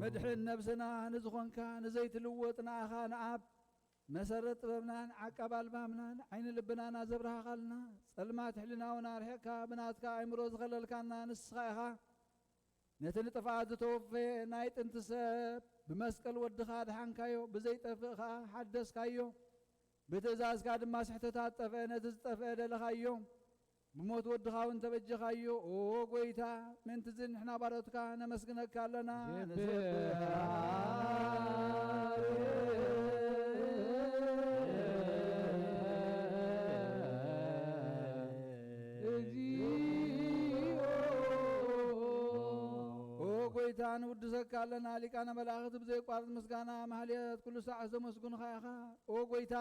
መድሕን ነብስና ንዝኾንካ ንዘይትልወጥ ንኣኻ ንኣብ መሰረት ጥበብናን ዓቃብ ኣልባብናን ዓይኒ ልብናና ዘብርሃኻልና፣ ጸልማት ሕልናውን ኣርሒቕካ ብናትካ ኣእምሮ ዝኸለልካና ንስኻ ኢኻ። ነቲ ንጥፍኣት ዝተወፈየ ናይ ጥንቲ ሰብ ብመስቀል ወድኻ ኣድሓንካዮ፣ ብዘይጠፍእ ኸኣ ሓደስካዮ። ብትእዛዝካ ድማ ስሕተታት ጠፍአ፣ ነቲ ዝጠፍአ ደለኻዮ። ብሞት ወድኻ እውን ተበጀኻዮ። ኦ ጐይታ፣ ምእንቲ እዚ ንሕና ባሮትካ ነመስግነካ ኣለና። ንሰብሕ ኦ ጐይታ፣ ንውድሰካ ኣለና። ሊቃነ መላእኽት ብዘይቋርጽ ምስጋና ማህሌት ኩሉ ሳዕ ዘመስጉንኻ ኢኻ። ኦ ጐይታ፣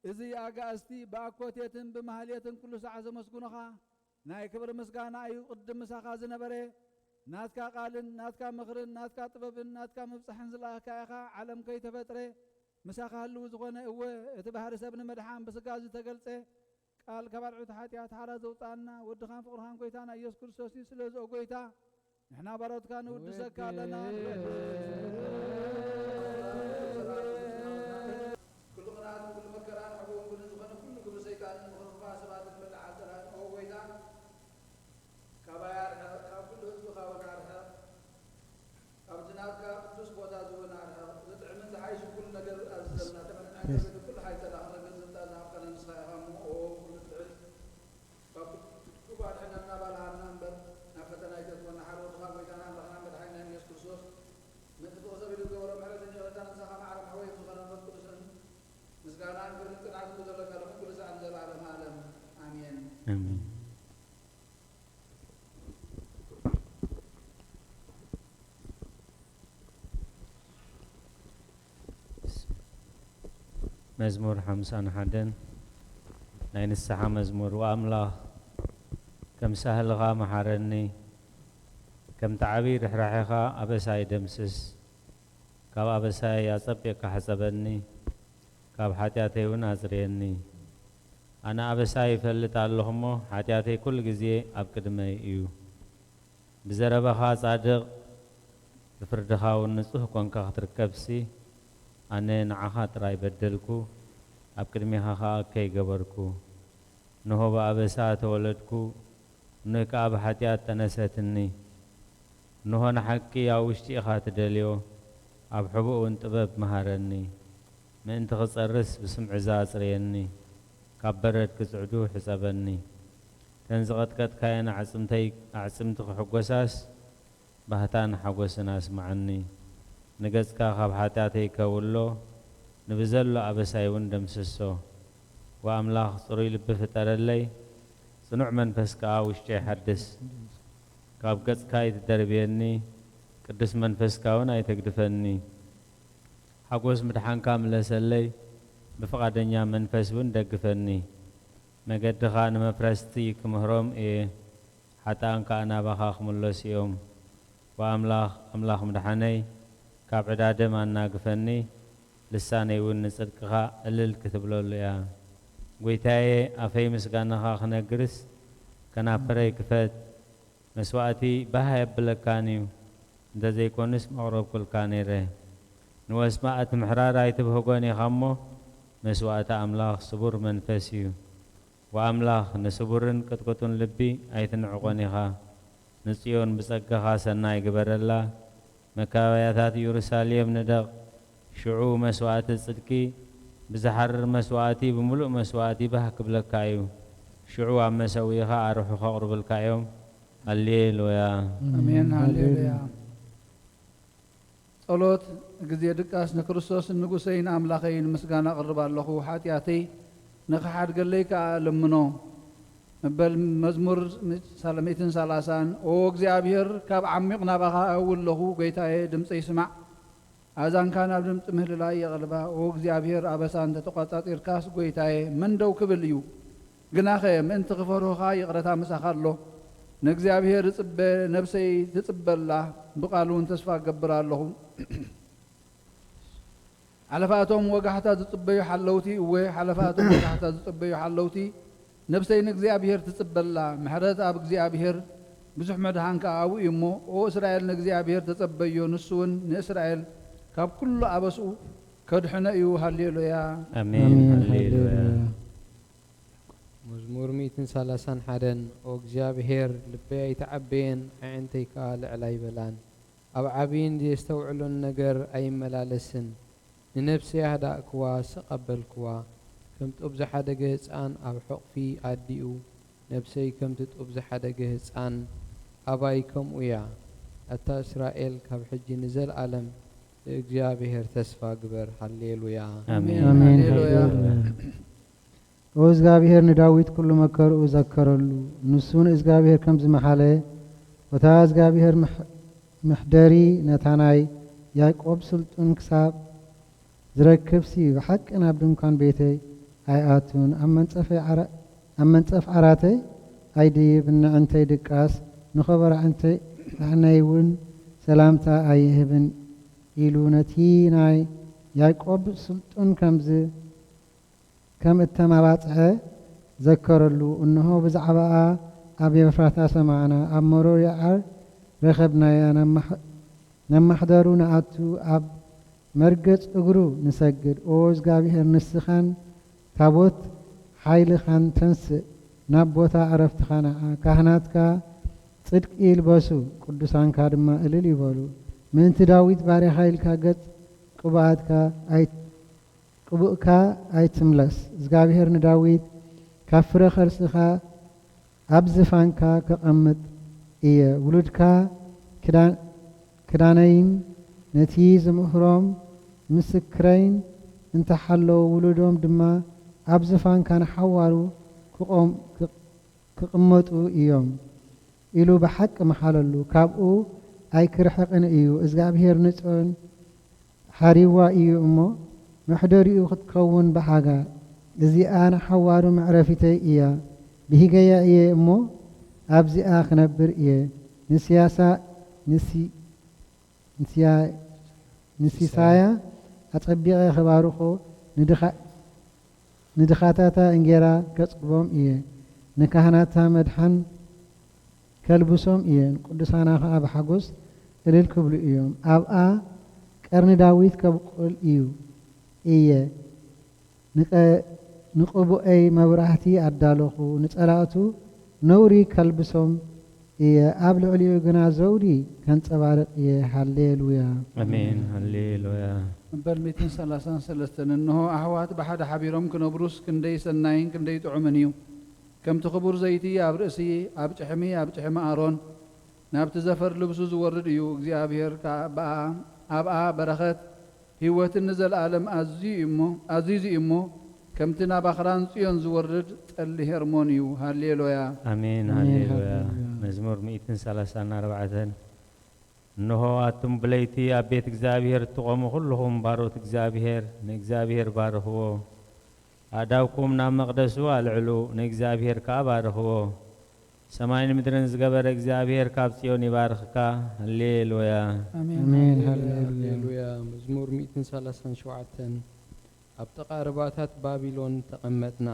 እዚ ኣጋእዝቲ ብኣኮቴትን ብማህሌትን ኩሉ ሳዕ ዘመስጉንኻ ናይ ክብሪ ምስጋና እዩ። ቅድም ምሳኻ ዝነበረ ናትካ ቃልን ናትካ ምኽርን ናትካ ጥበብን ናትካ ምብጻሕን ዝለኣኽካ ኢኻ። ዓለም ከይተፈጥረ ምሳኻ ህልው ዝኾነ፣ እወ፣ እቲ ባህሪ ሰብ ንምድሓን ብስጋ ዝተገልጸ ቃል ካብ ኣልዑት ሓጢኣት ሓራ ዘውጽኣና ወድኻን ፍቕርኻን ጐይታና ኢየሱስ ክርስቶስ እዩ። ስለዚ ኦ ጐይታ፣ ንሕና ባሮትካ ንውድሰካ ኣለና። ኩሉ ቅንኣትን ኩሉ መከራን ሕቡን ብን ዝኾነ ኩሉ ግብሪ ሰይጣንን ምኽሪ ክፉኣት ሰባትን በላዕ ኣጸላእን ኦ ጐይታ፣ ካባይ ኣርሕቕ፣ ካብ ኩሉ ህዝብኻ እውን ኣርሕቕ። ካብዚ ናትካ ቅዱስ ቦታ እዚ እውን ኣርሕቕ። ዝጥዕምን ዝሓይሽን ኩሉ ነገር ኣዝዘልና። ተመንና ነገር ኩሉ ሓይል ጸላእኻ ክነግር ስልጣን ዝሃብካና ንስኻ ኢኻ እሞ ኦ ኩሉ ትሕል ካብ ኩሉ ኣድሕነና ባልሃና እምበር፣ ናብ ፈተና ኣይተእትወና። ሓደ ወድኻ ጐይታና ኣምላኽና መድሓኒናን ኢየሱስ ክርስቶስ፣ ምእንቲ ፍቕሪ ሰብ ኢሉ ዝገበሮ ምሕረትን ይቕረታን፣ ንሳኻ ማዕረ መሕወይን ዝኾነ መንፈስ ቅዱስን ምስጋናን ክብርን ቅንዓትን ዘለካ፣ ሎሚ ኩሉ ሳዕ ንዘለዓለመ ዓለም። ኣሜን። ኣሜን። መዝሙር ሓምሳን ሓደን ናይ ንስሓ መዝሙር። ወኣምላኽ፣ ከም ሳህልኻ መሓረኒ፣ ከምቲ ዓብዪ ርሕራሔኻ ኣበሳይ ደምስስ። ካብ ኣበሳይ ኣጸቢቕካ ሕጸበኒ፣ ካብ ሓጢኣተይ እውን ኣጽርየኒ። ኣነ ኣበሳይ እፈልጥ ኣለኹ እሞ፣ ሓጢኣተይ ኩሉ ግዜ ኣብ ቅድመይ እዩ። ብዘረባኻ ጻድቕ፣ ብፍርድኻ እውን ንጹህ ኰንካ ክትርከብሲ፣ ኣነ ንዓኻ ጥራይ በደልኩ፣ ኣብ ቅድሜኻ ኸኣ እከይ ገበርኩ። እንሆ ብኣበሳ ተወለድኩ፣ እኖይ ከኣ ብሓጢኣት ጠነሰትኒ። እንሆ ንሓቂ ኣብ ውሽጢ ኢኻ ትደልዮ፣ ኣብ ሕቡእ እውን ጥበብ መሃረኒ። ምእንቲ ክጸርስ ብስምዕዛ ኣጽርየኒ፣ ካብ በረድ ክጽዕዱ ሕጸበኒ። እተን ዝቐጥቀጥካየን ኣዕጽምተይ፣ ኣዕጽምቲ ክሕጐሳስ፣ ባህታን ሓጐስን ኣስምዓኒ። ንገጽካ ካብ ሓጢኣተይ ከውሎ፣ ንብዘሎ ኣበሳይ እውን ደምስሶ። ወኣምላኽ፣ ጽሩይ ልቢ ፍጠረለይ፣ ጽኑዕ መንፈስ ከኣ ውሽጠይ ሓድስ። ካብ ገጽካ ኣይትደርብየኒ፣ ቅዱስ መንፈስካ እውን ኣይተግድፈኒ። ሓጎስ ምድሓንካ ምለሰለይ፣ ብፍቓደኛ መንፈስ እውን ደግፈኒ። መገድኻ ንመፍረስቲ ክምህሮም እየ፣ ሓጥኣን ከኣ ናባኻ ክምለሱ እዮም። ወኣምላኽ፣ ኣምላኽ ምድሓነይ፣ ካብ ዕዳ ደም ኣናግፈኒ፣ ልሳነይ እውን ንጽድቅኻ እልል ክትብለሉ እያ። ጐይታየ፣ ኣፈይ ምስጋናኻ ክነግርስ፣ ከናፍረይ ክፈት። መስዋእቲ ባህ ኣየብለካን እዩ፣ እንተ ዘይኮንስ መቕረብኩልካ ነይረ። ንወስማኣት ምሕራር ኣይትብህጎን ኢኻ እሞ፣ መስዋእቲ ኣምላኽ ስቡር መንፈስ እዩ። ወኣምላኽ ንስቡርን ቅጥቅጡን ልቢ ኣይትንዕቆን ኢኻ። ንጽዮን ብጸጋኻ ሰናይ ግበረላ፣ መካበያታት ኢየሩሳሌም ንደቕ። ሽዑ መስዋእቲ ጽድቂ ብዝሓርር መስዋእቲ ብምሉእ መስዋእቲ ባህ ክብለካ እዩ። ሽዑ ኣብ መሰውኢኻ ኣርሑ ከቕርቡልካ እዮም። ሃሌሉያ። ኣሜን፣ ሃሌሉያ። ጸሎት። ግዜ ድቃስ ንክርስቶስ ንጉሰይን ኣምላኸይን ምስጋና ኣቕርብ ኣለኹ፣ ሓጢኣተይ ንኽሓድገለይ ከኣ እልምኖ። መበል መዝሙር ሚእትን ሰላሳን። ኦ እግዚኣብሔር፣ ካብ ዓሚቕ ናባኻ እእዊ ኣለኹ፣ ጐይታየ፣ ድምጸይ ስማዕ። ኣእዛንካ ናብ ድምጺ ምህልላይ የቕልባ። ኦ እግዚኣብሔር፣ ኣበሳ እንተ ተቋጻጺርካስ፣ ጐይታየ፣ መን ደው ክብል እዩ? ግናኸ ምእንቲ ክፈርሁኻ ይቕረታ ምሳኻ ኣሎ። ንእግዚኣብሔር እጽበ፣ ነብሰይ ትጽበ ኣላ፣ ብቓሉ እውን ተስፋ እገብር ኣለኹ። ሓለፋቶም ወጋሕታ ዝጽበዩ ሓለውቲ፣ እወ፣ ሓለፋቶም ወጋሕታ ዝጽበዩ ሓለውቲ፣ ነብሰይ ንእግዚኣብሔር ትጽበ ኣላ። ምሕረት ኣብ እግዚኣብሔር፣ ብዙሕ መድኃን ከኣ ኣብኡ እዩ እሞ፣ ኦ እስራኤል ንእግዚኣብሔር ተጸበዮ፣ ንሱ እውን ንእስራኤል ካብ ኩሉ ኣበስኡ ከድሕኖ እዩ። ሃሌሉያ። ኣሜን። ሃሌሉያ። መዝሙር ሚእትን ሰላሳን ሓደን። ኦ እግዚኣብሔር፣ ልበይ ኣይተዓበየን፣ ኣዒንተይ ከኣ ልዕል ኣይበላን። ኣብ ዓብይን ዘየስተውዕሎን ነገር ኣይመላለስን። ንነፍሰይ ኣህዳእክዋ፣ ስቕ ኣበልክዋ። ከም ጡብ ዝሓደገ ህጻን ኣብ ሕቑፊ ኣዲኡ፣ ነፍሰይ ከምቲ ጡብ ዝሓደገ ህጻን ኣባይ ከምኡ እያ። ኣታ እስራኤል፣ ካብ ሕጂ ንዘለኣለም ብእግዚኣብሔር ተስፋ ግበር። ሃሌሉያ። ኣሜን። ኣሜን። ሃሌሉያ። ሃሌሉያ። ኦ እግዚኣብሔር ንዳዊት ኩሉ መከርኡ ዘከረሉ። ንሱ ንእግዚኣብሔር ከም ዝመሓለ፣ ወታ እግዚኣብሔር ምሕ-፣ ምሕደሪ ነታ ናይ ያዕቆብ ስልጡን ክሳብ ዝረክብሲ፣ ብሓቂ ናብ ድንኳን ቤተይ ኣይኣቱን፣ ኣብ መንጸፈይ ዓራ-፣ ኣብ መንጸፍ ዓራተይ ኣይድይብን፣ ንዕንተይ ድቃስ፣ ንኸበሮ ኣዕንተይ፣ ኣዕነይ እውን ሰላምታ ኣይህብን ኢሉ ነቲ ናይ ያዕቆብ ስልጡን ከም ዝ-፣ ከም እተማባጽዐ ዘከረሉ። እንሆ፣ ብዛዕባኣ ኣብ ኤፍራታ ሰማዕና፣ ኣብ መሮር የዓር ረኸብናያ። ናብ ማሕ-፣ ናብ ማሕደሩ ንኣቱ፣ ኣብ መርገጽ እግሩ ንሰግድ። ኦ እግዚኣብሔር፣ ንስኻን ታቦት ሓይልኻን ተንስእ፣ ናብ ቦታ ዕረፍትኻ ንዓ። ካህናትካ ጽድቂ ይልበሱ፣ ቅዱሳንካ ድማ እልል ይበሉ። ምእንቲ ዳዊት ባርያኻ ኢልካ ገጽ ቅቡኣትካ ኣይ-፣ ቅቡእካ ኣይትምለስ። እግዚኣብሔር ንዳዊት፣ ካብ ፍረ ከርስኻ ኣብ ዝፋንካ ከቐምጥ እየ። ውሉድካ ክዳ-፣ ክዳነይን ነቲ ዝምህሮም ምስክረይን እንተሓለዉ፣ ውሉዶም ድማ ኣብ ዝፋንካ ንሓዋሩ ክቖም-፣ ክቕ-፣ ክቕመጡ እዮም ኢሉ ብሓቂ መሓለሉ። ካብኡ ኣይክርሕቕን እዩ። እግዚኣብሔር ንጽዮን ሓሪዋ እዩ እሞ፣ መሕደሪኡ ክትከውን ብሓጋ። እዚኣ ንሓዋሩ መዕረፊተይ እያ። ብሂገያ እየ እሞ፣ ኣብዚኣ ክነብር እየ። ንስያሳ-፣ ንሲ-፣ ንስያ-፣ ንሲሳያ ኣጸቢቐ ክባርኾ፣ ንድኻ-፣ ንድኻታታ እንጌራ ከጽግቦም እየ። ንካህናታ መድሓን ከልብሶም እየ። ንቅዱሳና ኸኣ ብሓጎስ እልል ክብሉ እዮም። ኣብኣ ቀርኒ ዳዊት ከብቁል እዩ እየ። ንቀ-፣ ንቅቡኤይ መብራህቲ ኣዳለኹ። ንጸላእቱ ነውሪ ከልብሶም እየ። ኣብ ልዕሊኡ ግና ዘውዲ ከንጸባርቕ እየ። ሃሌሉያ። ኣሜን። ሃሌሉያ። መበል ሚእትን ሰላሳን ሰለስተን። እንሆ፣ ኣሕዋት ብሓደ ሓቢሮም ክነብሩስ ክንደይ ሰናይን ክንደይ ጥዑምን እዩ። ከምቲ ክቡር ዘይቲ ኣብ ርእሲ፣ ኣብ ጭሕሚ፣ ኣብ ጭሕሚ ኣሮን፣ ናብቲ ዘፈር ልብሱ ዝወርድ እዩ። እግዚኣብሔር ከኣ ብኣ-፣ ኣብኣ በረኸት ህይወትን ንዘለኣለም ኣዝዩ እዩ እሞ፣ ኣዚዙ እዩ እሞ፣ ከምቲ ናብ ኣኽራን ጽዮን ዝወርድ ጠሊ ሄርሞን እዩ። ሃሌሉያ። ኣሜን። ኣሜን። ሃሌሉያ። ሃሌሉያ። መዝሙር ሚእትን ሰላሳን ኣርባዕተን። እንሆ፣ ኣቱም ብለይቲ ኣብ ቤት እግዚኣብሔር እትቖሙ ኩልኹም ባሮት እግዚኣብሔር፣ ንእግዚኣብሔር ባርኽዎ። ኣእዳውኩም ናብ መቕደሱ ኣልዕሉ፣ ንእግዚኣብሔር ከኣ ባርኽዎ። ሰማይን ምድርን ዝገበረ እግዚኣብሔር ካብ ጽዮን ይባርኽካ። ሃሌሉያ። ኣሜን። ኣሜን። ሃሌሉያ። ሃሌሉያ። መዝሙር ሚእትን ሰላሳን ሸውዓተን። ኣብ ጥቓ ርባታት ባቢሎን ተቐመጥና፣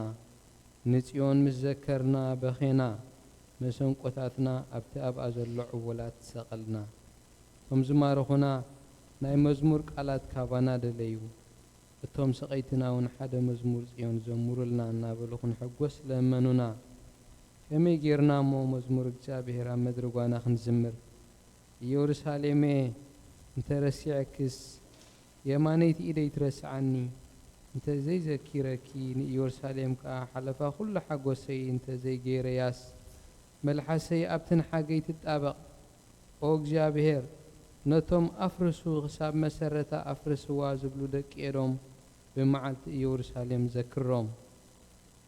ንጽዮን ምስ ዘከርና በኼና፣ መሰንቆታትና ኣብቲ ኣብኣ ዘሎ ዕውላት ሰቐልና። እቶም ዝማረኹና ናይ መዝሙር ቃላት ካባና ደለዩ። እቶም ሰቐይትና እውን ሓደ መዝሙር ጽዮን ዘምሩልና እናበሉ ክንሕጎስ ለመኑና። ከመይ ጌርና እሞ መዝሙር እግዚኣብሔር ኣብ መድረጓና ክንዝምር? ኢየሩሳሌመ፣ እንተ ረሲዐክስ፣ የማነይቲ ኢደይ ትረስዓኒ። እንተ ዘይዘኪረኪ፣ ንኢየሩሳሌም ከኣ ሓለፋ ኩሉ ሓጎሰይ እንተ ዘይገይረያስ፣ መልሓሰይ ኣብቲ ንሓገይ ትጣበቕ። ኦ እግዚኣብሔር፣ ነቶም ኣፍርሱ፣ ክሳብ መሰረታ ኣፍርስዋ ዝብሉ ደቂ ኤዶም፣ ብመዓልቲ ኢየሩሳሌም ዘክሮም።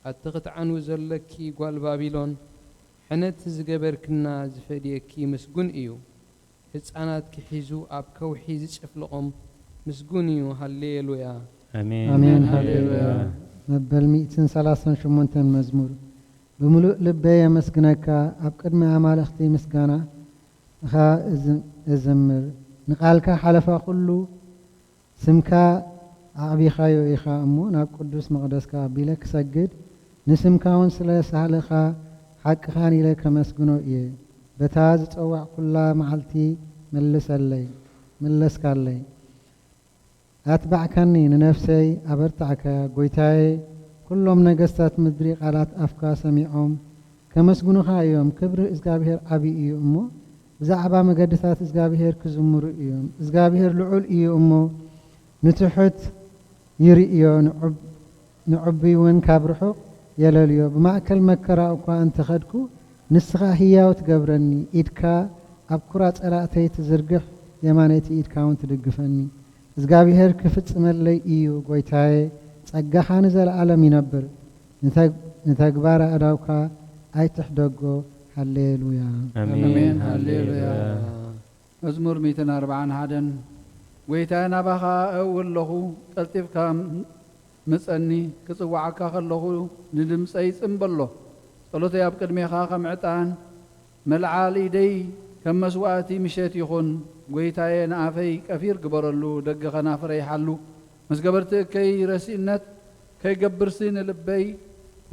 ኣቲ ክትዓንዊ ዘለኪ ጓል ባቢሎን፣ ሕነቲ ዝገበርክና ዝፈድየኪ ምስጉን እዩ። ህጻናትኪ ሒዙ ኣብ ከውሒ ዝጨፍልቖም ምስጉን እዩ። ሃሌሉያ። ኣሜን። ኣሜን። ሃሌሉያ። መበል ሚእትን ሰላሳን ሸሞንተን መዝሙር። ብምሉእ ልበይ የመስግነካ፣ ኣብ ቅድሚ ኣማልኽቲ ምስጋና እኻ እዝ-፣ እዝምር። ንቓልካ ሓለፋ ኩሉ ስምካ ኣዕቢኻዮ ኢኻ እሞ፣ ናብ ቅዱስ መቕደስካ ኣቢለ ክሰግድ፣ ንስምካ እውን ስለ ሳህልኻ ሓቅኻን ኢለ ከመስግኖ እየ። በታ ዝጸዋዕኩላ መዓልቲ መልሰለይ፣ መለስካለይ። ኣትባዕካኒ፣ ንነፍሰይ ኣበርታዕካያ። ጐይታየ፣ ኵሎም ነገስታት ምድሪ ቃላት ኣፍካ ሰሚዖም ከመስግኑኻ እዮም። ክብሪ እግዚኣብሄር ዓቢ እዩ እሞ፣ ብዛዕባ መገድታት እግዚኣብሄር ክዝምሩ እዮም። እግዚኣብሄር ልዑል እዩ እሞ፣ ንትሑት ይርእዮ፣ ንዕብ-፣ ንዕቡይ እውን ካብ ርሑቕ የለልዮ። ብማእከል መከራ እኳ እንተ ኸድኩ፣ ንስኻ ህያው ትገብረኒ፣ ኢድካ ኣብ ኩራ ጸላእተይ ትዝርግሕ፣ የማነይቲ ኢድካ እውን ትድግፈኒ። እግዚኣብሄር ክፍጽመለይ እዩ፣ ጐይታየ፣ ጸጋኻ ንዘለኣለም ይነብር። ንተግ-፣ ንተግባር ኣእዳውካ ኣይትሕደጎ። ሃሌሉያ። ኣሜን። ኣሜን። ሃሌሉያ። ሃሌሉያ። መዝሙር ሚእትን ኣርባዓን ሓደን። ጐይታየ፣ ናባኻ እእዊ ኣለኹ፣ ቀልጢፍካ ምጸኒ። ክጽውዓካ ከለኹ ንድምጸይ ጽን በሎ። ጸሎተይ ኣብ ቅድሜኻ ከም ዕጣን መልዓል፣ ኢደይ ከም መስዋእቲ ምሸት ይኹን። ጐይታየ፣ ንኣፈይ ቀፊር ግበረሉ፣ ደገ ኸናፍረይ ሓሉ። ምስ ገበርቲ እከይ ረሲእነት ከይገብርሲ፣ ንልበይ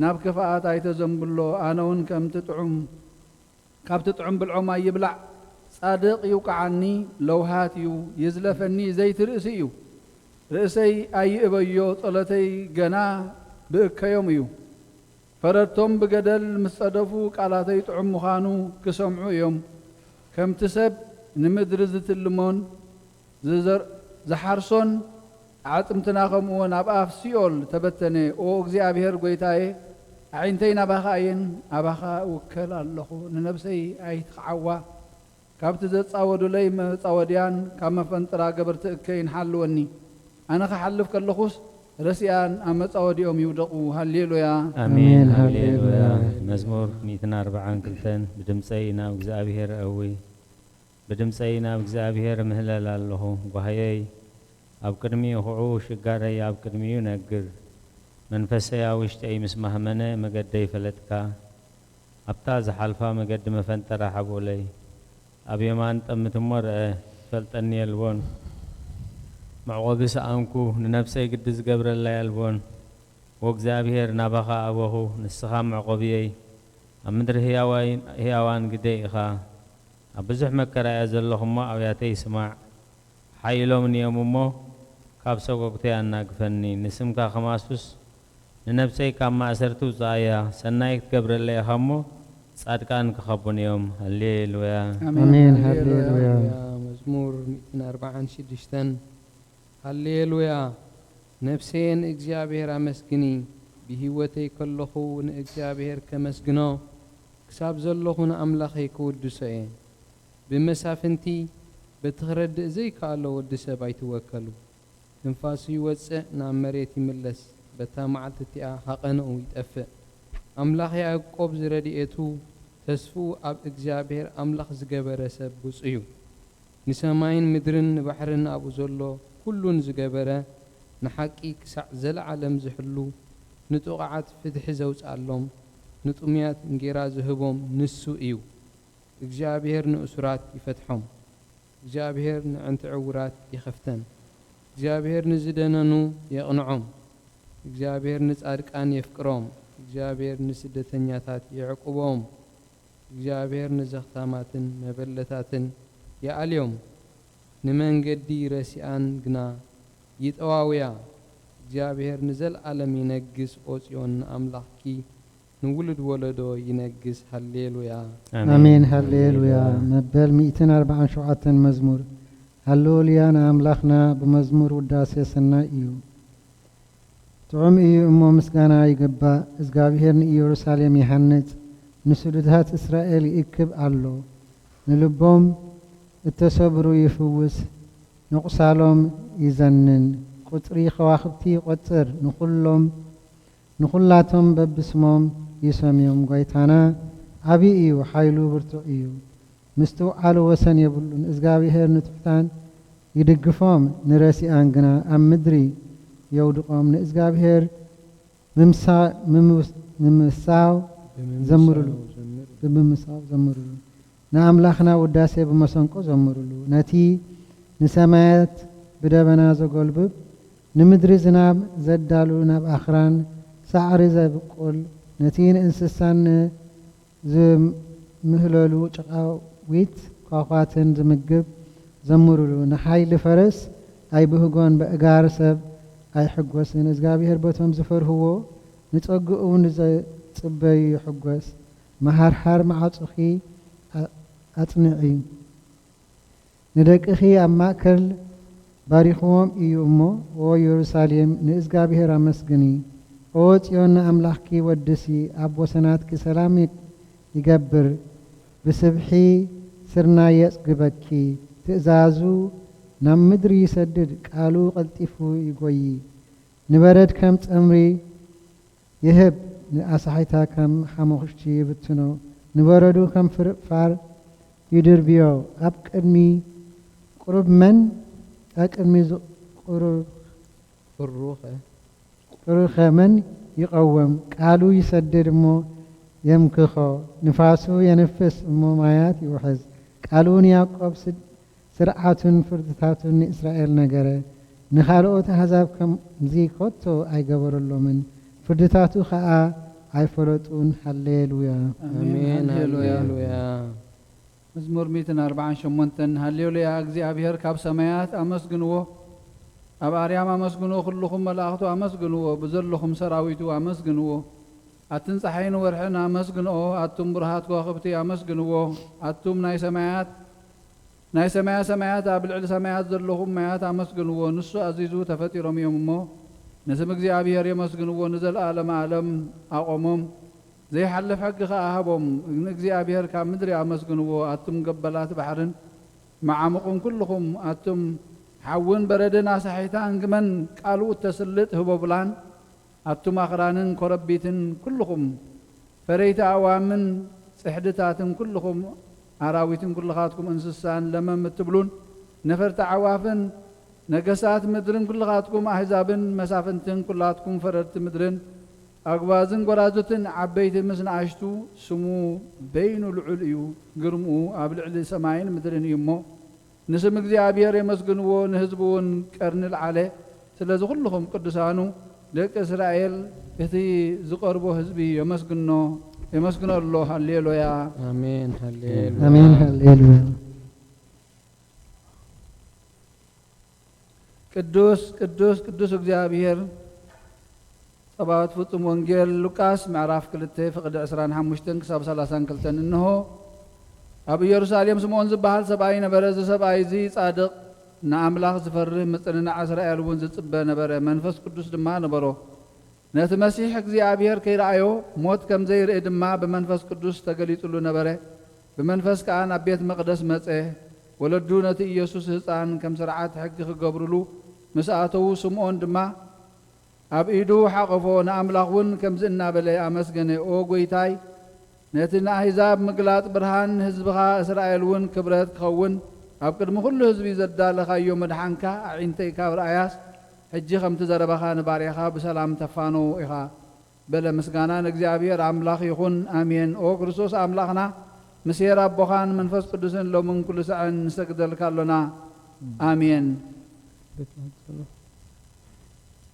ናብ ክፍኣት ኣይተዘንብሎ። ኣነ እውን ከምቲ ጥዑም፣ ካብቲ ጥዑም ብልዖም ኣይብላዕ። ጻድቕ ይውቅዓኒ፣ ለውሃት እዩ፣ ይዝለፈኒ፣ ዘይቲ ርእሲ እዩ። ርእሰይ ኣይእበዮ፣ ጸሎተይ ገና ብእከዮም እዩ። ፈረድቶም ብገደል ምስ ጸደፉ፣ ቃላተይ ጥዑም ምዃኑ ክሰምዑ እዮም። ከምቲ ሰብ ንምድሪ ዝትልሞን ዝዘር-፣ ዝሓርሶን፣ ኣዕጽምትና ከምኡውን ኣብ ኣፍ ሲኦል ተበተነ። ኦ እግዚኣብሔር ጐይታየ፣ ኣዒንተይ ናባኻ እየን፣ ኣባኻ እውከል ኣለኹ። ንነብሰይ ኣይትኽዓዋ፣ ካብቲ ዘጻወዱለይ መጻወድያን ካብ መፈንጥራ ገበርቲ እከይን ሓልወኒ። ኣነ ክሓልፍ ከለኹስ፣ ረሲኣን ኣብ መጻወዲኦም ይውደቑ። ሃሌሉያ። ኣሜን። ኣሜን። ሃሌሉያ። ሃሌሉያ። መዝሙር ሚእትን ኣርባዓን ክልተን። ብድምጸይ ናብ እግዚኣብሔር እእዊ፣ ብድምጸይ ናብ እግዚኣብሔር እምህለል ኣለኹ። ጓህየይ ኣብ ቅድሚኡ ኹዑ፣ ሽጋረይ ኣብ ቅድሚኡ ነግር። መንፈሰይ ኣብ ውሽጠይ ምስ ማህመነ፣ መገደይ ፈለጥካ። ኣብታ ዝሓልፋ መገዲ መፈንጠራ ሓብኡለይ። ኣብ የማን ጠምት እሞ ርአ፣ ዝፈልጠኒ የልቦን። መዕቆቢ ሰኣንኩ፣ ንነፍሰይ ግዲ ዝገብረላ የልቦን። ወእግዚኣብሔር፣ ናባኻ ኣበኹ፣ ንስኻ መዕቆብየይ። ኣብ ምድሪ ህያዋይ-፣ ህያዋን ግደይ ኢኻ። ኣብ ብዙሕ መከራ እየ ዘለኹ እሞ፣ ኣውያተይ ስማዕ። ሓይሎምኒ እዮም እሞ፣ ካብ ሰጎግተይ ኣናግፈኒ። ንስምካ ከማሱስ፣ ንነብሰይ ካብ ማእሰርቲ ውጽኣያ። ሰናይ ክትገብረለይ ኢኻ እሞ፣ ጻድቃን ክኸቡኒ እዮም። ሃሌሉያ። ኣሜን። ኣሜን። ሃሌሉያ። ሃሌሉያ። መዝሙር ሚእትን ኣርባዓን ሽዱሽተን። ሃሌሉያ። ነፍሰየ ንእግዚኣብሔር ኣመስግኒ። ብህይወተይ ከለኹ ንእግዚኣብሔር ከመስግኖ፣ ክሳብ ዘለኹ ንኣምላኸይ ክውድሶ እየ። ብመሳፍንቲ፣ በቲ ክረድእ ዘይከኣሎ ወዲ ሰብ ኣይትወከሉ። ትንፋሱ ይወጽእ፣ ናብ መሬት ይምለስ፣ በታ መዓልቲ እቲኣ ሃቐንኡ ይጠፍእ። ኣምላኽ ያዕቆብ ዝረድኤቱ፣ ተስፍኡ ኣብ እግዚኣብሔር ኣምላኽ ዝገበረ ሰብ ብጹእ እዩ። ንሰማይን ምድርን ንባሕርን ኣብኡ ዘሎ ኩሉን ዝገበረ፣ ንሓቂ ክሳዕ ዘለዓለም ዝሕሉ፣ ንጥቑዓት ፍትሒ ዘውጽኣሎም፣ ንጥሙያት እንጌራ ዝህቦም ንሱ እዩ። እግዚኣብሔር ንእሱራት ይፈትሖም። እግዚኣብሔር ነዕንቲ ዕዉራት ይኸፍተን። እግዚኣብሔር ንዝደነኑ የቕንዖም። እግዚኣብሔር ንጻድቃን የፍቅሮም። እግዚኣብሔር ንስደተኛታት የዕቁቦም። እግዚኣብሔር ንዘኽታማትን መበለታትን ይኣልዮም። ንመንገዲ ረሲኣን ግና ይጠዋውያ። እግዚኣብሔር ንዘለኣለም ይነግስ። ኦ ጽዮን፣ ንኣምላኽኪ ንውሉድ ወለዶ ይነግስ። ሃሌሉያ። ኣሜን። ኣሜን። ሃሌሉያ። ሃሌሉያ። መበል ሚእትን ኣርባዓን ሸውዓተን መዝሙር። ሃሌሉያ ንኣምላኽና ብመዝሙር ውዳሴ ሰናይ እዩ። ጥዑም እዩ እሞ ምስጋና ይግባእ። እግዚኣብሔር ንኢየሩሳሌም ይሃንጽ፣ ንስዱዳት እስራኤል ይእክብ ኣሎ። ንልቦም እተሰብሩ ይፍውስ፣ ንቑሳሎም ይዘንን። ቁጽሪ ከዋኽብቲ ይቖጽር፣ ንኹሎም ንኹላቶም በብስሞም ይሰምዮም። ጐይታና ዓቢ እዩ፣ ሓይሉ ብርቱዕ እዩ፣ ምስትውዓሉ ወሰን የብሉን። እግዚኣብሄር ንትሑታን ይድግፎም፣ ንረሲኣን ግና ኣብ ምድሪ የውድቖም። ንእግዚኣብሄር ምምሳ-፣ ምምስ-፣ ምምሳው ብምምሳው ዘምሩሉ፣ ዘምሩሉ። ብምምሳው ዘምሩሉ። ንኣምላኽና ውዳሴ ብመሰንቆ ዘምሩሉ። ነቲ ንሰማያት ብደበና ዘጎልብብ፣ ንምድሪ ዝናብ ዘዳሉ፣ ናብ ኣኽራን ሳዕሪ ዘብቁል፣ ነቲ ንእንስሳን ን-፣ ዝ-፣ ምህለሉ ጭቓዊት ኳዃትን ዝምግብ ዘምሩሉ። ንሓይሊ ፈረስ ኣይብህጎን፣ በእጋር ሰብ ኣይሕጎስን። እግዚኣብሔር በቶም ዝፈርህዎ፣ ንጸግኡ እውን ንዘጽበዩ ይሕጎስ። መሃርሃር መዓጹኺ ኣ-፣ ኣጽንዒ። ንደቅኺ ኣብ ማእከል ባሪኽዎም እዩ እሞ፣ ኦ የሩሳሌም፣ ንእዝጋብሄር ኣመስግኒ። ኦ ጽዮን፣ ንኣምላኽኪ ወድሲ። ኣብ ወሰናትኪ ሰላም ይ-፣ ይገብር፣ ብስብሒ ስርናይ የጽግበኪ። ትእዛዙ ናብ ምድሪ ይሰድድ፣ ቃሉ ቀልጢፉ ይጎዪ። ንበረድ ከም ጸምሪ ይህብ፣ ንኣሳሒታ ከም ሓሙኽሽቲ ይብትኖ፣ ንበረዱ ከም ፍርፋር ይድርብዮ። ኣብ ቅድሚ ቁሩብ መን፣ ኣብ ቅድሚ ዝቁሩ-፣ ፍሩኸ። ፍሩኸ መን ይቐውም? ቃሉ ይሰድድ እሞ የምክኾ፣ ንፋሱ የንፍስ እሞ ማያት ይውሕዝ። ቃሉ ንያዕቆብ ስድ-፣ ስርዓቱን ፍርድታቱን ንእስራኤል ነገረ። ንኻልኦት ኣህዛብ ከምዚ ከቶ ኣይገበረሎምን፣ ፍርድታቱ ኸኣ ኣይፈለጡን። ሃሌሉያ። ኣሜን፣ ኣሜን፣ ሃሌሉያ። ሃሌሉያ። መዝሙር ሚእትን ኣርባዓን ሸሞንተን። ሃሌሉያ፣ እግዚኣብሔር ካብ ሰማያት ኣመስግንዎ፣ ኣብ ኣርያም ኣመስግንዎ፣ ኩልኹም መላእኽቱ ኣመስግንዎ፣ ብዘለኹም ሰራዊቱ ኣመስግንዎ። ኣትን ጸሓይን ወርሕን ኣመስግንኦ፣ ኣቱም ብሩሃት ከዋኽብቲ ኣመስግንዎ፣ ኣቱም ናይ ሰማያት ናይ ሰማያ ሰማያት ኣብ ልዕሊ ሰማያት ዘለኹም ማያት ኣመስግንዎ። ንሱ ኣዚዙ ተፈጢሮም እዮም እሞ፣ ንስም እግዚኣብሔር የመስግንዎ፣ ንዘለኣለመ ዓለም ኣቖሞም። ዘይሓልፍ ሕጊ ኸኣ ሃቦም። ንእግዚኣብሔር ካብ ምድሪ ኣመስግንዎ፣ ኣቱም ገበላት ባሕርን መዓሙቕን ኩልኹም፣ ኣቱም ሓውን በረድን ኣሳሒታን ግመን ቃልኡ እተስልጥ ህቦብላን፣ ኣቱም ኣኽራንን ኮረቢትን ኩልኹም፣ ፈረይቲ ኣእዋምን ጽሕድታትን ኩልኹም ኣራዊትን ኩልኻትኩም እንስሳን ለመም እትብሉን ነፈርቲ ኣዕዋፍን ነገሳት ምድርን ኩልኻትኩም ኣህዛብን መሳፍንትን ኩላትኩም ፈረድቲ ምድርን ኣግባዝን ጐራዙትን ዓበይቲ ምስ ንኣሽቱ፣ ስሙ በይኑ ልዑል እዩ፣ ግርምኡ ኣብ ልዕሊ ሰማይን ምድርን እዩ እሞ፣ ንስም እግዚኣብሔር የመስግንዎ፣ ንህዝቡ እውን ቀርኒ ልዓለ። ስለዚ ኩልኹም ቅዱሳኑ ደቂ እስራኤል፣ እቲ ዝቐርቦ ህዝቢ የመስግኖ፣ የመስግኖ ኣሎ። ሃሌሉያ። ኣሜን፣ ሃሌሉያ። ኣሜን፣ ሃሌሉያ። ቅዱስ፣ ቅዱስ፣ ቅዱስ እግዚኣብሔር ጸባኦት። ፍጹም ወንጌል ሉቃስ ምዕራፍ ክልተ ፍቕዲ ዕስራን ሓሙሽተን ክሳብ ሰላሳን ክልተን። እንሆ፣ ኣብ ኢየሩሳሌም ስምዖን ዝበሃል ሰብኣይ ነበረ። እዚ ሰብኣይ እዚ ጻድቕ፣ ንኣምላኽ ዝፈርህ፣ ምጽንናዕ እስራኤል እውን ዝጽበ ነበረ። መንፈስ ቅዱስ ድማ ነበሮ። ነቲ መሲሕ እግዚኣብሔር ከይረኣዮ፣ ሞት ከም ዘይርኢ ድማ ብመንፈስ ቅዱስ ተገሊጹሉ ነበረ። ብመንፈስ ከኣ ናብ ቤት መቕደስ መጸ። ወለዱ ነቲ ኢየሱስ ህጻን ከም ስርዓት ሕጊ ክገብሩሉ ምስ ኣተዉ፣ ስምዖን ድማ ኣብ ኢዱ ሓቐፎ፣ ንኣምላኽ እውን ከምዚ እናበለ ኣመስገነ፣ ኦ ጐይታይ፣ ነቲ ንኣህዛብ ምግላጽ ብርሃን፣ ንህዝብኻ እስራኤል እውን ክብረት ክኸውን፣ ኣብ ቅድሚ ኵሉ ህዝቢ ዘዳለኻዮ መድሓንካ ኣዒንተይ ካብ ረኣያስ፣ ሕጂ ከምቲ ዘረባኻ ንባርያኻ ብሰላም ተፋንዎ ኢኻ በለ። ምስጋና ንእግዚኣብሔር ኣምላኽ ይኹን፣ ኣሜን። ኦ ክርስቶስ ኣምላኽና፣ ምስ ኄር ኣቦኻን መንፈስ ቅዱስን ሎምን ኩሉ ሳዕን ንሰግደልካ ኣሎና፣ ኣሜን።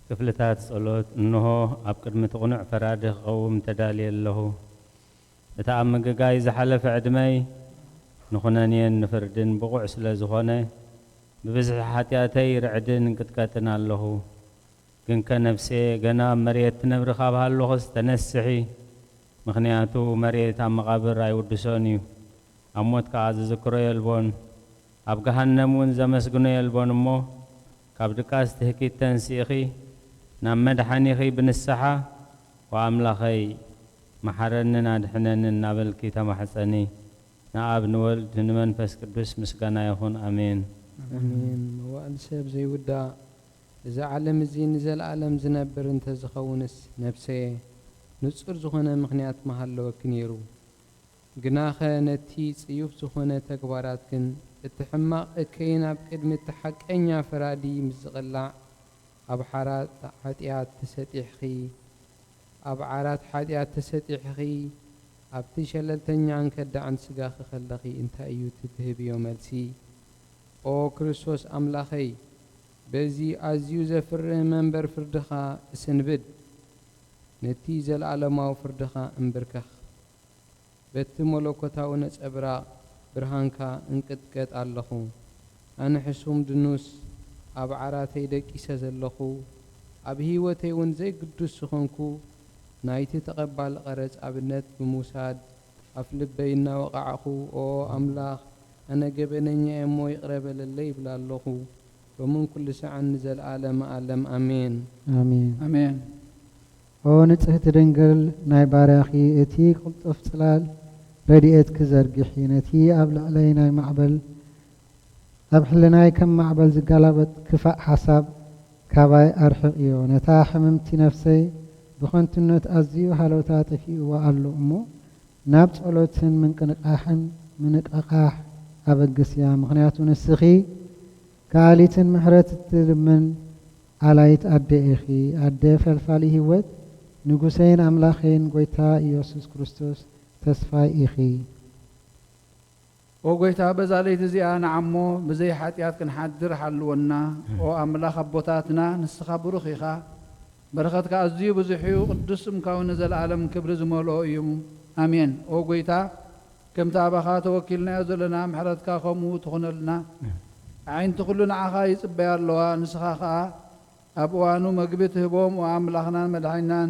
ክፍልታት ጸሎት። እንሆ፣ ኣብ ቅድሚ እቲ ቅኑዕ ፈራዲ ክቐውም ተዳልየ ኣለኹ። እቲ ኣብ ምግጋይ ዝሓለፈ ዕድመይ ንኹነኔን ንፍርድን ብቑዕ ስለ ዝኾነ፣ ብብዝሒ ሓጢኣተይ ርዕድን እንቅጥቀጥን ኣለኹ። ግንከ ነፍሴ፣ ገና ኣብ መሬት ትነብሪ ካብ ሃለኹስ ተነስሒ፣ ምኽንያቱ መሬት ኣብ መቓብር ኣይውድሶን እዩ። ኣብ ሞት ከኣ ዝዝክሮ የልቦን፣ ኣብ ገሃነም እውን ዘመስግኖ የልቦን እሞ፣ ካብ ድቃስ ትህኪት ተንሲእኺ፣ ናብ መድሓኒኺ ብንስሓ፣ "ወኣምላኸይ፣ መሓረንን ኣድሕነንን" እናበልኪ ተማሕጸኒ። ንኣብ ንወልድ ንመንፈስ ቅዱስ ምስጋና ይኹን፣ ኣሜን። ኣሜን። መዋእል ሰብ ዘይውዳእ፣ እዚ ዓለም እዚ ንዘለኣለም ዝነብር እንተዝኸውንስ፣ ነፍሰየ፣ ንጹር ዝኾነ ምኽንያት ምሃለወኪ ነይሩ። ግናኸ ነቲ ጽዩፍ ዝኾነ ተግባራትክን እቲ ሕማቕ እከይን ኣብ ቅድሚ እቲ ሓቀኛ ፈራዲ ምስ ዝቕላዕ፣ ኣብ ሓራት ሓጢኣት ተሰጢሕኺ፣ ኣብ ዓራት ሓጢኣት ተሰጢሕኺ፣ ኣብቲ ሸለልተኛን ከዳዕን ስጋኺ ከለኺ እንታይ እዩ እቲ ትህብዮ መልሲ? ኦ ክርስቶስ ኣምላኸይ፣ በዚ ኣዝዩ ዘፍርህ መንበር ፍርድኻ እስንብድ፣ ነቲ ዘለኣለማዊ ፍርድኻ እንብርከኽ። በቲ መለኮታዊ ነጸብራቕ ብርሃንካ እንቅጥቀጥ ኣለኹ። ኣነ ሕሱም ድኑስ ኣብ ዓራተይ ደቂሰ ዘለኹ፣ ኣብ ህይወተይ እውን ዘይግዱስ ዝኾንኩ፣ ናይቲ ተቐባሊ ቀረጽ ኣብነት ብምውሳድ ኣፍ ልበይ እናወቓዕኹ፣ ኦ ኣምላኽ፣ ኣነ ገበነኛ እየ እሞ ይቕረ በለለይ ይብል ኣለኹ። ሎምን ኩሉ ሳዕን ንዘለኣለመ ኣለም ኣሜን። ኣሜን። ኣሜን። ኦ ንጽህቲ ድንግል፣ ናይ ባርያኺ እቲ ቅልጡፍ ጽላል ረድኤትኪ ዘርግሒ፣ ነቲ ኣብ ልዕለይ ናይ ማዕበል፣ ኣብ ሕልናይ ከም ማዕበል ዝጋላበጥ ክፋእ ሓሳብ ካባይ ኣርሕቕዮ። ነታ ሕምምቲ ነፍሰይ ብኸንቱነት ኣዝዩ ሃለውታ ጠፊእዋ ኣሎ እሞ፣ ናብ ጸሎትን ምንቅንቓሕን ምንቕቓሕ ኣበግስያ። ምኽንያቱ ንስኺ ከኣሊትን ምሕረት እትልምን ኣላይት ኣደ ኢኺ። ኣደ ፈልፋሊ ህይወት፣ ንጉሰይን ኣምላኸይን ጐይታ ኢየሱስ ክርስቶስ ተስፋይ ኢኺ። ኦ ጐይታ፣ በዛ ለይቲ እዚኣ ንዓሞ ብዘይ ሓጢኣት ክንሓድር ሓልወና። ኦ ኣምላኽ ኣቦታትና፣ ንስኻ ብሩኽ ኢኻ። በረኸትካ ኣዝዩ ብዙሕ እዩ፣ ቅዱስ ስምካ እውን ንዘለኣለም ክብሪ ዝመልኦ እዩ። ኣሜን። ኦ ጐይታ፣ ከምቲ ኣባኻ ተወኪልናዮ ዘለና፣ ምሕረትካ ከምኡ ትኹነልና። ኣዒንቲ ኩሉ ንዓኻ ይጽበያ ኣለዋ፣ ንስኻ ኸኣ ኣብ እዋኑ መግቢ ትህቦም፣ ኦ ኣምላኽናን መድሓኒናን።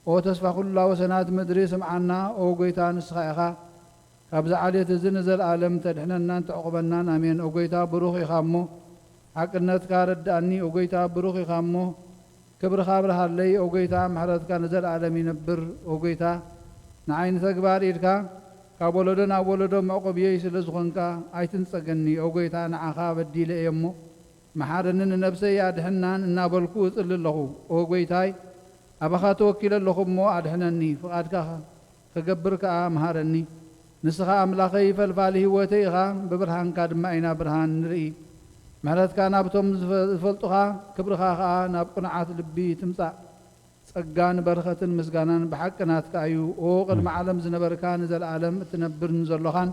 ኦ ተስፋ ኩላ ወሰናት ምድሪ፣ ስምዓና፣ ኦ ጐይታ፣ ንስኻ ኢኻ። ካብዚ ዓሌት እዚ ንዘለኣለም ተድሕነናን ተዕቑበናን። ኣሜን። ኦ ጐይታ፣ ብሩኽ ኢኻ እሞ፣ ሓቅነትካ ረድኣኒ። ኦ ጐይታ፣ ብሩኽ ኢኻ እሞ፣ ክብርኻ ኣብርሃለይ። ኦ ጐይታ፣ ምሕረትካ ንዘለኣለም ይነብር። ኦ ጐይታ፣ ንዓይ ንተግባር ኢድካ ካብ ወለዶ ናብ ወለዶ መዕቆብየይ ስለ ዝኾንካ፣ ኣይትንጸገኒ። ኦ ጐይታ፣ ንዓኻ በዲለ እየ እሞ፣ መሓረኒ፣ ንነብሰይ ኣድሕናን እናበልኩ እጽሊ ኣለኹ። ኦ ጐይታይ፣ ኣባኻ ተወኪለ ኣለኹ እሞ ኣድሕነኒ፣ ፍቓድካ ክገብር ከኣ መሃረኒ። ንስኻ ኣምላኸይ ፈልፋሊ ህይወተይ ኢኻ፣ ብብርሃንካ ድማ ኢና ብርሃን ንርኢ። ምሕረትካ ናብቶም ዝፈ-፣ ዝፈልጡኻ፣ ክብርኻ ኸኣ ናብ ቅኑዓት ልቢ ትምጻእ። ጸጋን በረኸትን ምስጋናን ብሓቂ ናትካ እዩ። ኦ ቅድሚ ዓለም ዝነበርካ፣ ንዘለኣለም እትነብርን ዘሎኻን፣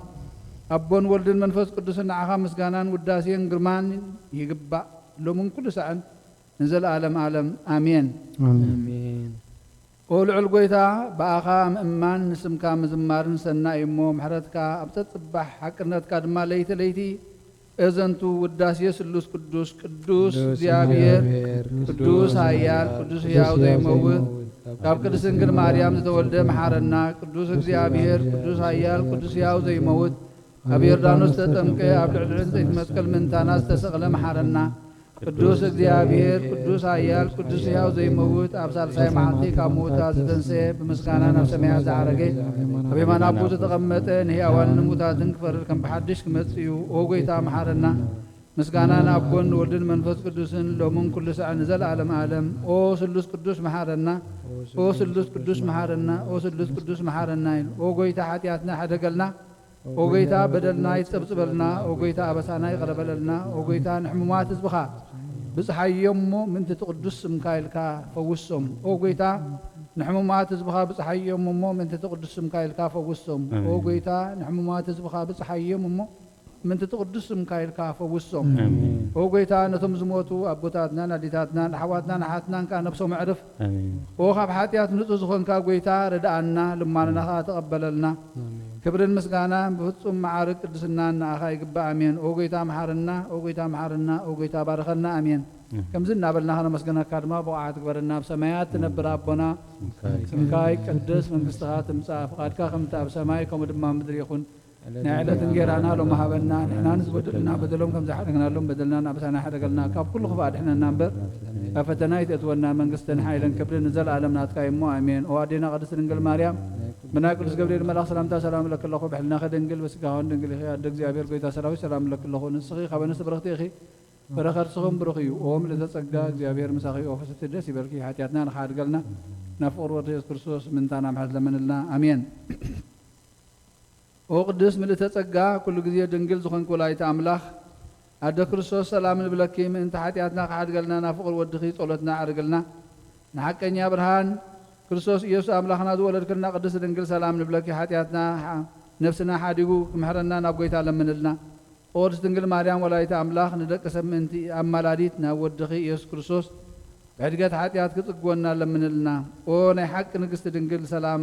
ኣቦን ወልድን መንፈስ ቅዱስን ንዓኻ ምስጋናን ውዳሴን ግርማን ይግባእ፣ ሎምን ኩሉ ሳዕን ንዘለኣለም ኣለም። ኣሜን። ኣሜን። ኣሜን። ኦ ልዑል ጐይታ፣ ብኣኻ ምእማን ንስምካ ምዝማርን ሰናይ እሞ፣ ምሕረትካ ኣብ ጸጽባሕ፣ ሓቅነትካ ድማ ለይቲ ለይቲ እዘንቱ። ውዳሴ ስሉስ ቅዱስ፣ ቅዱስ ቅዱስ እግዚኣብሔር፣ እግዚኣብሔር፣ ቅዱስ ቅዱስ ኃያል፣ ኃያል፣ ቅዱስ ሕያው ቅዱስ ሕያው ዘይመውት፣ ዘይመውት፣ ካብ ቅድስት ድንግል ማርያም ዝተወልደ መሓረና። ቅዱስ እግዚኣብሔር፣ ቅዱስ ኃያል፣ ቅዱስ ሕያው ዘይመውት፣ ኣብ ዮርዳኖስ ተጠምቀ፣ ኣብ ልዕሊ ዕንጸይቲ መስቀል ምእንታና ዝተሰቕለ መሓረና። ቅዱስ እግዚኣብሔር፣ ቅዱስ ኃያል፣ ቅዱስ ሕያው ዘይመውት፣ ኣብ ሳልሳይ መዓልቲ ካብ ምዉታት ዝተንስኤ፣ ብምስጋና ናብ ሰማያት ዝዓረገ፣ ኣብ የማን ኣቦ ዝተቐመጠ፣ ንሕያዋንን ንሙታትን ክፈርድ ከም ብሓድሽ ክመጽእ እዩ። ኦ ጐይታ፣ መሓረና። ምስጋና ንኣቦን ንወልድን መንፈስ ቅዱስን ሎምን ኩሉ ሳዕ ንዘለዓለም ዓለም። ኦ ስሉስ ቅዱስ፣ መሓረና። ኦ ስሉስ ቅዱስ፣ መሓረና። ኦ ስሉስ ቅዱስ፣ መሓረና ኢሉ። ኦ ጐይታ፣ ሓጢኣትና ሕደገልና። ኦ ጐይታ፣ በደልና ይጸብጽበልና። ኦ ጐይታ፣ ኣበሳና ይቕረ በለልና። ኦ ጐይታ፣ ንሕሙማት ህዝብኻ ብጽሓዮም እሞ፣ ምእንቲ እቲ ቅዱስ ስምካ ኢልካ ፈውሶም። ኦ ጐይታ፣ ንሕሙማት ህዝብኻ ብጽሓዮም እሞ፣ ምእንቲ እቲ ቅዱስ ስምካ ኢልካ ፈውሶም። ኦ ኣሜን። ጐይታ፣ ንሕሙማት ህዝብኻ ብጽሓዮም እሞ፣ ምእንቲ እቲ ቅዱስ ስምካ ኢልካ ፈውሶም። ኣሜን። ኦ ጐይታ፣ ነቶም ዝሞቱ ኣቦታትናን ኣዴታትናን ኣሕዋትናን ኣሓትናን ከኣ ነብሶም ኣዕርፍ። ኣሜን። ኦ ካብ ሓጢኣት ንጹህ ዝኾንካ ጐይታ፣ ርድኣና፣ ልማናና ከኣ ተቐበለልና። ኣሜን። ክብርን ምስጋናን ብፍጹም መዓርግ ቅድስናን ንኣኻ ይግባእ። ኣሜን። ኦ ጐይታ፣ መሓረና። ኦ ጐይታ፣ መሓረና። ኦ ጐይታ፣ ባርኸና። ኣሜን። ኣሜን። ከምዚ እናበልና ከነመስግነካ ድማ ብቑዓት ግበረና። ኣብ ሰማያት ትነብር ኣቦና፣ ስምካ ይቀደስ፣ መንግስትኻ ትምጻእ፣ ፍቓድካ ከምቲ ኣብ ሰማይ ከምኡ ድማ ኣብ ምድሪ ይኹን። ናይ ዕለት እንጌራና ሎሚ ሃበና። ንሕና ንዝበደሉና በደሎም ከም ዝሓደግናሎም በደልና ኣበሳና ሓደገልና። ካብ ኩሉ ክፉእ ኣድሕነና እምበር፣ ካብ ፈተና ኣይተእትወና። መንግስትን ሓይልን ክብርን ንዘለኣለም ናትካ እዩ እሞ፣ ኣሜን። ኦ ኣዴና ቅድስት ድንግል ማርያም፣ ብናይ ቅዱስ ገብርኤል መልኣኽ ሰላምታ ሰላም እለኪ ኣለኹ። ብሕልናኺ ድንግል፣ ብስጋኺ እውን ድንግል ኢኺ። ኣደ እግዚኣብሔር፣ ጐይታ ሰራዊት፣ ሰላም እለኪ ኣለኹ። ንስኺ ካብ ኣንስቲ ብርኽቲ ኢኺ፣ ፍረ ከርስኺ እውን ብሩኽ እዩ። ኦ ምልእተ ጸጋ፣ እግዚኣብሔር ምሳኺ። ኦ ፍስሕቲ ደስ ይበልኪ፣ ሓጢኣትና ንኽሓድገልና፣ ናብ ፍቕሪ ወዲ የሱስ ክርስቶስ ምእንታና ምሕረት ለምንልና። ኣሜን። ኦ ቅድስት ምልእተ ጸጋ፣ ኩሉ ግዜ ድንግል ዝኾንኪ ወላዲተ ኣምላኽ፣ ኣደ ክርስቶስ፣ ሰላም ንብለኪ። ምእንቲ ሓጢኣትና ክሓድገልና ናብ ፍቕሪ ወድኺ ጸሎትና ኣዕርግልና። ንሓቀኛ ብርሃን ክርስቶስ ኢየሱስ ኣምላኽና ዝወለድክልና ቅድስት ድንግል፣ ሰላም ንብለኪ። ሓጢኣትና፣ ነፍስና ሓዲጉ ክምሕረና ናብ ጐይታ ለምንልና። ኦ ቅድስት ድንግል ማርያም ወላዲተ ኣምላኽ፣ ንደቂ ሰብ ምእንቲ ኣማላዲት ናብ ወድኺ ኢየሱስ ክርስቶስ ብሕድገት ሓጢኣት ክጽግወና ለምንልና። ኦ ናይ ሓቂ ንግስቲ ድንግል፣ ሰላም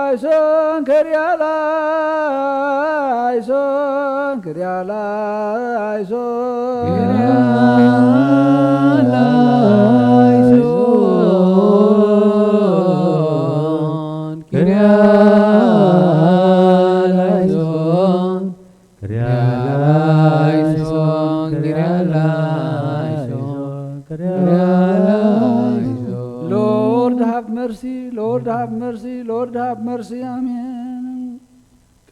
ላይሶን፣ ክርያ ላይሶን፣ ክርያ ላይሶን። Lord have mercy, Lord have mercy, Lord have mercy. ኣሜን።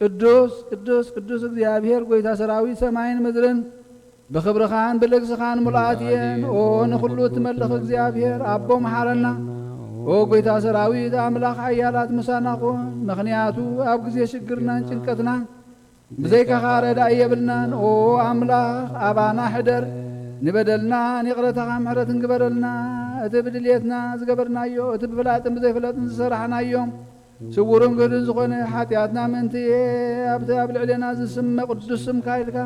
ቅዱስ ቅዱስ ቅዱስ እግዚኣብሔር ጎይታ ሰራዊት ሰማይን ምድርን ብኽብርኻን ብልግስኻን ሙሉኣት እየን። ኦ ንኹሉ እትመልኽ እግዚኣብሔር ኣቦ መሓረና። ኦ ጎይታ ሰራዊት ኣምላኽ ሓያላት ምሳና ኩን። ምኽንያቱ ኣብ ግዜ ሽግርናን ጭንቀትናን ብዘይካኻ ረዳኢ የብልናን። ኦ ኣምላኽ ኣባና ሕደር፣ ንበደልና ይቕረታኻ ምሕረትን ግበረልና። እቲ ብድልየትና ዝገበርናዮ፣ እቲ ብፍላጥን ብዘይፍለጥን ዝሰራሕናዮም ስውርን ግህድን ዝኾነ ሓጢኣትና ምእንቲ ኣብቲ ኣብ ልዕሌና ዝስመ ቅዱስ ስምካ ኢልካ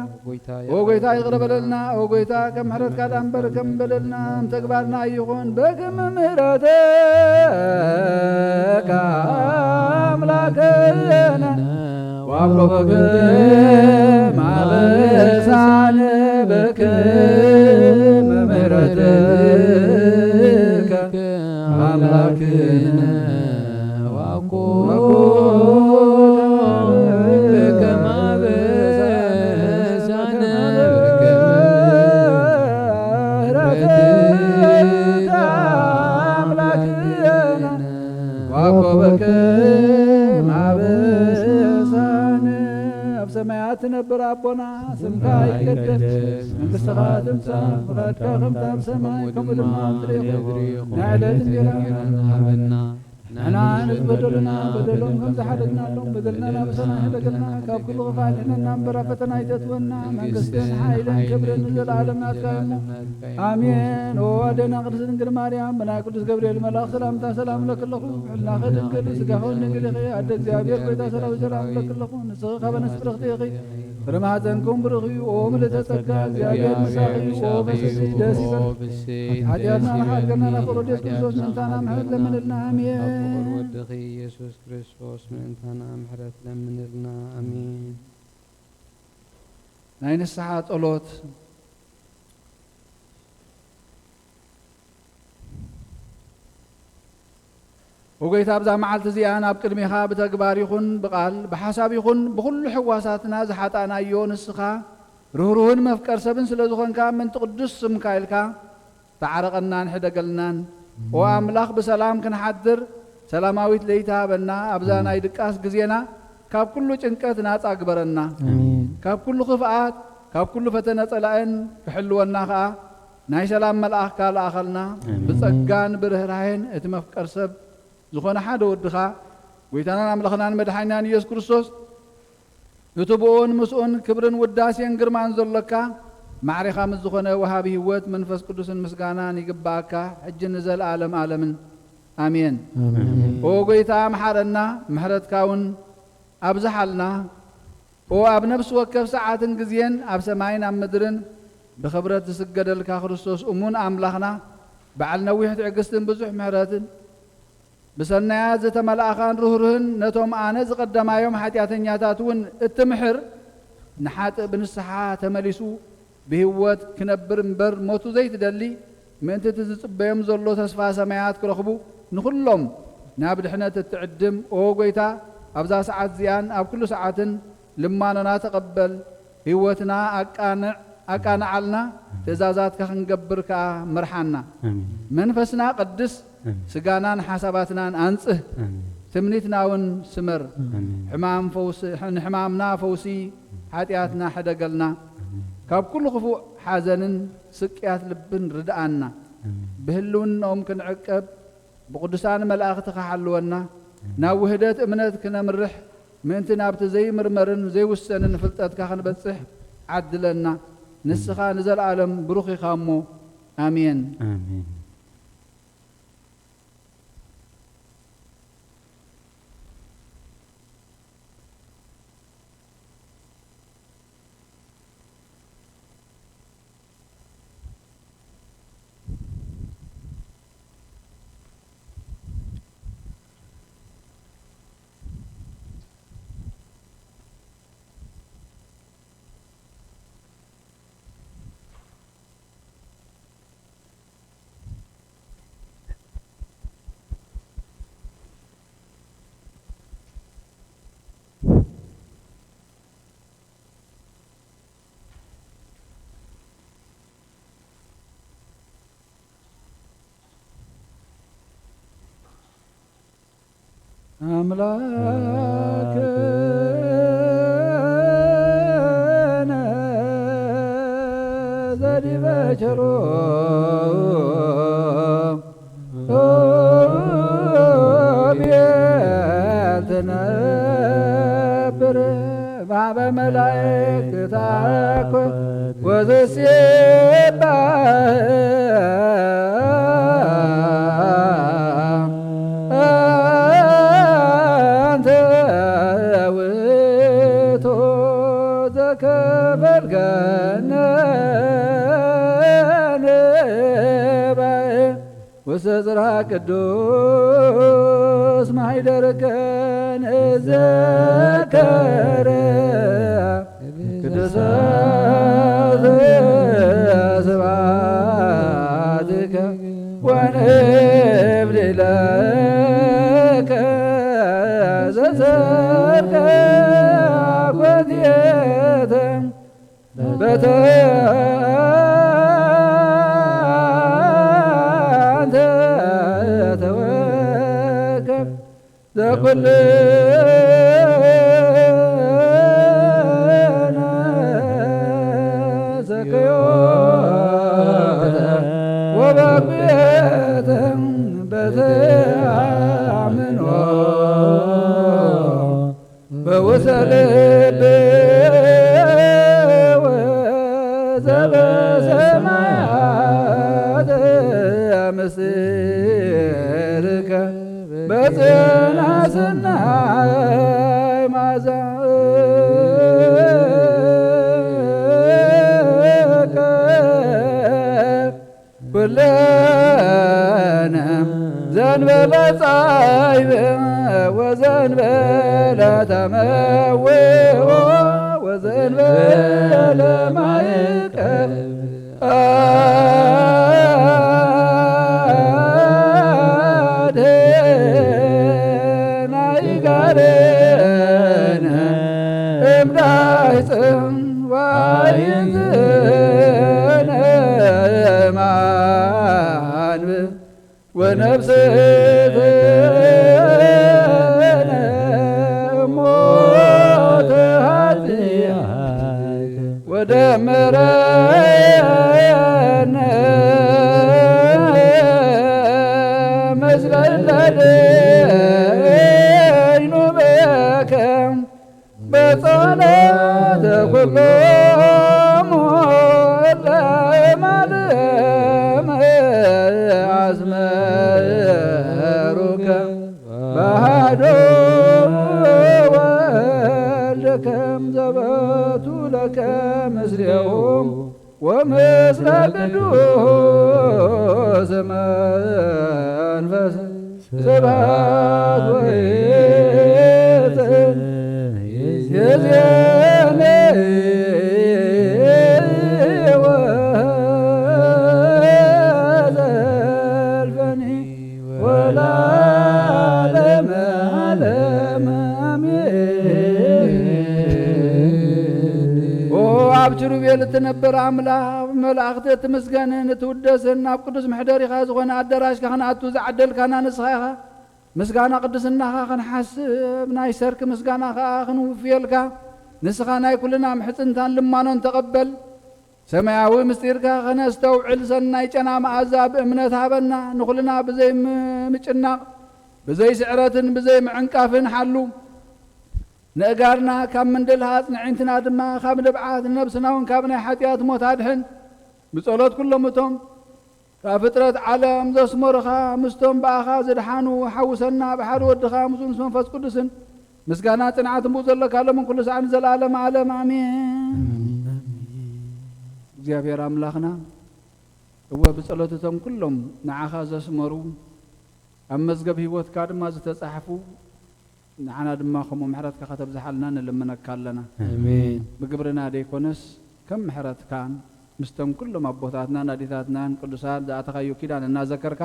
ኦ ጎይታ ይቕረ በለልና። ኦ ጎይታ ከም ምሕረትካ ዳእምበር ከም በደልና ምተግባርና ኣይኹን። በክም ምሕረትካ ኣምላክነ ዋቆ በክም ኣበሳነ በክም ምሕረትከ ኣምላክነ ዋቆ ሰማያት ትነብር ኣቦና፣ ስምካ ይቀደስ፣ መንግስትኻ ትምጻእ፣ ፍቓድካ ከምታ ኣብ ሰማይ ከምኡ ድማ ኣብ ምድሪ ይኹን። ናይ ዕለት እንጀራና ሃበና። ንሕና ንዝበደሉና በደሎም ከም ዝሓደግናሎም በደልና ናብ ሰማይ ሕደገልና፣ ካብ ኩሉ ክፋእ ኣድሕነና እምበር ኣብ ፈተና ኣይተእትወና። መንግስትን ሓይልን ክብርን ንዘለኣለም ናትካ እዩ እሞ፣ ኣሜን። ኦ ኣደና ቅድስት ድንግል ማርያም፣ ብናይ ቅዱስ ገብርኤል መልኣኽ ሰላምታ ሰላም እለኪ ኣለኹ። ብሕልናኺ ድንግል፣ ስጋኺ እውን ድንግል ኢኺ። ኣደ እግዚኣብሔር፣ ጎይታ ሰራዊት፣ ሰላም እለኪ ኣለኹ። ንስኺ ካብ ኣንስቲ ብርኽቲ ኢኺ፣ ፍረ ማህፀንኩም ብሩኽ እዩ። ኦ ምልእተ ጸጋ፣ እግዚኣብሔር ምሳኺ እዩ። ኦ ፍስሕቲ ደስ ይበል። ሓጢኣትና መሓር ገና ናብ ፍቕር ወዲ የሱስ ክርስቶስ ምእንታና ምሕረት ለምንልና። ኣሜን። ኣብ ፍቕር ወድኺ የሱስ ክርስቶስ ምእንታና ምሕረት ለምንልና። ኣሜን። ናይ ንስሓ ጸሎት። ኦ ጎይታ፣ ኣብዛ መዓልቲ እዚኣ ናብ ቅድሜኻ ብተግባር ይኹን ብቓል፣ ብሓሳብ ይኹን ብኹሉ ሕዋሳትና ዝሓጣእናዮ፣ ንስኻ ርህሩህን መፍቀር ሰብን ስለ ዝኾንካ፣ ምእንቲ ቅዱስ ስምካ ኢልካ ተዓረቐናን ሕደገልናን። ኦ ኣምላኽ፣ ብሰላም ክንሓድር፣ ሰላማዊት ለይቲ ሃበና። ኣብዛ ናይ ድቃስ ግዜና ካብ ኩሉ ጭንቀት ናጻ ግበረና። ኣሜን። ካብ ኩሉ ክፍኣት፣ ካብ ኩሉ ፈተነ ጸላእን ክሕልወና ከኣ፣ ናይ ሰላም መልኣኽካ ለኣኸልና። ኣሜን። ብጸጋን ብርህራሄን እቲ መፍቀር ሰብ ዝኾነ ሓደ ወድኻ፣ ጎይታናን ኣምላኽናን መድሓኒናን ኢየሱስ ክርስቶስ፣ እቲ ብኡን ምስኡን ክብርን ውዳሴን ግርማን ዘሎካ፣ ማዕሬኻ ምስ ዝኾነ ወሃቢ ህይወት መንፈስ ቅዱስን ምስጋናን ይግብኣካ፣ ሕጂ ንዘለኣለም ኣለምን። ኣሜን። ኣሜን። ኦ ጎይታ፣ መሓረና፣ ምሕረትካ እውን ኣብዝሓልና። ኦ ኣብ ነፍሲ ወከፍ ሰዓትን ግዜን፣ ኣብ ሰማይን ኣብ ምድርን ብኽብረት ዝስገደልካ ክርስቶስ እሙን ኣምላኽና፣ በዓል ነዊሕ ትዕግስትን ብዙሕ ምሕረትን፣ ብሰናያት ዝተመልኣኻን ርህሩህን፣ ነቶም ኣነ ዝቐደማዮም ሓጢኣተኛታት እውን እትምሕር፣ ንሓጥእ ብንስሓ ተመሊሱ ብህይወት ክነብር እምበር ሞቱ ዘይትደሊ፣ ምእንቲ እቲ ዝጽበዮም ዘሎ ተስፋ ሰማያት ክረኽቡ፣ ንኹሎም ናብ ድሕነት እትዕድም፣ ኦ ጎይታ፣ ኣብዛ ሰዓት እዚኣን ኣብ ኩሉ ሰዓትን ልማኖና ተቐበል። ህይወትና ኣቃንዕ፣ ኣቃንዓልና፣ ትእዛዛትካ ክንገብር ከኣ ምርሓና። ኣሜን። መንፈስና ቀድስ፣ ኣሜን። ስጋናን ሓሳባትናን ኣንጽህ፣ ኣሜን። ትምኒትና እውን ስመር። ኣሜን። ሕማም ፈውስ-፣ ንሕማምና ፈውሲ፣ ሓጢኣትና ሕደገልና። ኣሜን። ካብ ኩሉ ክፉእ ሓዘንን ስቅያት ልብን ርድኣና። ኣሜን። ብህልውናኦም ክንዕቀብ፣ ብቅዱሳን መላእኽትኻ ሓልወና። ኣሜን። ናብ ውህደት እምነት ክነምርሕ፣ ምእንቲ ናብቲ ዘይምርመርን ዘይውሰንን ፍልጠትካ ክንበጽሕ ዓድለና። ንስኻ ንዘለኣለም ብሩኽ ኢኻ እሞ፣ ኣሜን። ኣሜን። ኣምላክነ ዘዲበ ቸሮ ቤት ትነብር ማህበ መላእክት ታኮ ወዘሴባ አንተ ውእቱ ዘከፈልከነ ንባኤ ውስተ ጽርሐ ቅዱስ ማሕደርከ ንዘከር ቅዱሳት ስብሐትከ ወንብል ለከ ዘዘልከ ኮቴተ በተ አንተ ተወከፍ ዘኩል ናስናይ ማዛቀ ኩለነ ዘንበለ ጻይበ ወዘንበለ ተመውኦ ወዘንበለ ማይቀብ ኣድህና ይጋረነ እምዳይ ጽም ዋይንዝነ ማንብ ወነፍስነ ሞተ ኃጢአት ወደመረነ ምስለ ለደይኑ በከም በጸሎተ ኩሎሙ ለማለም አስመሩከ በሃዶ ወልድከም ዘበቱ ለከ ምስሌሁ ወምስለ ቅዱስ መንፈስ ስብሐት ወይትንየዜነ ወዘልፈኒ ወለዓለመ ዓለም አሜን። ኦ ኣብ ኪሩቤል እትነብር ኣምላኽ፣ ብመላእኽቲ እትምስገንን እትውደስን፣ ኣብ ቅዱስ መሕደሪኻ ዝኾነ ኣዳራሽካ ክንኣቱ ዝዓደልካና ንስኻ ኢኻ። ምስጋና ቅድስናኻ ክንሓስብ፣ ናይ ሰርክ ምስጋና ኸኣ ክንውፍየልካ፣ ንስኻ ናይ ኩልና ምሕጽንታን ልማኖን ተቐበል። ሰማያዊ ምስጢርካ ኸነስተውዕል ሰናይ ጨና መኣዛ ብእምነት ሃበና። ንኹልና ብዘይ ም-፣ ምጭናቕ፣ ብዘይ ስዕረትን ብዘይ ምዕንቃፍን ሓሉ። ነእጋርና ካብ ምንድልሃጽ፣ ነዒንትና ድማ ካብ ንብዓት፣ ንነብስና እውን ካብ ናይ ሓጢኣት ሞት ኣድሕን። ብጸሎት ኩሎም እቶም ካብ ፍጥረት ዓለም ዘስመሩኻ፣ ምስቶም ብኣኻ ዝድሓኑ ሓውሰና፣ ብሓደ ወድኻ ምስኡ ምስ መንፈስ ቅዱስን ምስጋና ጽንዓትን ብኡ ዘለካ ሎምን ኩሉ ሰዓትን ንዘለኣለመ ዓለም ኣሜን። እግዚኣብሔር ኣምላኽና እወ ብጸሎት እቶም ኩሎም ንዓኻ ዘስመሩ ኣብ መዝገብ ህይወትካ ድማ ዝተጻሕፉ ንዓና ድማ ከምኡ ምሕረትካ ከተብዝሓልና ንልምነካ ኣለና። ኣሜን። ብግብርና ደይኮነስ ከም ምሕረትካን ምስቶም ኩሎም ኣቦታትናን ኣዴታትናን ቅዱሳን ዝኣተኻዮ ኪዳን እናዘከርካ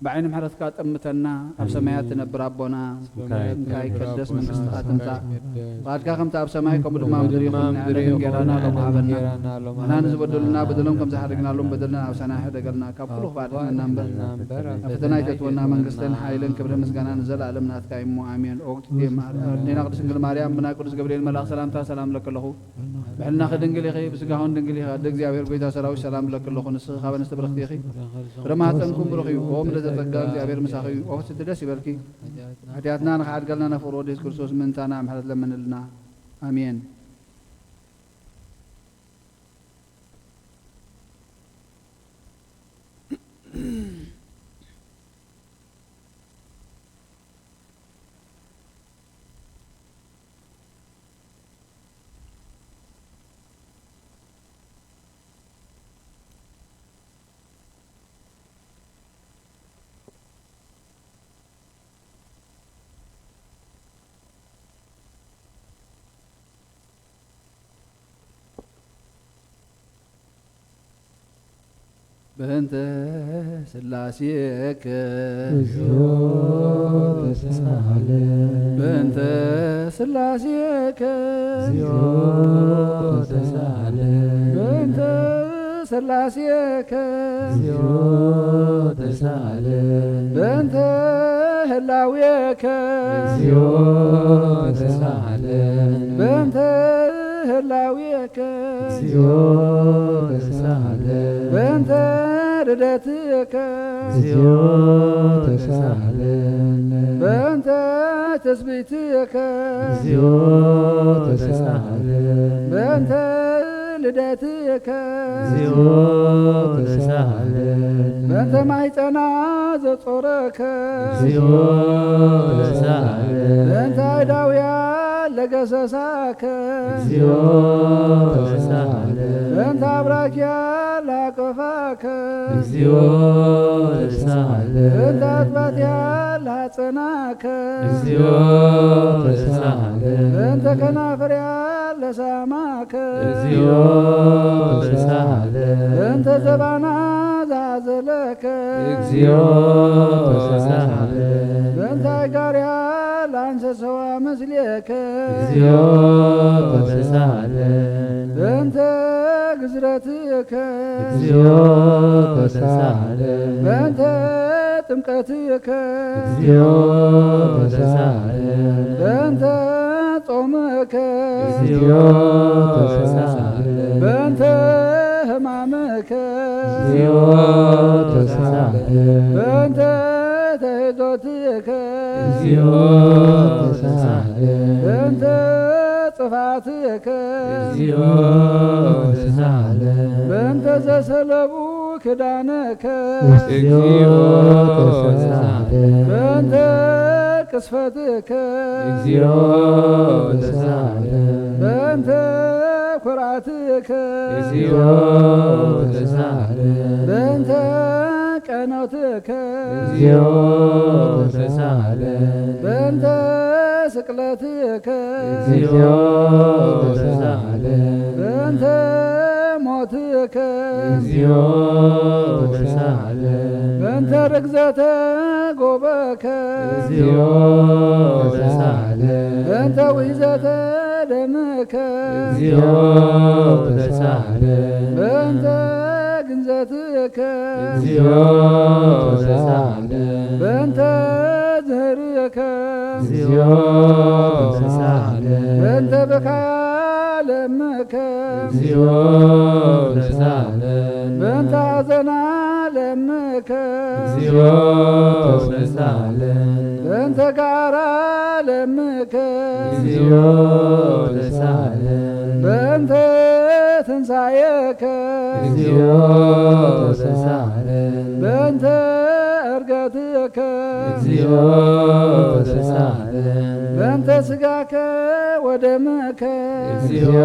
ብዓይኒ ምሕረትካ ጠምተና። ኣብ ሰማያት ኣሜን። ትነብር ኣቦና ስምካ ስምካ ይትቀደስ፣ ይትቀደስ፣ መንግስትኻ መንግስትኻ ትምጻእ፣ ትምጻእ፣ ፍቓድካ ከምቲ ኣብ ሰማይ ከምኡ ድማ ኣብ ምድሪ ይኹን። ንዕና እንጀራና ሎም ሃበና። ንሕና ንዝበደሉና በደሎም ከም ዝሓደግናሎም በደልና ኣብ ሰናይ ሕደገልና፣ ካብ ኩሉ ክፉእ ኣድሕነና እምበር። ኣብ ፈተና ኣይተእትወና፣ መንግስትን ሓይልን ክብርን ምስጋናን ንዘለኣለም ናትካ እዩ እሞ፣ ኣሜን። ኦ እግዝእትየ ማር-፣ ኣዴና ቅድስት ድንግል ማርያም፣ ብናይ ቅዱስ ገብርኤል መልኣኽ ሰላምታ ሰላም እለኪ ኣለኹ። ብሕልናኺ ድንግል ኢኺ፣ ብስጋኽን ድንግል ኢኺ። ኣደ እግዚኣብሔር ጎይታ ሰራዊት ሰላም እለኪ ኣለኹ። ንስኺ ካብ ኣንስቲ ብርኽቲ ኢኺ፣ ፍረ ማህፀንኩም ብሩኽ እዩ። ኦ ምልዕተ ጸጋ እግዚኣብሔር ምሳኺ እዩ። ኦ ፍስሕቲ ደስ ይበልኪ፣ ሓጢኣትና ንኽሓድገልና ነፍቅሮ ወዲ የሱስ ክርስቶስ ምእንታና ምሕረት ለምንልና። ኣሜን። በእንተ ሥላሴከ እግዚኦ ተሳሃለ። በእንተ ሥላሴከ እግዚኦ ተሳሃለ። በእንተ ሥላሴከ እግዚኦ ተሳሃለ። በእንተ ህላዌከ እግዚኦ ተሳሃለ። በእንተ ህላዌከ እግዚኦ ተሳሃለ። በእንተ ርደትከ እግዚኦ ተሳሃለ። በእንተ ትስብእትከ እግዚኦ ተሳሃለ። በእንተ ልደትከ እግዚኦ ተሳሃለን። በእንተ ማሕፀና ዘጾረከ እግዚኦ ተሳሃለን። በእንተ ኣእዳውያ ለገሰሳከ እግዚኦ ተሳሃለን። በእንተ ኣብራኪያ ላቀፋከ እግዚኦ ተሳሃለን። በእንተ ኣጥባትያ ላጸናከ እግዚኦ ተሳሃለን። በእንተ ከናፍርያ ለሳማከ እግዚኦ ተሳሃለን። በእንተ ዘባና ዝሃዘለከ እግዚኦ ተሳሃለን። በእንተ ኣጋርያ ላንሰሰዋ ምስሌከ እግዚኦ ተሳሃለን። በእንተ ግዝረትከ እግዚኦ ተሳሃለን። በእንተ ጥምቀትከ እግዚኦ ተሳሃለን። በእንተ ጾምከ እግዚኦ ተሳሃለን። በእንተ ሕማምከ እግዚኦ ተሳሃለን። በእንተ ተሕዞትከ እግዚኦ ተሳሃለን። በእንተ ጽፋትከ እግዚኦ ተሳሃለን። በእንተ ዘሰለቡ ክዳነከ እግዚኦ ተሳሃለን። በእንተ ቅስፈትከ እግዚኦ ተሳሃለን። በእንተ ኩርዓትከ እግዚኦ ተሳሃለን። በእንተ ቀኖትከ እግዚኦ ተሳሃለን። በእንተ ስቅለትከ እግዚኦ ተሳሃለን። በእንተ ሞትከ እግዚኦ ተሳሃለን። በእንተ ርግዘተ ጎበከ እግዚኦ ተሳሃለን። በእንተ ውሕዘተ ደምከ እግዚኦ ተሳሃለን። በእንተ ግንዘትከ እግዚኦ ተሳሃለን። በእንተ ዝህርከ እግዚኦ ተሳሃለን። በእንተ ብካያ ለምከ እግዚኦ ተሳሃለን። በእንተ ሐዘና ለምከ እግዚኦ ተሳሃለን። በእንተ ጋራ ለምከ እግዚኦ ተሳሃለን። በእንተ ትንሳኤከ እግዚኦ ተሳሃለን። በእንተ እርገትከ እግዚኦ ተሳሃለን። በእንተ ስጋከ ወደምከ እግዚኦ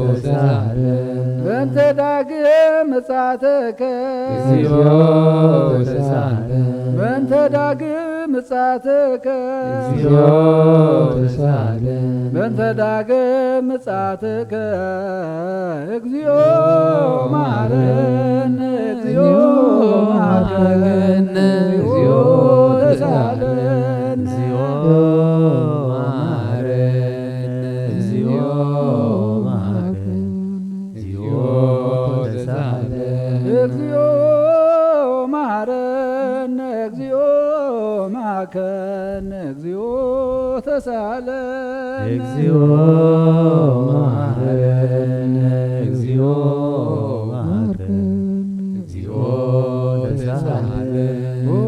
ተሳሃለን። በእንተ ዳግም ምጽኣትከ እግዚኦ ተሳሃለን። በእንተ ዳግም ምጽኣትከ እግዚኦ ተሳሃለን። በእንተ ዳግም ምጽኣትከ እግዚኦ መሐረነ እግዚኦ መሐረነ እግዚኦ ተሳሃለነ እግዚኦ መሐረነ እግዚኦ መሐረነ እግዚኦ ተሳሃለነ እግዚኦ መሐረነ እግዚኦ መሐረነ እግዚኦ ተሳሃለነ እግዚኦ መሐረነ እግዚኦ መሐረነ እግዚኦ ተሳሃለነ ኦ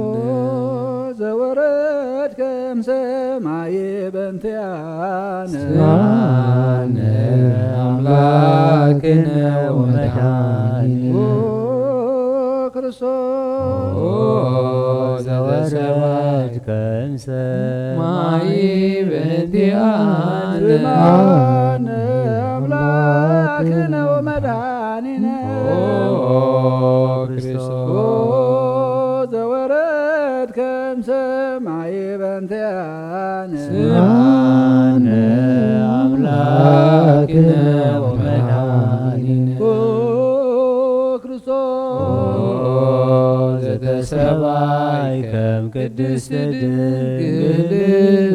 ዘወረድከ እምሰማይ በእንቲአነ ስምዓነ ኣምላክነ ወመድኃኒነ ኦ ክርስቶስ ኦ ዘወረድከ እምሰማይ በእንቲአነ ስምዓነ ኣምላክነ ወመድኃኒነ ኦ ኦ ክርስቶስ ዘወረድከ እምሰማይ በእንቲአነ ስምዓነ ኣምላክነ ወመድኃኒነ ኦ ክርስቶስ ኦ ዘተሰባይ ከም ቅድስት ድንግል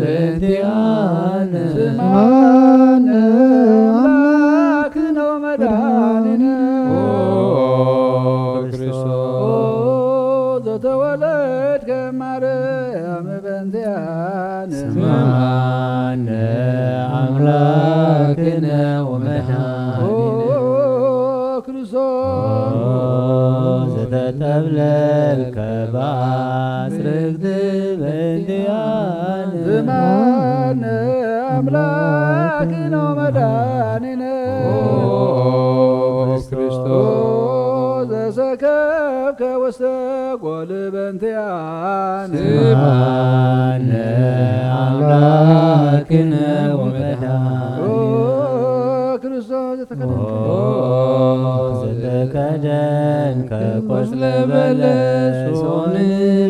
በእንቲአነ ስምዓነ ኣምላክነ ወመድኃኒነ ኦ ኦ ክርስቶስ ዘተወለድከ ማርያም በእንቲአነ ስምዓነ ኣምላክነ ወመድኃኒነ ኦ ክርስቶስ ዘተጠብለልከ በአጽርግት በእንቲአነ ስምዓነ ኣምላክነ ወመድኃኒነ ወስተጎል በንቲያነ ስምዓነ ኣምላክነ ወመድኃኒነ። ኦ ክርስቶስ ዘተከደንከ ኦ ዘተከደንከ ቆጽለ በለስ ሆን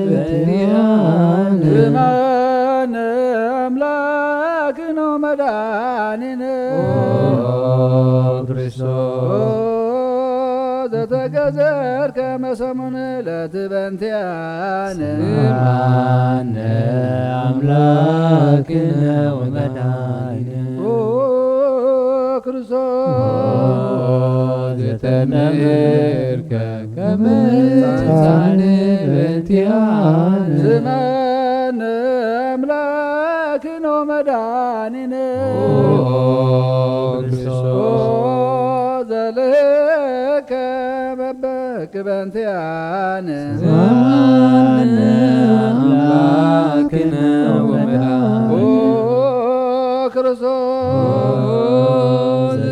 በንቲያነ ስምዓነ ኣምላክነ ወመድኃኒነ። ኦ ክርስቶስ ዘተገዘርከ መሰሙን ለትበንቲያነ ስምዓነ ኣምላክነ ወመድኃኒነ። ኦ ክርስቶስ ኦ ዘተመርካ ከመ ጻድቃን በንቲያነ ስምዓነ ኣምላክነ ወመድኃኒነ። ኦ ክርስቶስ ኦ ዘልከ መበክ በንቲያነ ስምዓነ ኣምላክነ ወመድኃኒነ። ኦ ክርስቶስ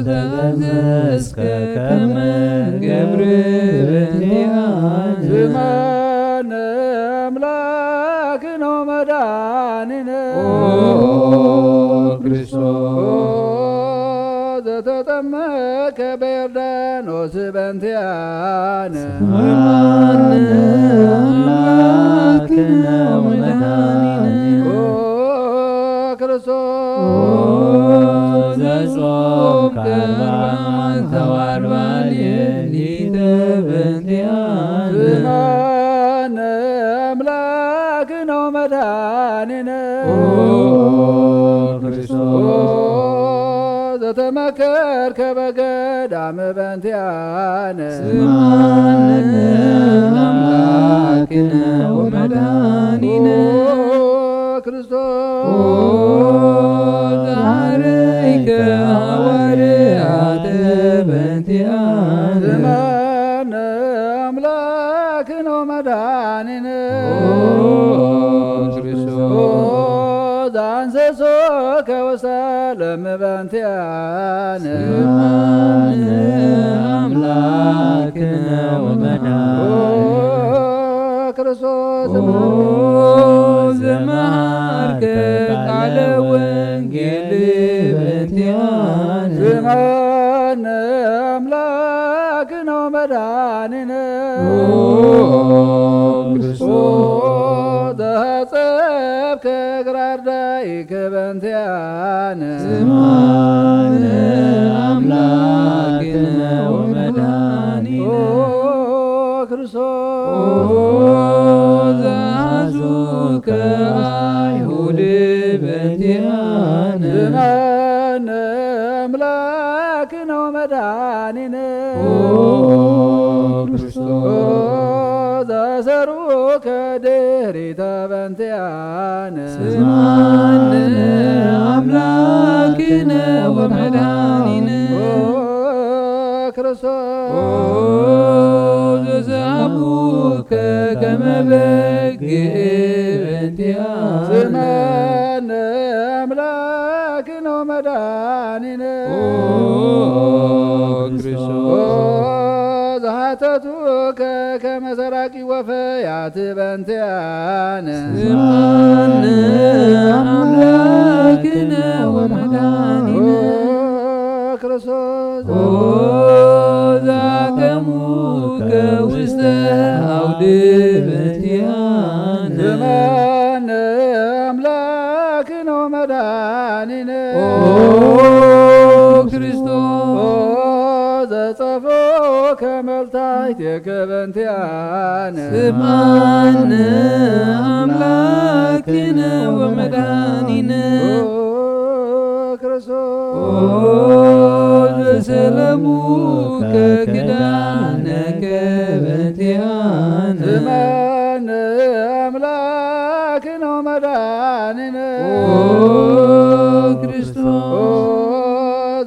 ዘተዘዝከ ከመ ገብር በንቲያነ ስምዓነ ኣምላክነ ወመድኃኒነ። ኦ ክርስቶስ ዘተጠመከ በዮርዳኖስ በንቲያነ ስምዓነ ኣምላክነ ወመድኃኒነ። ኦ ክርስቶስ ኦ ዘጾምከ በዓልተ ወአርብዓ ሌሊት በንቲያነ ስምዓነ ኣምላክነ ወመድኃኒነ። ኦ ክርስቶስ ዘተመከርከ በገዳም በንቲያነ ስምዓነ ኣምላክነ ወመድኃኒነ። ኦ ክርስቶስ ኦ ዘሐረይከ ሐዋርያት በንቲያነ ስምዓነ ኣምላክነ ወመድኃኒነ። ኦ ክርስቶስ ኦ ዘአንሰሶከ ውስተ ዓለም በንቲያነ ስምዓነ ኣምላክነ ወመድኃኒነ። ኦ ክርስቶስ ኦ ዘመሃርከ ቃለ ወንጌል በንቲያነ ስምዓነ ኣምላክነ ወመድኃኒነ። ኦ ክርስቶስ ኦ ዘሐጸብከ እግረ አርዳኢከ በንቲያነ ስምዓነ ኣምላክነ ወመድኃኒነ። ኦ ክርስቶስ ኦ ዘሐዙከ አይሁድ በንቲያነ ስምዓነ ኣምላክነ ወመድኃኒነ። ኦ ክርስቶስ ኦ ዘሰሩከ ድሪተ በንቲያነ ስምዓነ ኣምላክነ ወመድኃኒነ። ኦ ክርስቶስ ኦ ዘሰሃብከ ከመ በግ በንቲያነ ስምዓነ ኣምላክነ ወመድኃኒነ። ኦ ክርስቶስ ኦ ዘሓተቱከ ከመ ሰራቂ ወፈያት በንቲያነ ስምዓነ ኣምላክነ ወመድኃኒነ። ኦ ክርስቶስ ኦ ዘአቀሙከ ውስተ አውድ በንቲያነ ስምዓነ ኣምላክነ ወመድኃኒነ። ኦ ክርስቶስ ኦ ዘጸፍዑከ መልታይቴከ በንቲያነ ስምዓነ ኣምላክነ ወመድኃኒነ። ኦ ክርስቶስ ኦ ዘሰለሙከ ክዳነከ በንቲያነ ስምዓነ ኣምላክነ ወመድኃኒነ። ኦ ክርስቶስ ኦ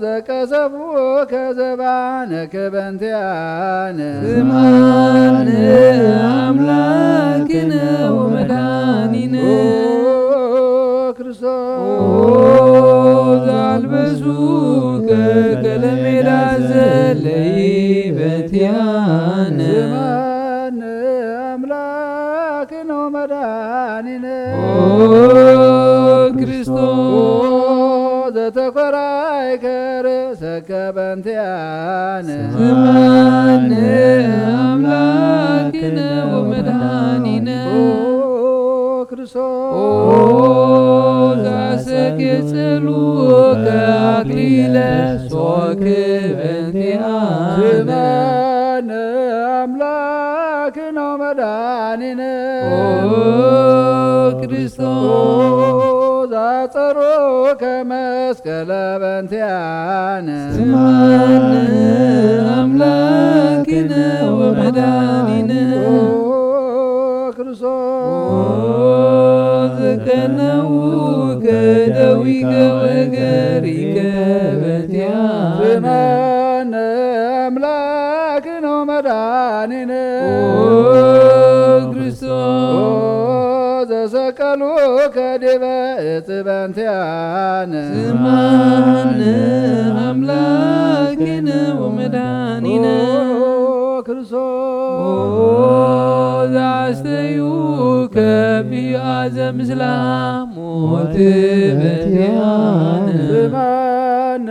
ዘቀሰፉከ ዘባነከ በንቲያነ ስምዓነ ኣምላክነ ወመድኃኒነ። ኦ ክርስቶስ ኦ ዘአልበሱከ ከለሜዳ ዘለይ በንቲያነ ስምዓነ ኦ ክርስቶስ ዘተኮራይከ ርእሰከ በንቲኣነ ስማነ ኣምላክነ ወመድኃኒነ። ኦ ክርስቶስ ኦ ዘአሰኬ ጸልወከ አክሊለ ሶክ በንቲአነ ስማነ አምላክነ ወመድኃኒነ። ኦ ክርስቶስ ዛጸሮከ መስቀለ በንቲአነ ስማነ አምላክነ ወመድኃኒነ። ኦ ክርስቶስ ዘቀነውከ ደዊከ ወገሪከ በንቲአነ ስማነ አምላክነ ወመድኃኒነ። ኦ ክርስቶስ ዘሰቀሉከ ዲበ እጽ በንቲአነ ስማነ አምላክነ ወመድኃኒነ። ኦ ክርስቶስ ኦ ዘአስተዩከ ቢአዘ ምስላ ሞት በንቲአነ ስማነ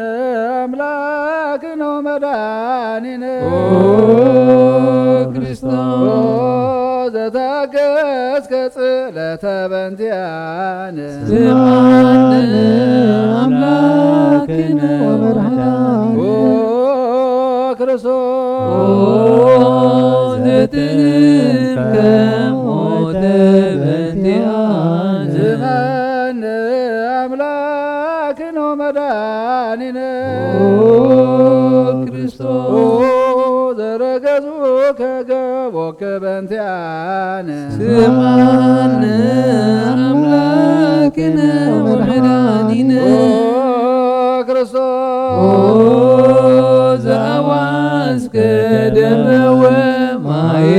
አምላክነ ወመድኃኒነ። ኦ ክርስቶስ ዘታገስከ ጽለተ በንቲአነ ስማነ አምላክነ ወመድኃኒነ። ኦ ክርስቶስ ኦ ዘትንከ ሞተ በንቲአነ ስማነ አምላክነ ወመድኃኒነ። ኦ ክርስቶስ ኦ ዘረገዙከ ገቦከ በንቲአነ ስማነ አምላክነ ወመድኃኒነ። ኦ ክርስቶስ ኦ ዘአዋስከ ደመ ወማየ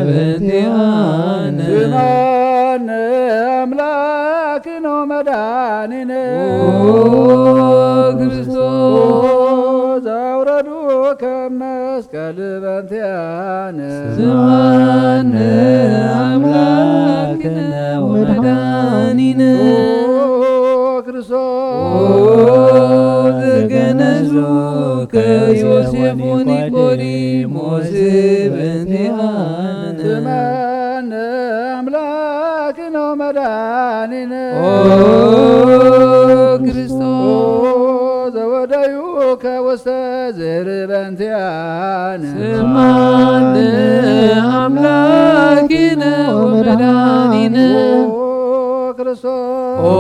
በንቲአነ ስማነ አምላክነ ወመድኃኒነ። ኦ ክርስቶስ ኦ ዘአውረዱከ መስቀል በንቲአነ ስማነ አምላክነ ወመድኃኒነ። ኦ ክርስቶስ ኦ ዘገነዙከ ዮሴፍ ወኒቆዲሞስ በንቲአነ ስማነ አምላክነ ወመድኃኒነ። ኦ ክርስቶስ ኦ ዘወደዩከ ውስተ ዝር በንቲአነ ስማነ አምላክነ ወመድኃኒነ። ኦ ክርስቶስ ኦ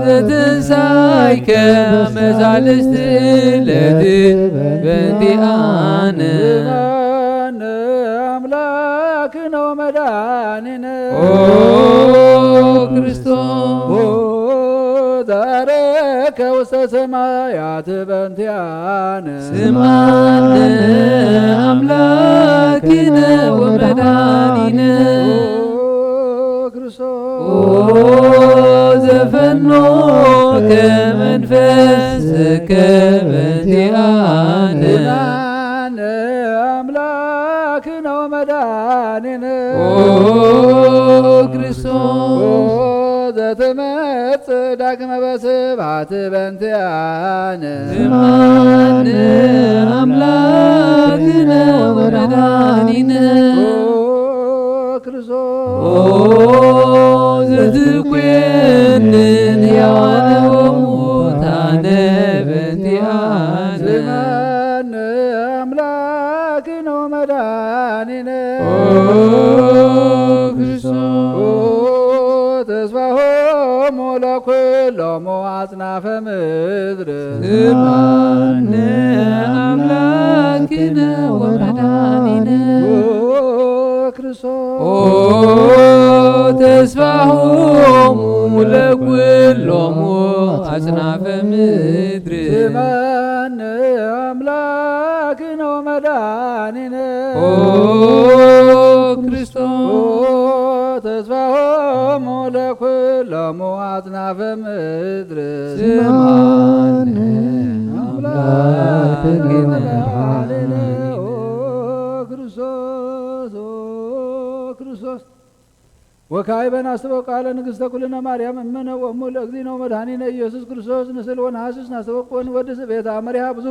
ዘትንሳይከ መሳልስት ዕለት በንቲአነ ስማነ አምላክነ ወመድኃኒነ። ኦ ክርስቶስ ኦ ዛረከ ውስተ ሰማያት በንቲአነ ስማነ አምላክነ ወመድኃኒነ። ኦ ክርስቶስ ኦ ዘፈኖከ መንፈስከ በንቲአነ ስማነ አምላክነ ወመድኃኒነ። ኦ ክርስቶስ ኦ ዘትመጽእ ዳግመ በስብሐት በንቲአነ ስማነ አምላክነ ወመድኃኒነ። ኦ ክርስቶስ ኦ ዘትኮንን ሕያዋነ ወሙታነ በንቲአነ ስማነ አምላክነ ወመድኃኒነ። ኦ ክርስቶስ ኦ ተስፋሆሙ ለኩሎሙ አጽናፈ ምድር ስማነ አምላክነ ወመድኃኒነ። ኦ ክርስቶስ ኦ ተስፋሆሙ ለኩሎሙ አጽናፈ ምድር ስማነ አምላክነ ወመድኃኒነ። ኦ ክርስቶስ ኦ ተስፋሆሙ ለኩሎሙ አጽናፈ ምድር ስማነ አምላክነ ወመድኃኒነ። ኦ ክርስቶስ ኦ ክርስቶስ ወካዕበ ናስተበቁ ቃለ ንግሥተ ኩልነ ማርያም እምነ ወእሙ ለእግዚእነ ወመድኃኒነ ኢየሱስ ክርስቶስ ንስል ወነሐስስ ናስተበቁ ወንወድስ ቤተ አመሪሃ ብዙ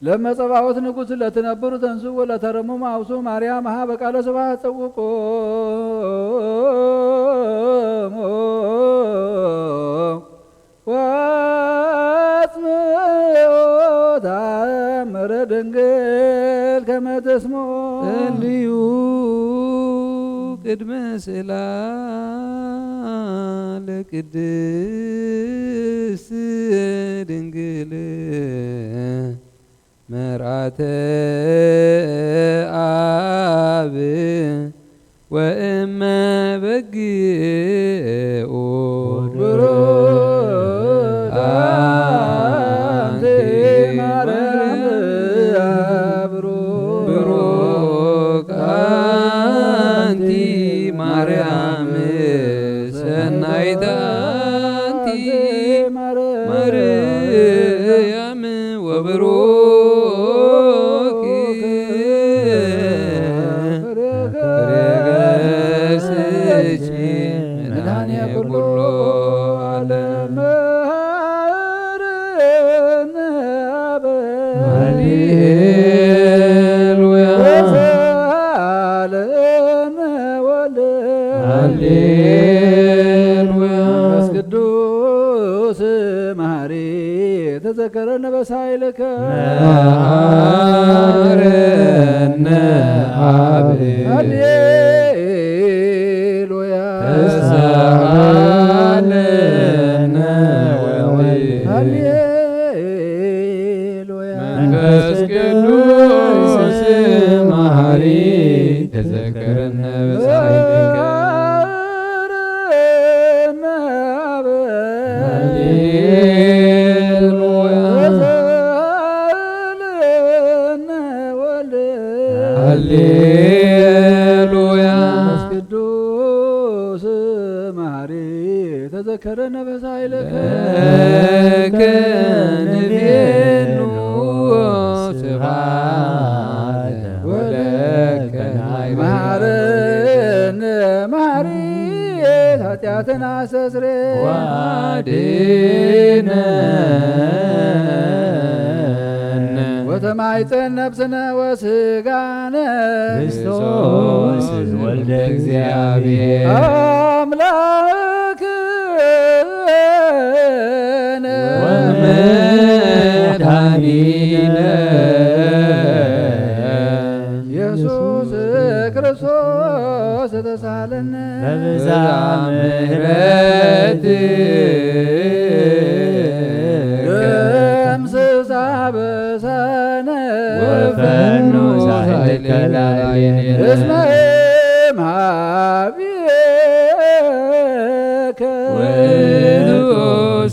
ለመጸባዖት ንጉሥ ለትነብሩ ተንሱ ወለተረሙም አውሱ ማርያም ሀበ ቃለ ስብሐት ጸውቁ ወአጽምዖ ተአምረ ድንግል ከመ ተስምዖ። እልዩ ቅድመ ስእላ ለቅድስት ድንግል መርዓተ አብ ወእመ በግኡ ብሩክ አንቲ ማርያም ብሩክ አንቲ ማርያም ሰናይት አንቲ ማርያም ወብሩክ ፍሬ ከርሥኪ መድኃኔ ኩሉ ዓለም። መሐረነ አብ ሃሌሉያ። ወሰአለነ ወልድ ሃሌሉያ። መንፈስ ቅዱስ መሐሪ ተዘከረነ በሳይልከ። መሐረነ አብ ሃሌሉያ። ተሳሃለነ ወልድ ሃሌሉያ። መንፈስ ቅዱስ መሐሪ ተዘከረነ በሳይልከ። ሃሌሉያ። መንፈስ ቅዱስ መሐሪ ተዘከረነ በሳይልከ። ለከ ንቤኑ ስብሐት ወለከ ናይቤ። መሐረነ መሐሪ ኃጢአትና አስተስሬ ወአድነነ። ወተማይፀን ነፍስነ ወስጋነ ክርስቶስ ወልደ እግዚአብሔር አምላክነ ወመድኃኒነ ኢየሱስ ክርስቶስ ተሳለነ። በብዝኃ ምሕረትከ ደምስስ አበሳነ ወፈኑ ኃይልከ ላዕሌነ። እስመ እምሃቤከ ውእቱ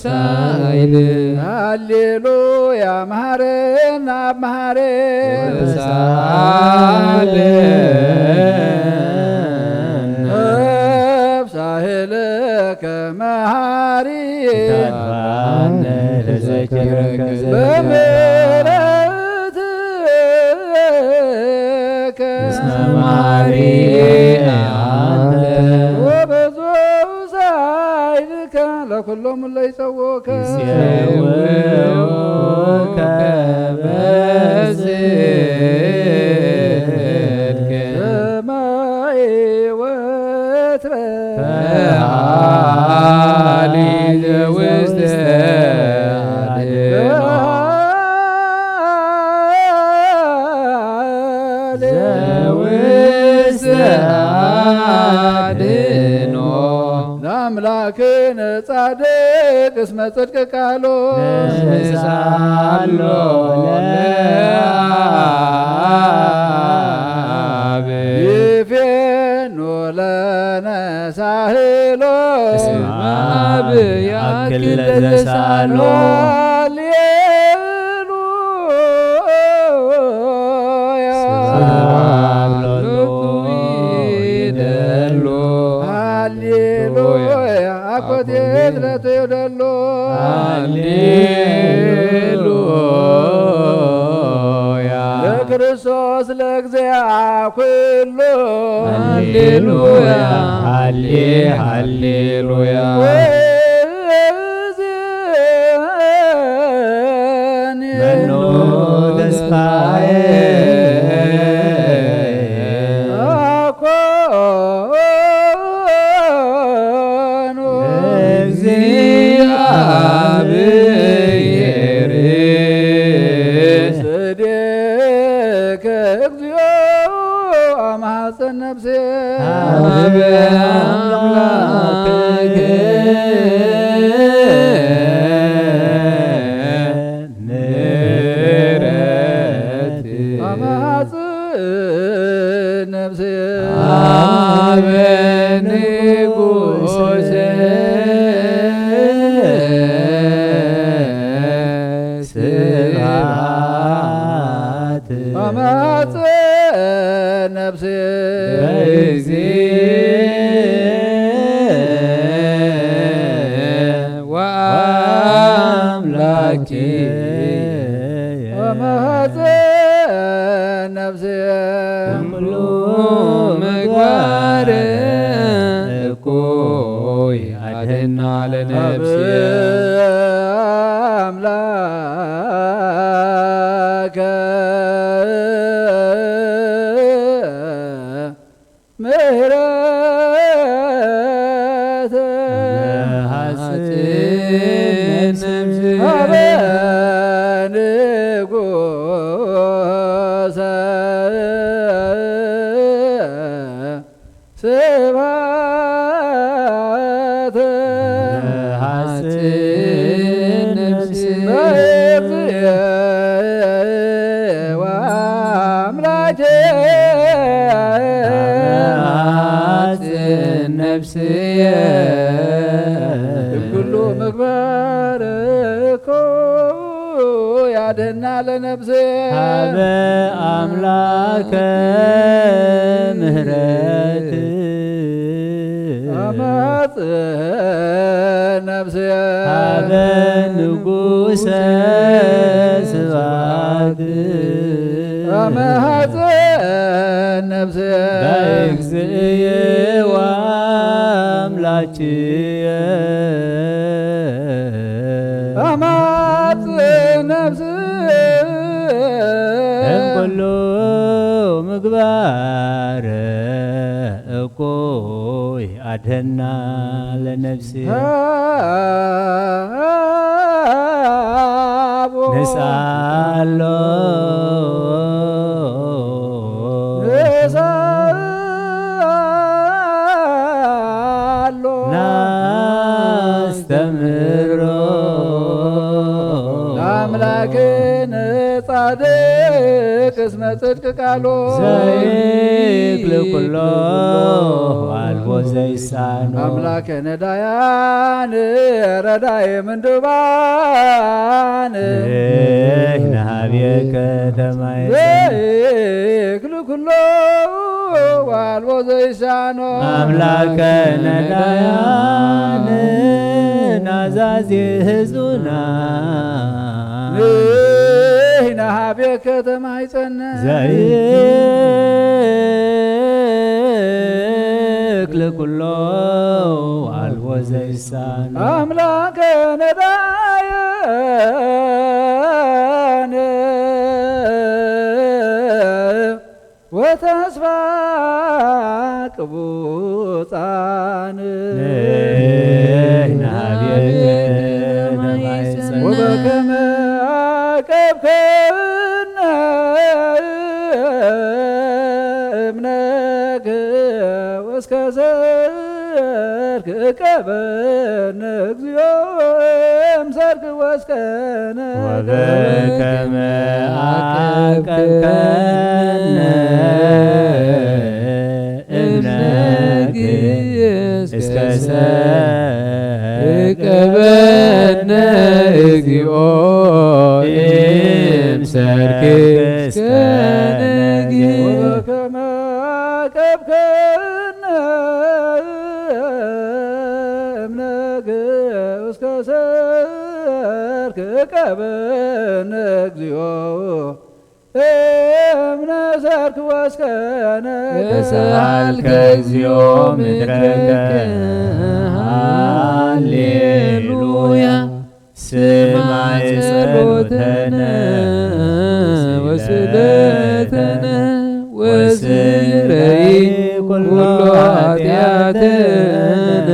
ሳይል። ሃሌሉያ። መሐረነ አብ መሐሪ ወሳለ ነፍሳሄ ለከ መሐሪ ታድባነ ለዘኪረከ በምሕረትከ እስመ መሐሪ አንተ ወበዙ ሳይልከ ለኩሎም ለይጸውዑከ ይጼውዑከ በጽድቅ ሰማይ ወትረ ፈአሊ ዘውስተ አድኖ። ዘውስተ አድኖ። ለአምላክነ ጻድቅ እስመ ጽድቅ ቃሉ። ንሳሎ ለአብ ይፌኑ ለነ ሳህሎ። እስመ አብ ያክል ለዘሳሎ። ሃሌሉያ። ስብሐት ሎቱ ይደሉ። ሃሌሉያ። አኮቴት ለትደሎ። ሃሌሉያ። ለክርስቶስ ለእግዚአ ኩሉ። ሃሌሉያ፣ ሃሌ፣ ሃሌሉያ። ወእግዚእኒ መኑ ተስፋዬ። አኮኑ እግዚአብሔር። እዴከ እግዚኦ አማሐፀን ነፍሴ። ሀበ አምላክከ ምህረት። አማሐፅን ነፍሴ። ሀበ ንጉሰ ስብሐት። አማሐፅን ነፍሴ። በእግዚእ ወአምላኪ። አማሐፅን ነፍሴ። ኩሉ ምግባር እኩይ አድህና ለነፍሴ። አምላከ ምህረት። አማሐፅን ነፍሴ። ሀበ ንጉሰ ስብሐት። አማሐፅን ነፍሴ። በእግዚእ ወአምላኬ። አማሐፅን ነፍስየ። እምኩሉ ምግባር እኩይ አድህና ለነፍሴ። ሀበ አምላከ ምህረት። አማሐፅን ነፍሴ። ሀበ ንጉሰ ስብሐት። አማሐፅን ነፍሴ። በእግዚእየ ወአምላኪየ። አማሐፅን ነፍሴ። እምኩሉ ምግባር እኩይ አድህና ለነፍሲ። ንስአሎ። ንስአሎ። ናስተምህሮ። ለአምላክነ ጻድቅ እስመ ጽድቅ ቃሉ። ዘይክል ኩሎ አልቦ ዘይሳኖ። አምላከ ነዳያን ረዳይ ምንዱባን። ንሕና ሀቤከ ተማይፀን። ዘይክል ኩሎ አልቦ ዘይሳኖ። አምላከ ነዳያን ናዛዜ ህዙና። ንሕና ሀቤከ ተማይፀነ። ዘይክል ኩሎ አልቦ ዘይሳኖ። አምላከ ነዳያን ወተስፋ ቅቡፃን። ንሕና ሀቤከ ተማይፀን። ወበከመ አቀብከነ እምነክ እስከ ሰርክ እቀበነ እግዚኦ እምሰርክ ወስከነ። ወበከመ አቀብከነ እምነክ እስከ ሰርክ እቀበነ እግዚኦ እምሰርክ እስከ ነግህ። ወበከመ አቀብከነ እምነክ እስከ ሰርክ እቀበነ እግዚኦ እምነ ሰርክ ወስከነ ተሳልከ እግዚኦ ምድረከ። ሃሌሉያ። ስማይ ጸሎተነ ወስእለተነ ወስረይ ኩሎ ኃጢአተነ።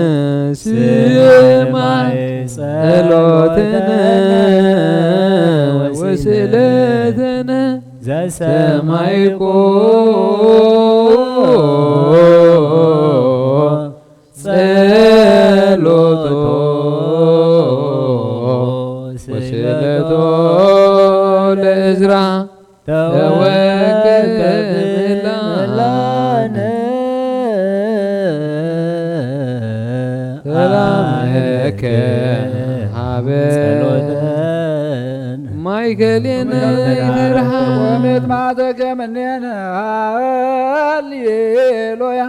ስማይ ጸሎተነ ወስእለተነ ዘሰማይኮ ጸሎቶ ወስእለቶ ለእዝራ ተወከፍ ላነ። ሰላምከ ሀበ ጸሎተን ማይከሌነ ይትርሃ ወምጥማተከ ምኔነ። ሃሌሉያ።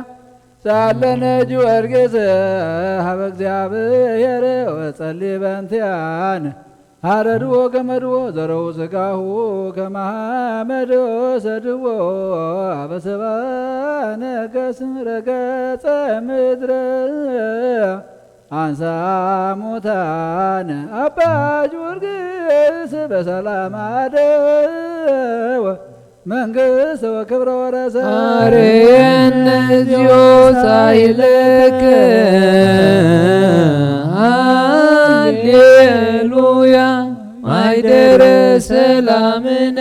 ሳለነ ጊዮርጊስ ሀበ እግዚአብሔር ወጸሊ በንቲያን። ሀረድዎ ገመድዎ ዘረው ስጋሁ ከመ ሐመድ ወሰድዎ አበሰባ ነገስ ረገጸ ምድረ አንሳ ሙታን። አባ ጊዮርጊስ በሰላም አደወ መንግስት ወክብረ ወረሰ። አርየነ እግዚኦ ሳይለከ። ሃሌሉያ። ማይደረ ሰላምነ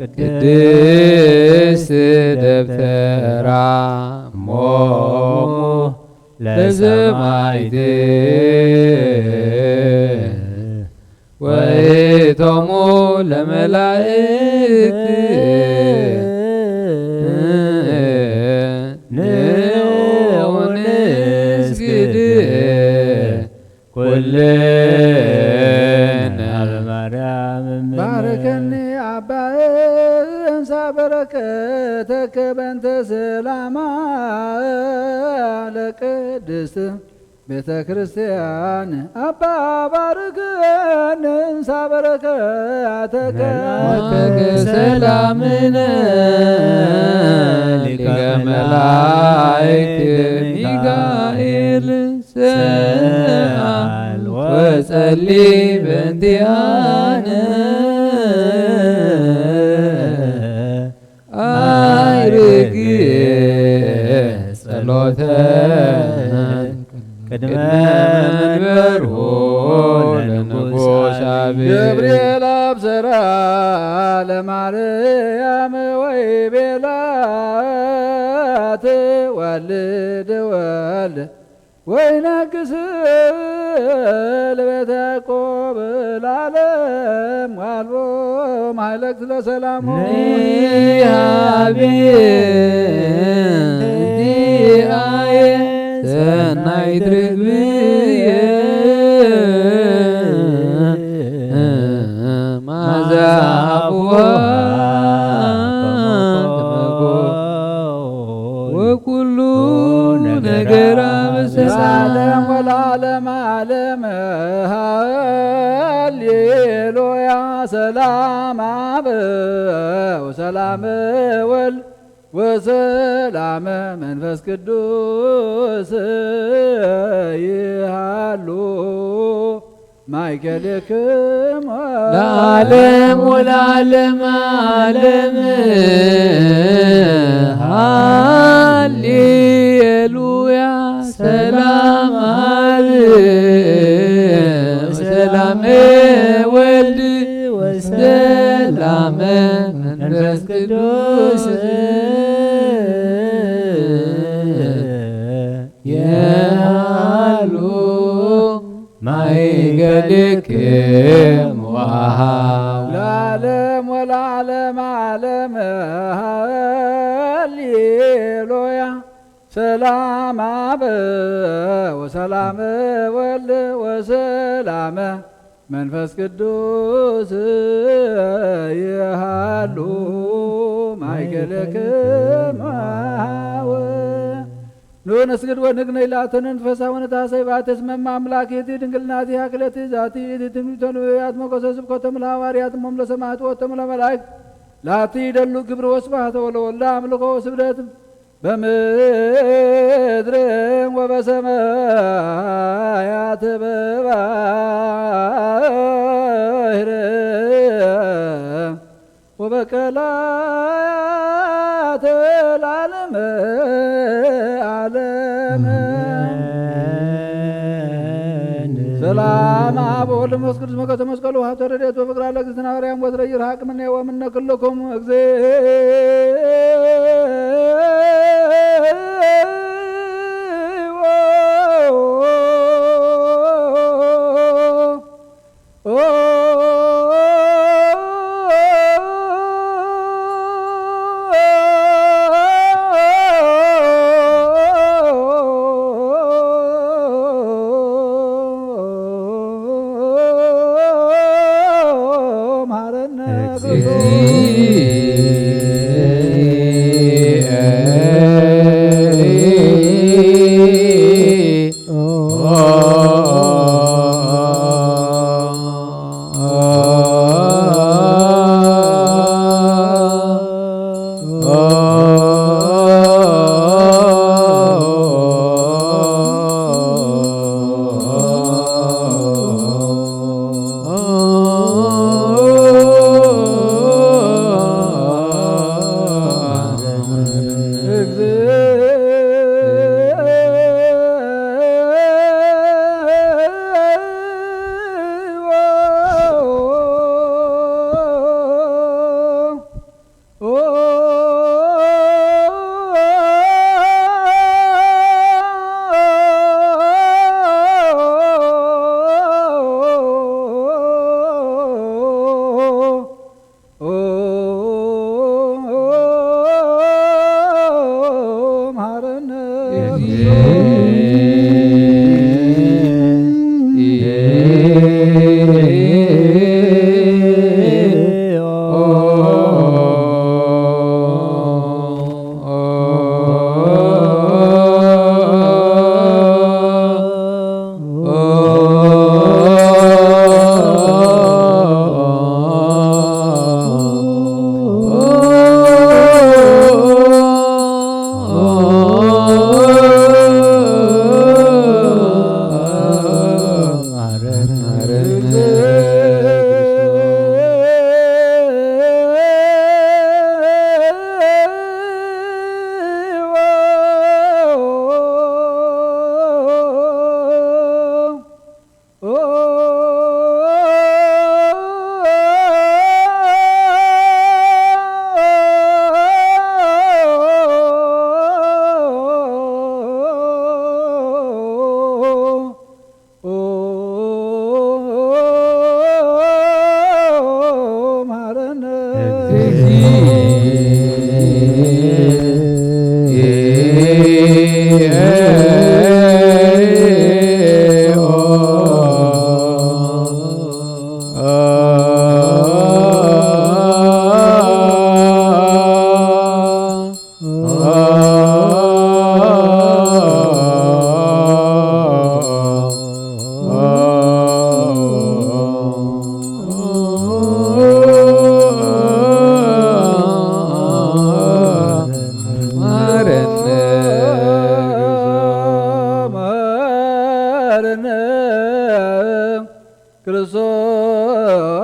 ቅድስት ደብተራ እሞሙ ለሰማይት ወይቶሙ ለመላእክት ንዑ ንስግድ ኩልነ ሀበ ማርያም እምነ። ባርከኒ አባ እንሳ በረከተከ በእንተ ሰላማ ለቅድስት ቤተ ክርስቲያን። አባ ባርከኒ እንሳ በረከተከ ሰላምነ ሊቀ መላእክት ሚካኤል ሰአል ወጸሊ በእንቲአነ። አይርግ ጸሎተ ቅድመ መንበሩ ለንጉስ አብ። ገብርኤል አብሰራ ለማርያም ወይ ቤላ ትወልድ ወልድ ወይነግስ ለቤተ ያዕቆብ ለዓለም ዋልቦ ማይለቅት ለሰላሙ። ንሃቤ እንቲአየ ሰናይት ርግብየ ማዛ አፉሃ ወኩሉ ነገራ በሰላም። ለዓለም ወለዓለም ዓለም ሃሌሉያ። ሰላም አብ ወሰላም ወልድ ወሰላም መንፈስ ቅዱስ ይሃሉ ማእከልክሙ ለዓለም ወለዓለም ዓለም። ሃሌሉያ። ሰላም አብ ወሰላም ወልድ ወሰላም መንፈስ ቅዱስ የሃሉ ማእከልክሙ ወሃቡ። ለዓለም ወለዓለም ዓለም ሃሌሉያ። ሰላም አብ ወሰላም ወልድ ወሰላም መንፈስ ቅዱስ ይሃሉ ማእከልክሙ። ነስግድ ወንግነይ ላተነ ንፈሳ ወነታሰይ ባተስመማ ኣምላክ እቲ ድንግልናቲሃ ክለቲ ዛቲ እቲ ትንቢቶ ነቢያት ሞገሰ ስብከቶም ለሃዋርያት እሞም ለሰማዕት ወቶም ለመላእክት ላቲ ይደሉ ክብር ወስብሐት ወለወልደ ኣምልኮ ወስግደት በምድር ወበሰማያት በባህር ወበቀላያት ለዓለመ ዓለም። ሰላም አብ ወወልድ ወመንፈስ ቅዱስ መከተ መስቀሉ ሀብተ ረድኤት ወፍቅር አለ እግዝእትነ ማርያም ወትረ ይርሃቅ ምኔ ወምነ ኩልኩም እግዚኦ።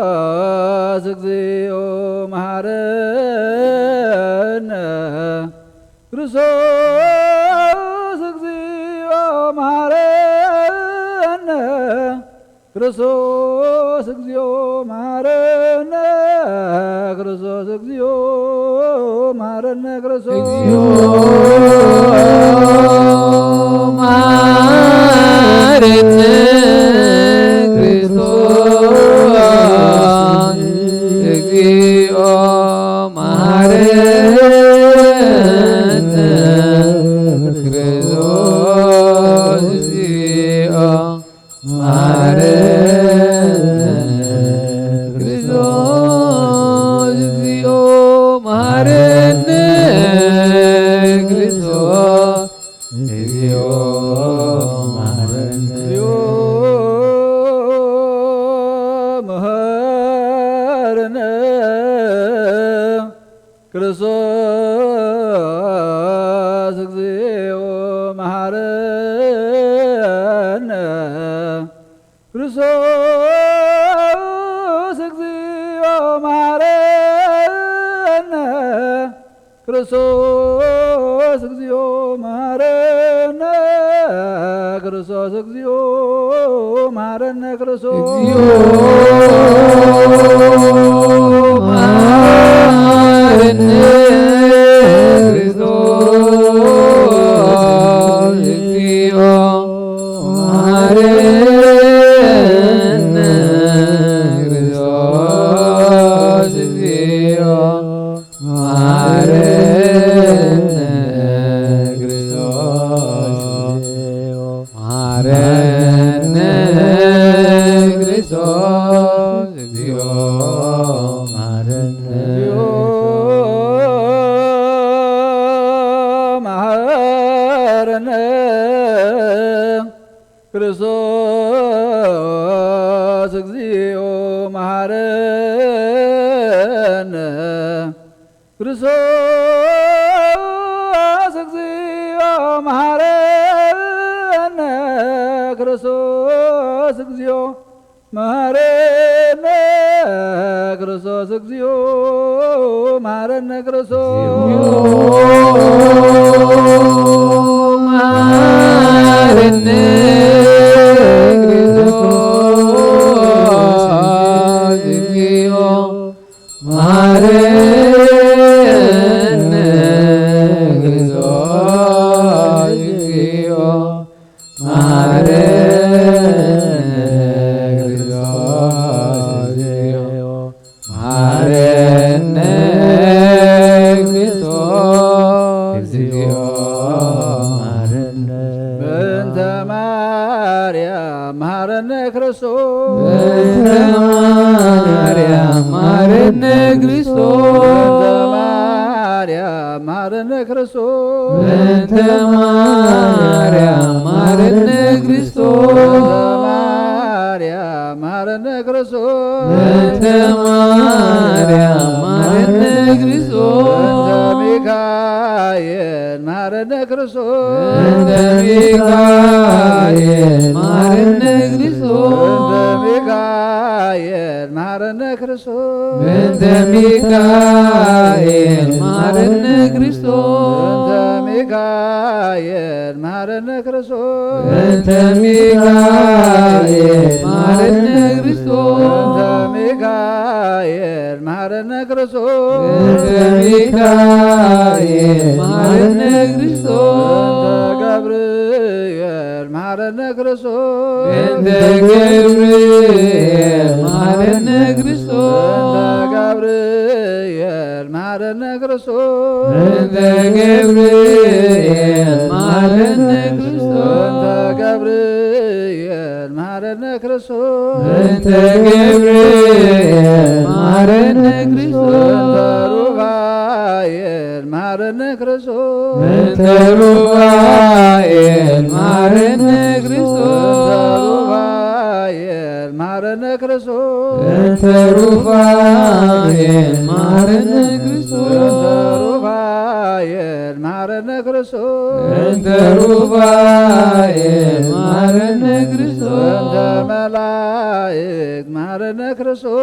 ክርስቶስ እግዚኦ መሐረነ። ክርስቶስ እግዚኦ መሐረነ። ክርስቶስ እግዚኦ መሐረነ። ክርስቶስ እግዚኦ መሐረነ። ክርስቶስ እግዚኦ መሐረነ። ክርስቶስ እግዚኦ መሐረነ። ክርስቶስ እግዚኦ መሐረነ። ክርስቶስ እግዚኦ መሐረነ። ክርስቶስ እግዚኦ ክርስቶስ እግዚኦ መሐረነ። ክርስቶስ እግዚኦ መሐረነ። ክርስቶስ እግዚኦ መሐረነ። ክርስቶስ እግዚኦ መሐረነ። ክርስቶስ እግዚኦ መሐረነ። ክርስቶስ እግዚኦ መሐረነ። ክርስቶስ እግዚኦ መሐረነ። ክርስቶስ መሐረነ። ክርስቶስ እግዚኦ መሐረነ። እግዚኦ መሐረነ። ክርስቶስ እግዚኦ መሐረነ። ክርስቶስ እግዚኦ መሐረነ። ክርስቶስ እግዚኦ መሐረነ። ክርስቶስ እግዚኦ መሐረነ። ክርስቶስ መሐረነ። ክርስቶስ እግዚኦ መሐረነ። ክርስቶስ እግዚኦ መሐረነ። ክርስቶስ እግዚኦ መሐረነ። ክርስቶስ እግዚኦ መሐረነ። በእንተ ማርያም መሐረነ። ክርስቶስ በእንተ ማርያም መሐረነ። ክርስቶስ በእንተ ማርያም መሐረነ። ክርስቶስ በእንተ ማርያም መሐረነ። ክርስቶስ በእንተ ማርያም መሐረነ። ክርስቶስ በእንተ ማርያም መሐረነ። ክርስቶስ በእንተ ሚካኤል መሐረነ። ክርስቶስ በእንተ ሚካኤል መሐረነ። ክርስቶስ በእንተ ሚካኤል መሐረነ። ክርስቶስ በእንተ ሚካኤል መሐረነ። ክርስቶስ በእንተ ሚካኤል መሐረነ። ክርስቶስ በእንተ ሚካኤል መሐረነ። ክርስቶስ በእንተ ሚካኤል መሐረነ። ክርስቶስ በእንተ ሚካኤል መሐረነ። ክርስቶስ በእንተ ገብርኤል መሐረነ። ክርስቶስ በእንተ ገብርኤል መሐረነ። ክርስቶስ በእንተ ገብርኤል መሐረነ። ክርስቶስ በእንተ ገብርኤል መሐረነ። ክርስቶስ በእንተ ገብርኤል መሐረነ። ክርስቶስ በእንተ ገብርኤል መሐረነ። ክርስቶስ በእንተ ሩፋኤል መሐረነ። ክርስቶስ በእንተ ሩፋኤል መሐረነ። ክርስቶስ በእንተ ሩፋኤል መሐረነ። ክርስቶስ በእንተ ሩፋኤል መሐረነ። ክርስቶስ በእንተ ሩፋኤል መሐረነ። ክርስቶስ በእንተ ሩፋኤል መሐረነ። ክርስቶስ በእንተ መላእክት መሐረነ። ክርስቶስ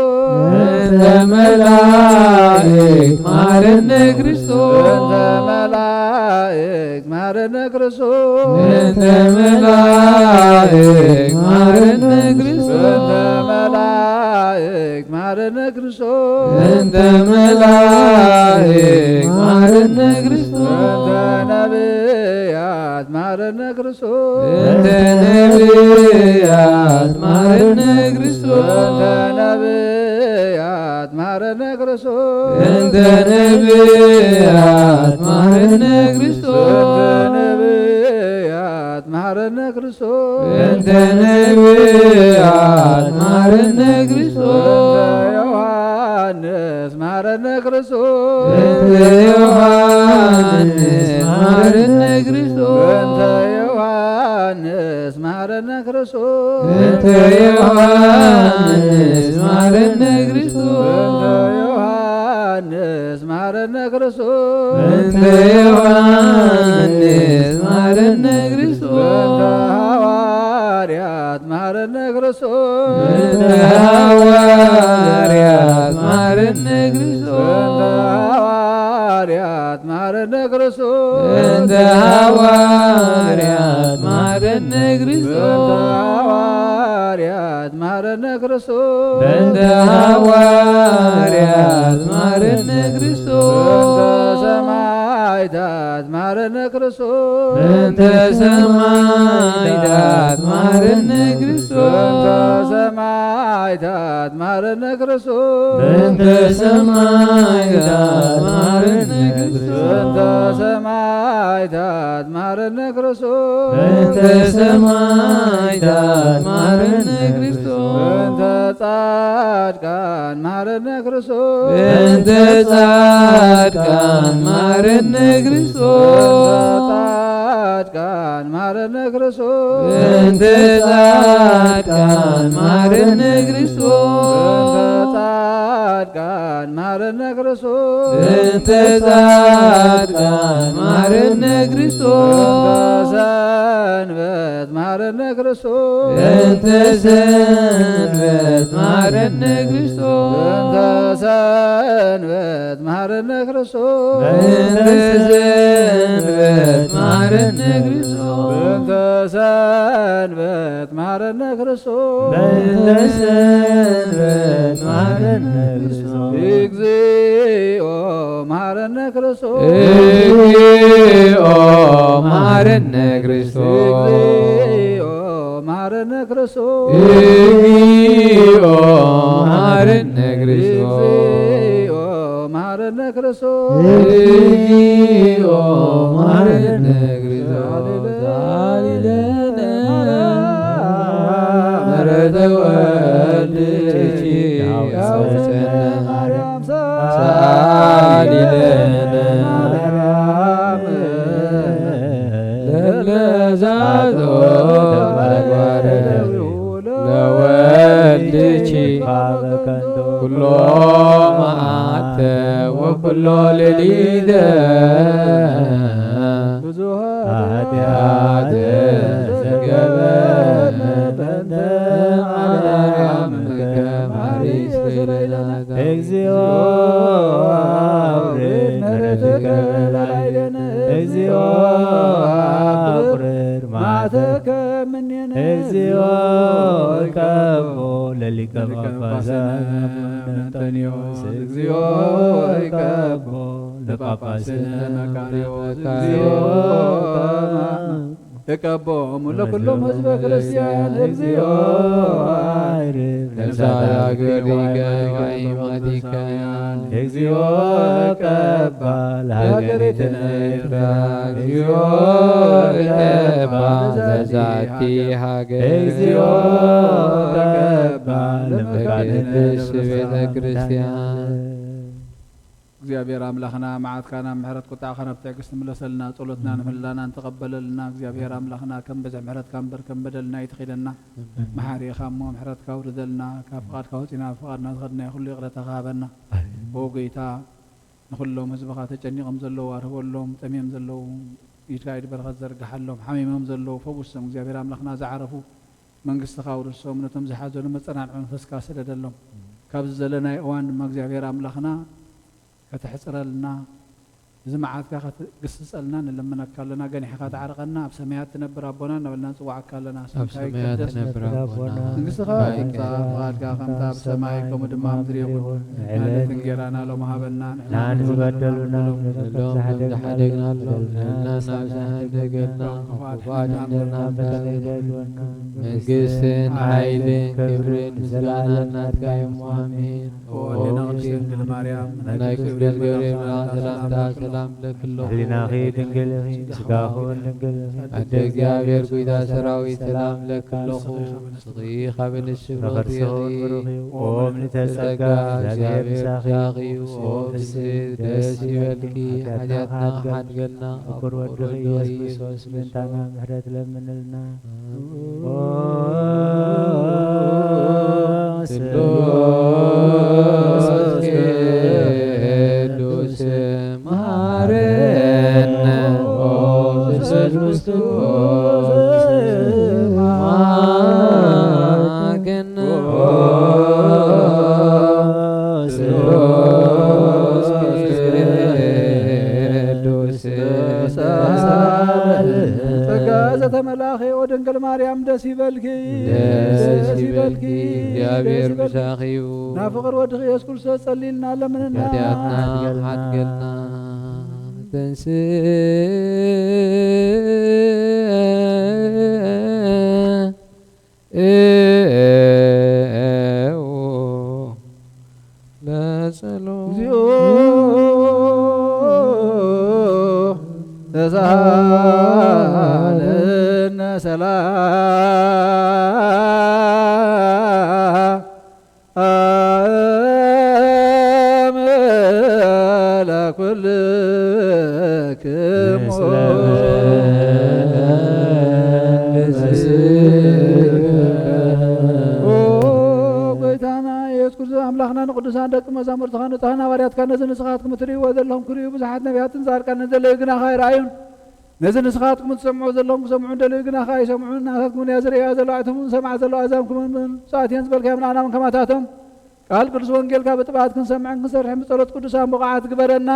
በእንተ መላእክት መሐረነ። ክርስቶስ በእንተ መላእክት መሐረነ። ክርስቶስ በእንተ መላእክት መሐረነ። ክርስቶስ በእንተ መላእክት መሐረነ። ክርስቶስ በእንተ መላእክት መሐረነ። ክርስቶስ በእንተ ነቢያት መሐረነ። ክርስቶስ በእንተ ነቢያት መሐረነ። ክርስቶስ በእንተ ነቢያት መሐረነ። ክርስቶስ በእንተ ነቢያት መሐረነ። ክርስቶስ በእንተ ነቢያት መሐረነ። ክርስቶስ በእንተ ነቢያት መሐረነ። ክርስቶስ በእንተ ዮሐንስ መሐረነ። ክርስቶስ በእንተ ዮሐንስ መሐረነ። ክርስቶስ በእንተ ዮሐንስ መሐረነ። ክርስቶስ በእንተ ዮሐንስ መሐረነ። ክርስቶስ በእንተ ዮሐንስ ዮሐንስ መሐረነ ክርስቶስ። በእንተ ዮሐንስ መሐረነ ክርስቶስ። በእንተ ሃዋርያት መሐረነ ክርስቶስ። በእንተ ሃዋርያት መሐረነ ክርስቶስ። በእንተ ሃዋርያት መሐረነ ክርስቶስ። በእንተ ሃዋርያት መሐረነ ክርስቶስ። በእንተ ሃዋርያት መሐረነ ክርስቶስ። በእንተ ሃዋርያት መሐረነ ክርስቶስ። በእንተ ሰማዕታት መሐረነ ክርስቶስ። በእንተ ሰማዕታት መሐረነ ክርስቶስ። በእንተ ሰማዕታት መሐረነ ክርስቶስ። በእንተ ሰማዕታት መሐረነ ክርስቶስ። በእንተ ሰማዕታት መሐረነ ክርስቶስ። በእንተ ሰማዕታት መሐረነ ክርስቶስ። በእንተ ጻድቃን መሐረነ ክርስቶስ። በእንተ ጻድቃን መሐረነ ክርስቶስ። በእንተ ጻድቃን መሐረነ ክርስቶስ። በእንተ ጻድቃን መሐረነ ክርስቶስ። በእንተ ጻድቃን መሐረነ ክርስቶስ። በእንተ ጻድቃን መሐረነ ክርስቶስ። በእንተ ሰንበት መሐረነ ክርስቶስ። በእንተ ሰንበት መሐረነ ክርስቶስ። በእንተ ሰንበት መሐረነ ክርስቶስ። በእንተ ሰንበት መሐረነ ክርስቶስ። በእንተ ሰንበት መሐረነ ክርስቶስ። በእንተ ሰንበት መሐረነ ክርስቶስ። እግዚኦ መሐረነ ክርስቶስ። እግዚኦ መሐረነ ክርስቶስ። እግዚኦ መሐረነ ክርስቶስ። እግዚኦ መሐረነ ክርስቶስ። እግዚኦ መሐረነ ክርስቶስ። እግዚኦ መሐረነ ክርስቶስ። ሳሊ ለነ ምሕረተ ወልድኪ አውፅእነ። ሳሊ ለነ ለለዛቶ ለወልድኪ ኩሎ መዓልተ ወኩሎ ሌሊተ ብዙኃ ኃጢአት ተገብረ በእንተ ማርያምከ ማሪ ስሬለነ። እግዚኦ አውርድ ምሕረትከ በላዕሌነ። እግዚኦ አውርድ መዓተከ እምኔነ። እግዚኦ ይቀቦ ለሊቀ ጳጳሳት አቡነ እንጠንዮስ። እግዚኦ ይቀቦ ለጳጳስነ መቃርዮስ። እግዚኦ ይቀቦ ለኩሎም ህዝበ ክርስቲያን። እግዚኦ አይርፍ ነፍሳት አግብር ሊቀ ወኢማቲካውያን። እግዚኦ ቀባ ለሀገሪትነ ኤርትራ። እግዚኦ ቀባ ለዛቲ ሀገር። እግዚኦ ቀባ ለመካነ ለቅድስት ቤተ ክርስቲያን። እግዚኣብሔር ኣምላኽና፣ መዓትካ ናብ ምሕረት፣ ቁጣዕኻ ናብ ትዕግስቲ ምለሰልና። ጸሎትና ንምህላና እንተቐበለልና። እግዚኣብሔር ኣምላኽና፣ ከም በዝሒ ምሕረትካ እምበር ከም በደልና ኣይትኺደና። መሓሪ ኢኻ እሞ ምሕረትካ ኣውርደልና። ካብ ፍቓድካ ወጺና ኣብ ፍቓድና ዝኸድናዮ ኩሉ ይቕረታኻ ሃበና። ኦ ጎይታ፣ ንኹሎም ህዝብኻ ተጨኒቖም ዘለዉ ኣርህወሎም፣ ጠምዮም ዘለዉ ኢድካ ኢድ በረኸት ዘርግሓሎም፣ ሓሚሞም ዘለዉ ፈውሶም። እግዚኣብሔር ኣምላኽና፣ ዝዓረፉ መንግስትኻ ኣውርሶም፣ ነቶም ዝሓዘኑ መጸናንዒ መንፈስካ ስደደሎም። ካብዚ ዘለናዮ እዋን ድማ እግዚኣብሔር ኣምላኽና፣ ከተሕጽረልና፣ እዚ መዓትካ ክትግስጸልና ንልምነካ ኣለና። ገኒሕካ ተዓርቐና፣ ኣብ ሰማያት ትነብር ኣቦና እናበልና ንጽውዓካ ኣለና። ኣብ ስምካ ሰማያት ይቀደስ፣ ትነብር ኣቦና፣ መንግስትኻ መንግስትኻ ትምጻእ፣ ትምጻእ፣ ፍቓድካ ከምታ ኣብ ሰማይ ከምኡ ድማ ኣብ ምድሪ ይኹን። ዕለት ዕለት እንጌራና ሎም ሃበና፣ ንሕና ንሕና ንዝበደሉና ንበድሎም ንበድሎም ከም ዝሓደግናሎም ንሕና ንሕና ንሓደግና፣ ንሓደገና፣ ክፉኣት ክፉኣት ሕና ሕና ምድርና ምድርና ምድርና ምድርና መንግስትን ሓይልን ክብርን ምስጋናን ናትካ እዩ። ኣሜን። ኦ ወሊና ቅድስት ድንግል ማርያም፣ ናይ ናይ ቅዱስ ቅዱስ ገብርኤል ገብርኤል መልኣክ ሰላምታ ሰላም ለኪ ኣለኹ። ህሊናኺ ድንግል ኢኺ፣ ስጋኺ እውን ድንግል ኢኺ። ኣደ እግዚኣብሔር ጒይታ ሰራዊት ሰላም ለኪ ኣለኹ። ንስኺ ካብ ኣንስቲ ብሩኽቲ ኢኺ። ብሩኽ እዩ። ኦ ምልዕተ ጸጋ፣ እግዚኣብሔር ምሳኺ እዩ። ኦ ፍስሕቲ ደስ ይበልኪ፣ ሓጢኣትና ሓድገልና፣ ፍቁር ወድኺ ኢየሱስ ክርስቶስ ምእንታና ምሕረት ለምንልና። ኦ ስሉስ ወድንግል ማርያም ደስ ይበልኪ፣ ደስ ይበልኪ፣ እግዚኣብሔር ምሳኺ እዩ። ናብ ፍቕር ወድኺ ኢየሱስ ክርስቶስ ጸሊልና ለምንና። ኃጢኣትና ሓድገልና። ተንሥእ ለጸሎት። እግዚኦ ተሳሃለነ ሰላም ለኩልክሙ። ኦ ጎይታና ኢየሱስ ክርስቶስ፣ ኣምላኽና፣ ንቅዱሳን ደቂ መዛሙርትኻ፣ ንጽሃን ሃዋርያትካ፣ ነዚ ንስኻትኩም እትርእይዎ ዘለኹም ክርእዩ ብዙሓት ነቢያትን ጻድቃንን ዘለዩ ግናኻ ኣይረኣዩን። ነዚ ንስኻትኩም እትሰምዑ ዘለኹም ክሰምዑ እንደልዩ ግናኻ ኣይሰምዑን። ናታትኩም እያ ዝርእያ ዘለዋ፣ እቶም እውን ሰምዓ ዘለዋ ኣዛንኩም እውን ብፁዓት እየን ዝበልካዮም ንኣና እውን ከማታቶም ቃል ቅዱስ ወንጌልካ ብጥብዓት ክንሰምዕን ክንሰርሕን ብጸሎት ቅዱሳን ብቑዓት ግበረና።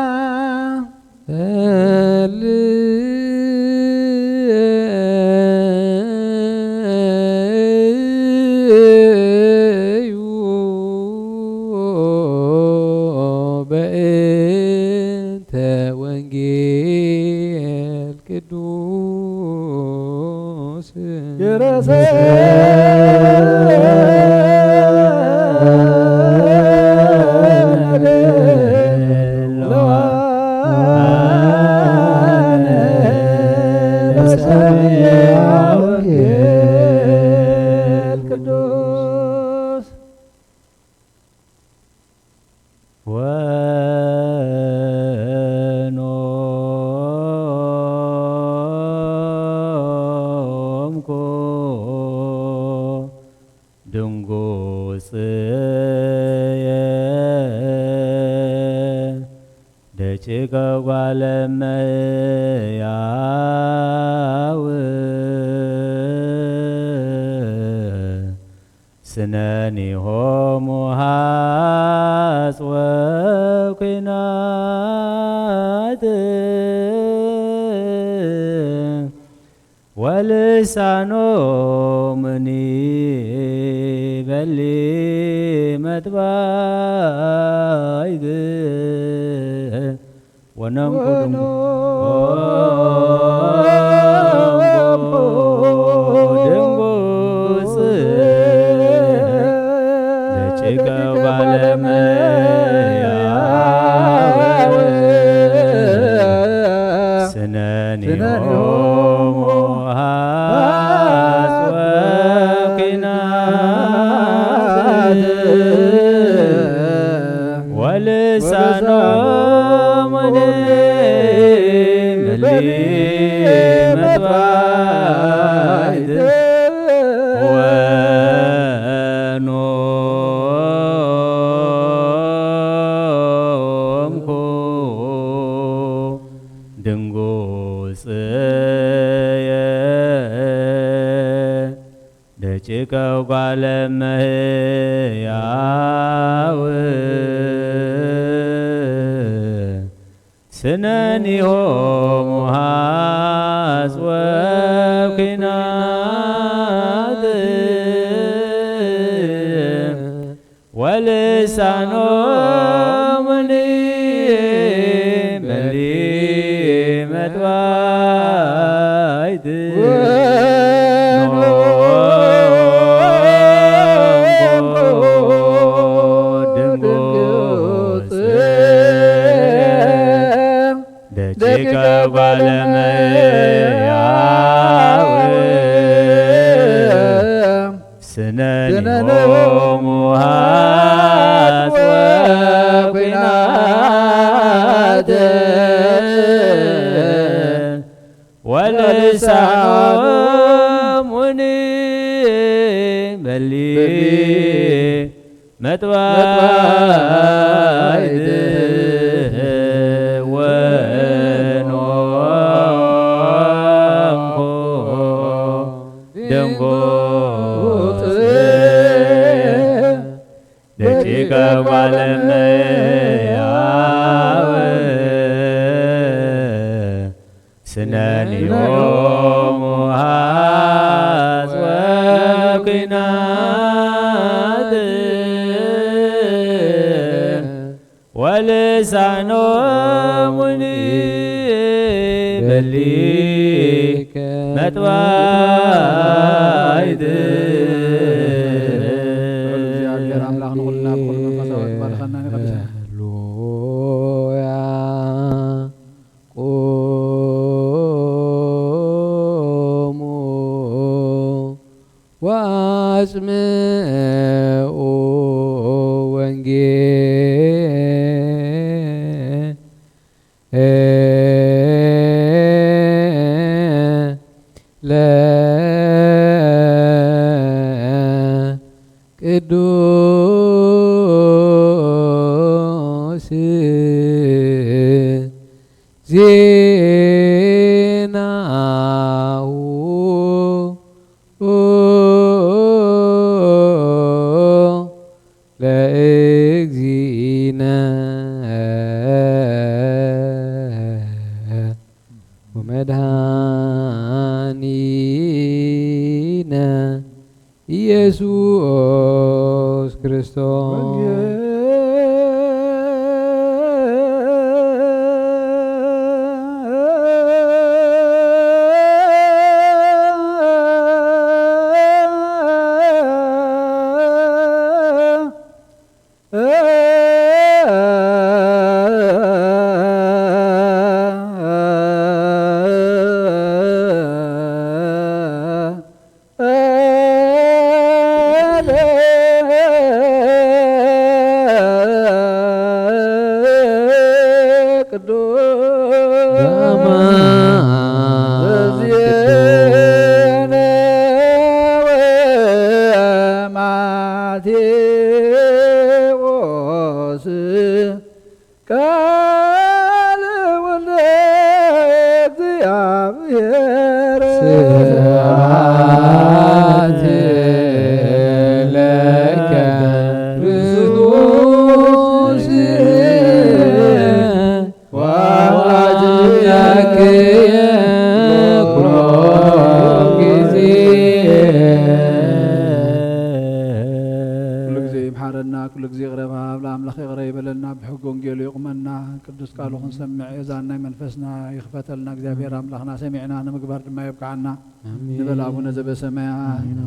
ጸልዩ በእንተ ወንጌል ቅዱስ። ወኖምኩ ድንጉጽየ ደቂቀ ጓለ እመሕያው ስነኒሆሙ ሐጽወ ኲናት ወልሳኖምኒ በሊ መጥባይት ወነንኩ ድንጉጽ ደቂቀ ጓለ እመሕያው ስነኒሆሙ ሐጽወ ኲናት ወልሳኖምኒ መሊ መጥባይት ወኖምኩ ድንጉጽየ ደቂቀ ጓለ እመሕያው ስነኒሆሙ ሐጽወ ኲናት ወልሳኖምኒ መሊ መጥባይት ወኖምኩ ድንጉጽ ደቂቀ ጓለ እመሕያው ስነኒሆሙ ሐጽወ ኲናት ወልሳኖምኒ በሊ መጥባይት ወኖምኩ ድንጉጽ ደቂቀ ጓለ እመሕያው ስነኒሆሙ ኖሙኒ በሊ መጥባይት ልዑል እግዚኣብሔር ኣምላኽ ንኹልና ብኹሉ መንፈሳዊ ባርኸና ይቐድሰና። ሃሌሉያ። ቁሙ ወአጽምዑ ወንጌለ ቅዱስ ዜናሁ ለእግዚእነ ወመድኃኒነ ኢየሱስ ክርስቶስ። ቅዱስ ዜና ወማቴዎስ ቃል ወልደ እግዚአብሔር። ስብሐት ለከ ክርስቶስ ወአምላክ ኩሎ ጊዜ። ኩሉ ጊዜ ይምሓረና፣ ኩሉ ጊዜ ይቕረ በሃብ ለኣምላኽ ይቕረ ይበለልና፣ ብሕጊ ወንጌሉ ይቑመና፣ ቅዱስ ቃሉ ክንሰምዕ የዛን ናይ መንፈስና ይኽፈተልና እግዚኣብሔር ኣምላኽና፣ ሰሚዕና ንምግባር ድማ የብቅዓና። ኣሜን። ንበል ኣቡነ ዘበሰማያት። ኣሜን።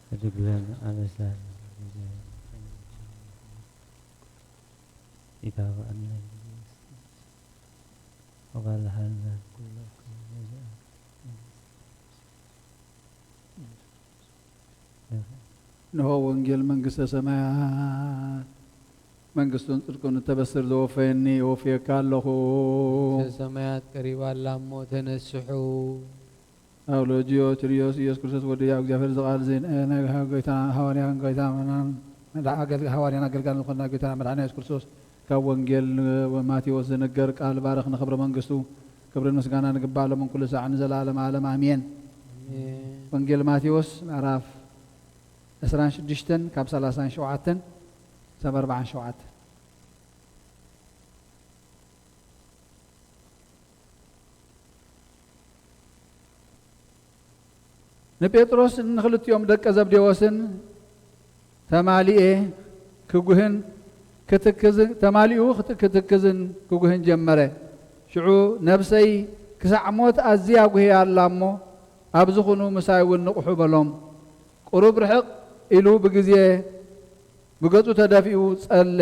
ህድግ በል ኣበሳና ይታበኣና። እንሆ ወንጌል መንግስተ ሰማያት መንግስቱን ጽድቁን እተበስር ዘወፈየኒ እወፍየካ ኣለኹ። መንግስተ ሰማያት ቀሪባ ኣላ እሞ ተነስሑ። ኣውሎጂዮ ትሪዮስ ኢየሱስ ክርስቶስ ወዲ ያው እግዚኣብሔር ዝቃል ዜን ናይ ጎይታ ሃዋርያን ጎይታ መናን መድዓ ኣገልግ ሃዋርያን ኣገልጋል ዝኾንና ጎይታ መድዓና ኢየሱስ ክርስቶስ ካብ ወንጌል ማቴዎስ ዝንገር ቃል ባረኽ ንኽብሪ መንግስቱ ክብርን ምስጋና ንግባእ ሎምን ኩሉ ሳዕ ንዘለዓለም ዓለም ኣሜን። ኣሜን። ወንጌል ማቴዎስ ምዕራፍ ዕስራን ሽዱሽተን ካብ ሰላሳን ሸውዓተን ክሳብ ኣርባዓን ሸውዓተን። ንጴጥሮስ ንኽልቲኦም ደቀ ዘብዴዎስን ተማሊኤ ክጉህን ክትክዝን ተማሊኡ ክት- ክትክዝን ክጉህን ጀመረ። ሽዑ ነብሰይ ክሳዕ ሞት ኣዝያ ጉህያ ኣላ እሞ ኣብዚ ኩኑ ምሳይ እውን ንቕሑ በሎም። ቁሩብ ርሕቕ ኢሉ ብግዜ ብገጹ ተደፊኡ ጸለ።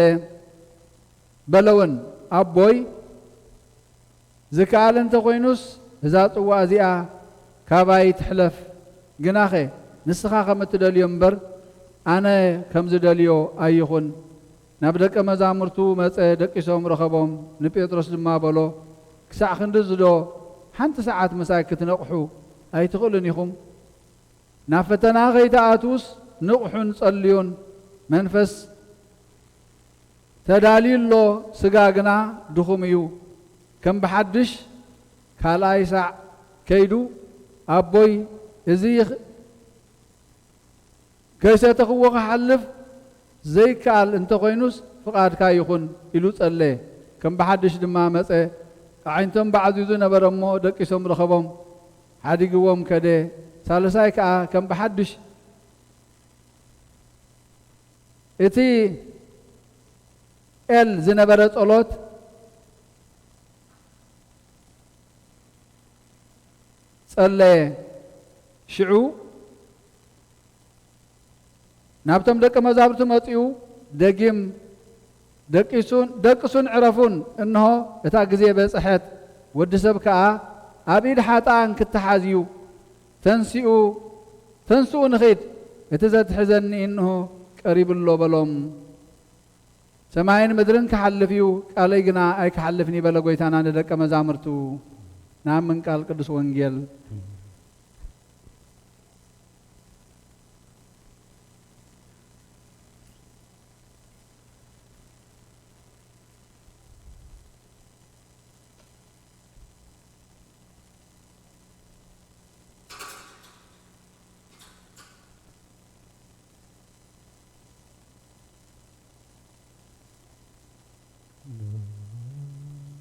በለውን ኣቦይ ዝከኣል እንተ ኾይኑስ እዛ ጽዋ እዚኣ ካባይ ትሕለፍ፣ ግናኸ ንስኻ ከም እትደልዮ እምበር ኣነ ከም ዝደልዮ ኣይኹን። ናብ ደቀ መዛሙርቱ መጸ፣ ደቂሶም ረኸቦም፣ ንጴጥሮስ ድማ በሎ፣ ክሳዕ ክንድዚ ዶ ሓንቲ ሰዓት ምሳይ ክትነቕሑ ኣይትኽእሉን ኢኹም? ናብ ፈተና ከይትኣትዉስ ንቕሑን ጸልዩን። መንፈስ ተዳልዩ ኣሎ፣ ስጋ ግና ድኹም እዩ። ከም ብሓድሽ ካልኣይ ሳዕ ከይዱ፣ ኣቦይ፣ እዚ ይኽ- ከይሰተኽዎ ክሓልፍ ዘይከኣል እንተኾይኑስ ፍቓድካ ይኹን ኢሉ ጸለየ። ከም ብሓድሽ ድማ መጸ። ኣዒንቶም ባዕዚዙ ነበረ እሞ ደቂሶም ረኸቦም። ሓዲግዎም ከደ። ሳልሳይ ከኣ ከም ብሓድሽ እቲ ኤል ዝነበረ ጸሎት ጸለየ። ሽዑ ናብቶም ደቀ መዛሙርቱ መጺኡ ደጊም፣ "ደቂሱን፣ ደቅሱን ዕረፉን፣ እንሆ እታ ግዜ በጽሐት፣ ወዲ ሰብ ከኣ ኣብ ኢድ ሓጥኣን ክተሓዝ እዩ። ተንስኡ፣ ተንስኡ ንኺድ፣ እቲ ዘትሕዘኒ እንሆ ቀሪቡ ኣሎ" በሎም። "ሰማይን ምድርን ክሓልፍ እዩ፣ ቃለይ ግና ኣይክሓልፍን እዩ" በለ ጐይታና ንደቀ መዛሙርቱ። ንኣምን ቃል ቅዱስ ወንጌል።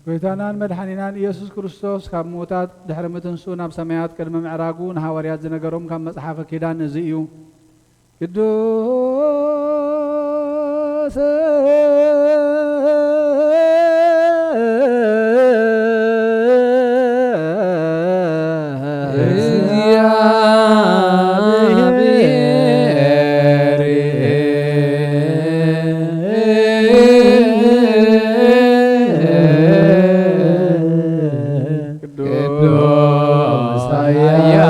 ጐይታናን መድሓኒናን ኢየሱስ ክርስቶስ ካብ ምዉታት ድሕሪ ምትንስኡ ናብ ሰማያት ቅድሚ ምዕራጉ ንሃዋርያት ዝነገሮም ካብ መጽሓፈ ኪዳን እዚ እዩ። ቅዱስ ቅዱስ ኃያል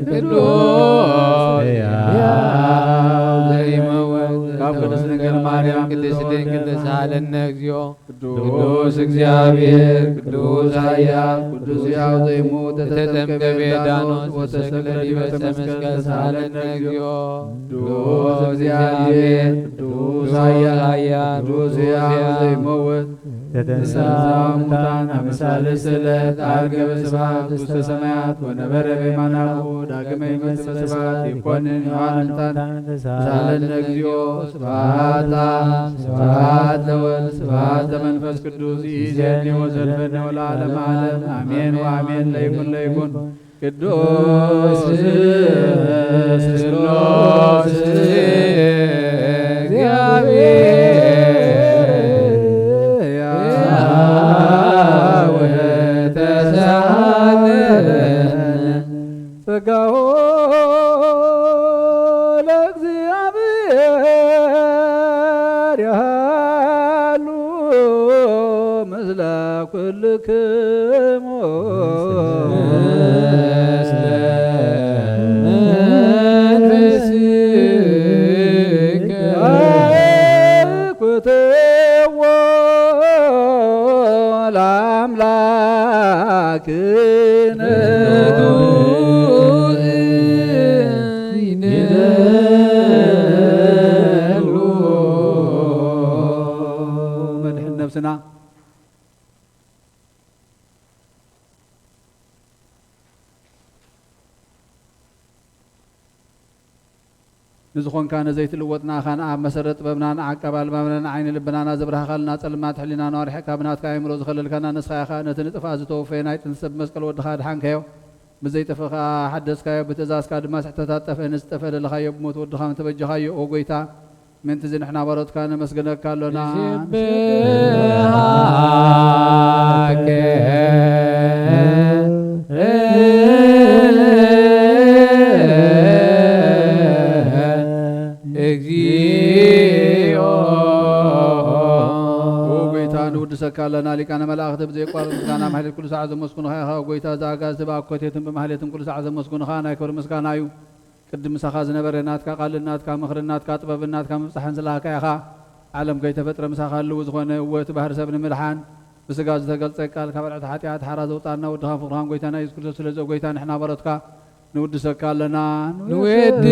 ቅዱስ ሕያው ዘይመውት ካብ ቅድስት ድንግል ማርያም ቅድስት ድንግል ተሳሃለነ እግዚኦ። ቅዱስ እግዚአብሔር ቅዱስ ኃያል ቅዱስ ሕያው ዘይሞት ተጠምቀ በዮርዳኖስ ወተሰቅለ ዲበ ዕፀ መስቀል ተሳሃለነ እግዚኦ። ቅዱስ እግዚአብሔር ቅዱስ ኃያል ቅዱስ ሕያው ዘይመውት ተንሥአ እሙታን አመ ሣልስት ዕለት ዐርገ በስብሐት ውስተ ሰማያት ወነበረ በየማነ አቡሁ ዳግመ ይመጽእ በስብሐት ይኮንን ዮሐንስ ተሳሃለነ እግዚኦ። ስብሐት ለአብ ስብሐት ለወልድ ስብሐት ለመንፈስ ቅዱስ ይእዜኒ ወዘልፈኒ ወለዓለመ ዓለም አሜን ወአሜን። ለይኩን ለይኩን ቅዱስ ስሉስ እግዚአብሔር ያው ተሳሃለነ ጸጋሁ ለእግዚአብሔር ያሉ ምስለ ኩልክሙ። አኩትዎ ለአምላክነ ይደሉ መድሕን ነፍስና። ንዝኾንካ ነዘይትልወጥ ንኣኻ ንኣብ መሰረት ጥበብና ንዓቃብ ኣልባብና ንዓይኒ ልብናና ዘብራህኻልና ጸልማት ሕሊናና ኣርሒቕካ ብናትካ ኣእምሮ ዝኸለልካና ንስኻ ኢኻ። ነቲ ንጥፍኣት ዝተወፈየ ናይ ጥንቲ ሰብ ብመስቀል ወድኻ ኣድሓንካዮ። ብዘይጠፍእ ከኣ ሓደስካዮ። ብትእዛዝካ ድማ ስሕተታት ጠፍአ። ነቲ ዝጠፍአ ደለኻዮ ብሞት ወድኻ ምተበጀኻዮ። ኦ ጐይታ ምእንቲ እዚ ንሕና ባሮትካ ነመስግነካ ኣሎና። ንስብሐከ እግዚኦ። ኦ ጐይታ ንውድሰካ ኣለና። ሊቃነ መላእኽቲ ብዘየቋርጥ ምስጋና ማሕሌት ኩሉ ሰዓት ዘመስግኑኻ ኢኻ። ኦ ጐይታ፣ እዚ ኣጋዝእቲ ብኣኮቴትን ብማሕሌትን ኩሉ ሰዓት ዘመስግኑኻ ናይ ክብሪ ምስጋና እዩ። ቅድም ምሳኻ ዝነበረ ናትካ ቃልን ናትካ ምኽርን ናትካ ጥበብን ናትካ ምብጻሕን ዝለኣኽካ ኢኻ። ዓለም ከይተፈጥረ ምሳኻ ህልው ዝኾነ፣ እወ፣ እቲ ባህሪ ሰብ ንምድሓን ብስጋ ዝተገልጸ ቃል፣ ካብ ዕልዕቲ ሓጢኣት ሓራ ዘውጻና ወድኻን ፍቕርኻን ጐይታና ኢየሱስ ክርስቶስ፣ ስለዚ ኦ ጐይታ ንሕና ባሮትካ ንውድሰካ ኣለና። ንወድሰከ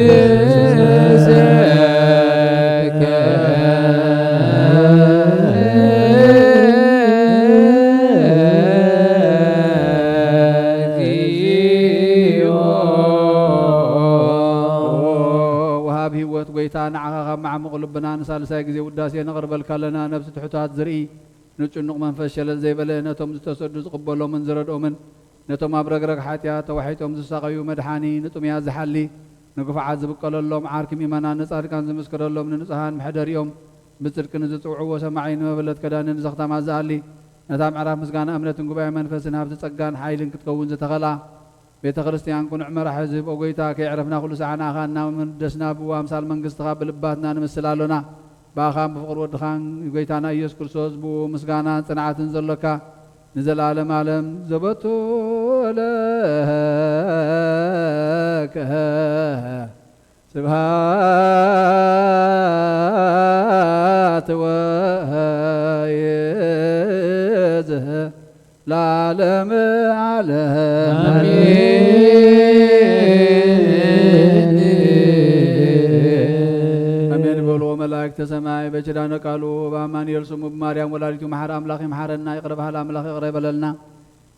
እግዚኦ። ወሃብ ህይወት ጐይታ፣ ንዓኻ ካብ መዓሙቕ ልብና ንሳልሳይ ግዜ ውዳሴ ነቕርበልካ ኣለና። ነብሲ ትሑታት ዝርኢ፣ ንጭኑቕ መንፈስ ሸለል ዘይበለ፣ ነቶም ዝተሰዱ ዝቕበሎምን ዝረድኦምን፣ ነቶም ኣብ ረግረግ ሓጢኣት ተዋሒጦም ዝሳቐዩ መድሓኒ፣ ንጥሙያት ዝሓሊ፣ ንግፉዓት ዝብቀለሎም ዓርኪ ምእመናን፣ ንጻድቃን ዝምስክረሎም፣ ንንጹሃን መሕደሪኦም፣ ብጽድቂ ንዝጽውዕዎ ሰማዒ፣ ንመበለት ከዳንን ዘኽታማት ዝኣሊ፣ ነታ ምዕራፍ ምስጋና እምነትን ጉባኤ መንፈስን ሃብቲ ጸጋን ሓይልን ክትከውን ዝተኸላ፣ ቤተ ክርስቲያን ቅኑዕ መራሒ ዝህብ፣ ኦ ጎይታ፣ ከየዕረፍና ኩሉ ሰዓና ኣኻ እናመደስና፣ ብኡ ኣምሳል መንግስትኻ ብልባትና ንምስል ኣሎና። ብኣኻን ብፍቕሪ ወድኻን ጎይታና ኢየሱስ ክርስቶስ፣ ብኡ ምስጋናን ጽንዓትን ዘሎካ፣ ንዘለዓለም ዓለም ዘበቱ ለከ ስብሃት ወይዝ ለዓለመ ዓለም። ኣሜን። ኣሜን በሉ መላእክተ ሰማይ በኪዳነ ቃሉ፣ በአማኑኤል ስሙ፣ በማርያም ወላዲቱ መሓር አምላኽ ይምሓረና። ይቕረ በሃል ኣምላኽ ይቕረ ይበለልና።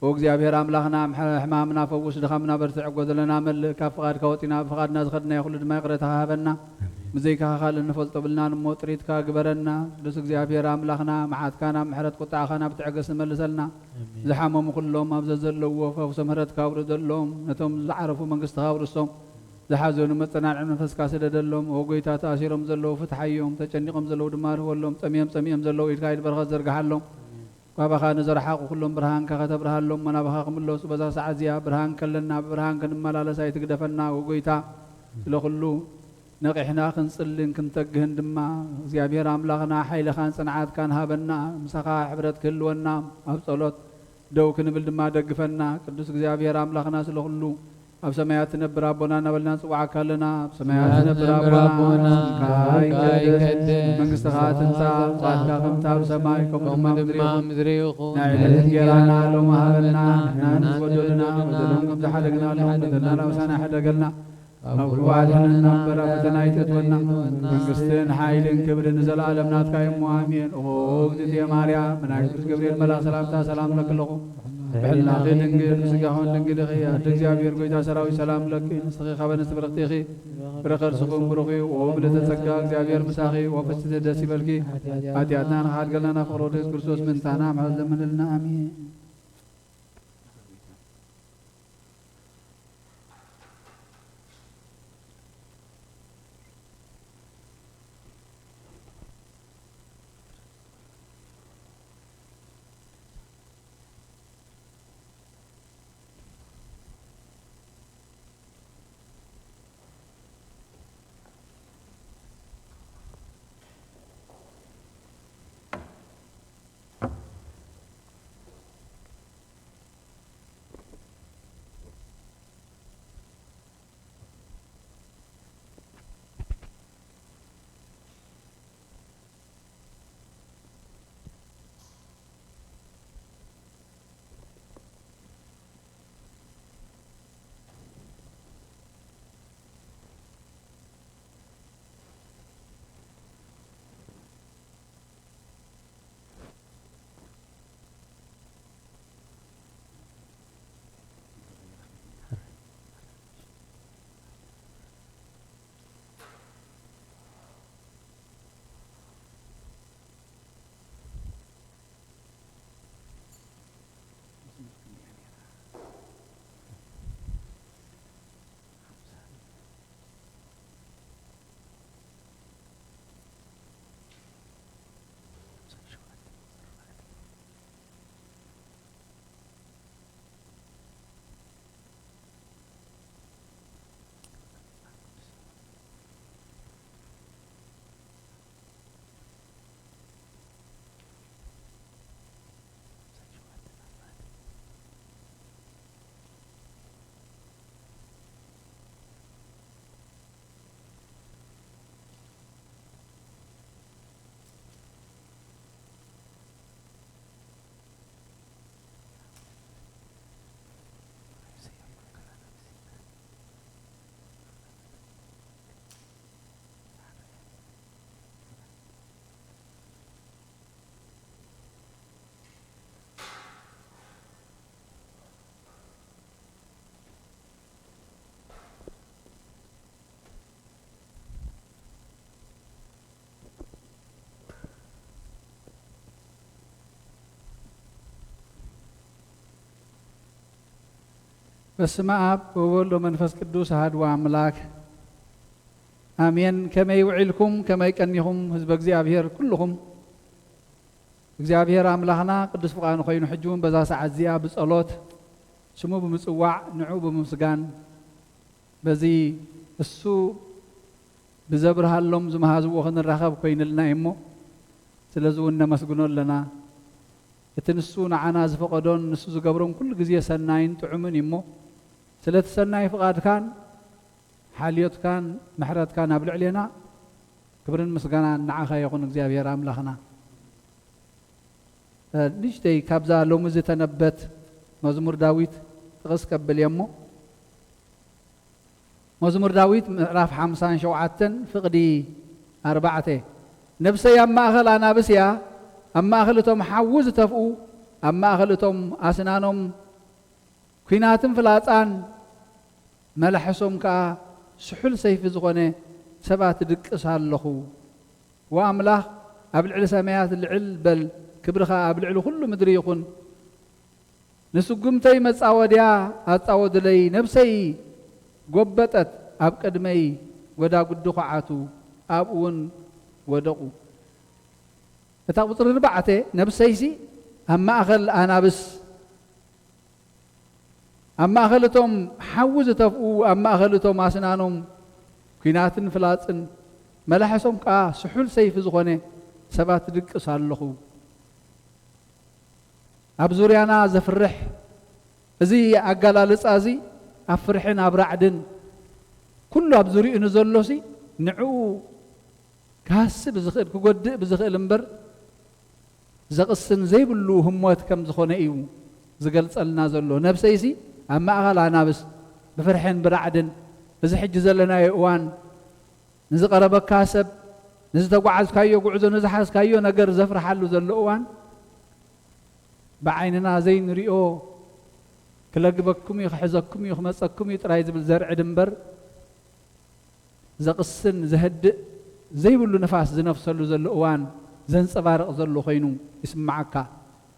ኦ እግዚኣብሔር ኣምላኽና፣ ሕማምና ፈውስ፣ ድኻምና በርትዕ፣ ጎደለና መልእ፣ ካብ ፍቓድካ ወጺና ብፍቓድና ዝኸድናዮ ኩሉ ድማ ይቕረታኻ ሃበና። ብዘይካኻ ካልእ እንፈልጦ ብልናን እሞ ጥሪትካ ግበረና። ቅዱስ እግዚኣብሔር ኣምላኽና፣ መዓትካ ናብ ምሕረት፣ ቁጣዕኻ ናብ ትዕግስቲ መልሰልና። ኣሜን። ዝሓመሙ ኩሎም ኣብ ዘዘለውዎ ፈውሶ ምሕረትካ ኣውርደሎም። ነቶም ዝዓረፉ መንግስትኻ ኣውርሶም። ዝሓዘኑ መጸናንዒ መንፈስካ ስደደሎም። ኦ ጎይታ፣ ተኣሲሮም ዘለዉ ፍትሓዮም፣ ተጨኒቖም ዘለዉ ድማ ርህወሎም፣ ጠምዮም ጸሚኦም ዘለዉ ኢድካ ኢድ በረኸት ዘርግሓሎም። ካባኻ ንዝረሓቑ ኩሎም ብርሃንካ ከተብርሃሎም፣ ናባኻ ክምለሱ በዛ ሰዓት እዚኣ ብርሃን ከለና ብብርሃን ክንመላለስ ኣይትግደፈና። ኦ ጎይታ፣ ስለ ኩሉ ነቒሕና ክንጽልን ክንተግህን ድማ እግዚኣብሔር ኣምላኽና ሓይልኻን ጽንዓትካን ሃበና። ምሳኻ ሕብረት ክህልወና ኣብ ጸሎት ደው ክንብል ድማ ደግፈና። ቅዱስ እግዚኣብሔር ኣምላኽና ስለ ኩሉ ኣብ ሰማያት ትነብር ኣቦና እናበልና ንጽውዓካ ኣለና። ኣብ ሰማያት ትነብር ኣቦና፣ ስምካ ይቀደስ፣ መንግስትኻ ትምጻእ፣ ፍቓድካ ከምቲ ኣብ ሰማይ ከምኡ ድማ ኣብ ምድሪ ይኹን። ናይ ዕለት እንጌራና ሎሚ ሃበና፣ ንሕና ንበደሉና፣ በደሎም ከም ዝሓደግናሎም በደልና ናብሳና ይሕደገልና፣ ካብ ክፉእ ኣድሕነና እምበር ኣብ ፈተና ኣይተእትወና። መንግስትን ሓይልን ክብርን ንዘለኣለም ናትካ እዩ እሞ፣ ኣሜን። ኦ እግዝእትየ ማርያም፣ ብናይ ቅዱስ ገብርኤል መልኣኽ ሰላምታ ሰላም እብለኪ ኣለኹ። ብሕልናኺ ድንግል፣ ብስጋኽን ድንግል ኢኺ። ኣደ እግዚኣብሔር፣ ጎይታ ሰራዊት፣ ሰላም እብለኪ። ንስኺ ካብ ኣንስቲ ብርኽቲ ኢኺ፣ ፍረ ከርስኽን ብሩኽ እዩ። ኦ ምልዕተ ጸጋ፣ እግዚኣብሔር ምሳኺ፣ ኦ ፍስሕቲ ደስ ይበልኪ። ሓጢኣትና ንኽሓድገልና፣ ናብ ፍቕሪ ወዲ ክርስቶስ ምእንታና ምሕረት ለምንልና። ኣሜን። በስመ አብ ወወልድ ወመንፈስ ቅዱስ አሐዱ አምላክ አሜን። ከመይ ውዒልኩም? ከመይ ቀኒኹም? ህዝበ እግዚኣብሔር ኩልኹም። እግዚኣብሔር ኣምላኽና ቅዱስ ፍቓዱ ኮይኑ ሕጂ እውን በዛ ሰዓት እዚኣ ብጸሎት ስሙ ብምጽዋዕ ንዑ ብምምስጋን በዚ እሱ ብዘብርሃሎም ዝመሃዝዎ ክንራኸብ ኮይንልና እዩ እሞ ስለዚ እውን ነመስግኖ ኣለና። እቲ ንሱ ንዓና ዝፈቐዶን ንሱ ዝገብሮን ኩሉ ግዜ ሰናይን ጥዑምን እዩ እሞ ስለቲ ሰናይ ፍቓድካን ሓልዮትካን ምሕረትካን ኣብ ልዕሌና ክብርን ምስጋናን ንዓኻ ይኹን እግዚኣብሔር ኣምላኽና። ንእሽተይ ካብዛ ሎሚ ዝተነበበት መዝሙር ዳዊት ጥቕስ ከብል እየ እሞ መዝሙር ዳዊት ምዕራፍ ሓምሳን ሸውዓተን ፍቕዲ ኣርባዕተ። ነብሰይ ኣብ ማእኸል ኣናብስ እያ፣ ኣብ ማእኸል እቶም ሓዊ ዝተፍኡ፣ ኣብ ማእኸል እቶም ኣስናኖም ኲናትን ፍላጻን መላሕሶም ከኣ ስሑል ሰይፊ ዝኾነ ሰባት እድቅስ ኣለኹ። ወኣምላኽ ኣብ ልዕሊ ሰማያት ልዕል በል፣ ክብርኻ ኣብ ልዕሊ ኩሉ ምድሪ ይኹን። ንስጉምተይ መጻወድያ ኣጻወድለይ፣ ነብሰይ ጎበጠት ኣብ ቅድመይ፣ ጎዳጉዲ ኹዓቱ ኣብኡ እውን ወደቑ። እታ ቁጽሪ ኣርባዕተ ነብሰይሲ ኣብ ማእኸል ኣናብስ ኣብ ማእኸል እቶም ሓዊ ዝተፍኡ ኣብ ማእኸል እቶም ኣስናኖም ኲናትን ፍላጽን መላሕሶም ከኣ ስሑል ሰይፊ ዝኾነ ሰባት እድቅስ ኣለኹ። ኣብ ዙርያና ዘፍርሕ እዚ ኣገላልጻ እዚ ኣብ ፍርሕን ኣብ ራዕድን ኩሉ ኣብ ዙርይኡ ንዘሎሲ ንዕኡ ክሃሲ ብዝኽእል ክጎድእ ብዝኽእል እምበር ዘቕስን ዘይብሉ ህሞት ከም ዝኾነ እዩ ዝገልጸልና ዘሎ። ነብሰይሲ ኣብ ማእኸል ኣናብስ ብፍርሕን ብራዕድን እዚ ሕጂ ዘለናዮ እዋን ንዝቐረበካ ሰብ ንዝተጓዓዝካዮ ጉዕዞ ንዝሓዝካዮ ነገር ዘፍርሓሉ ዘሎ እዋን ብዓይንና ዘይንሪኦ ክለግበኩም እዩ ክሕዘኩም እዩ ክመፀኩም እዩ ጥራይ ዝብል ዘርዕድ እምበር ዘቕስን ዘህድእ ዘይብሉ ንፋስ ዝነፍሰሉ ዘሎ እዋን ዘንጸባርቕ ዘሎ ኮይኑ ይስምዓካ።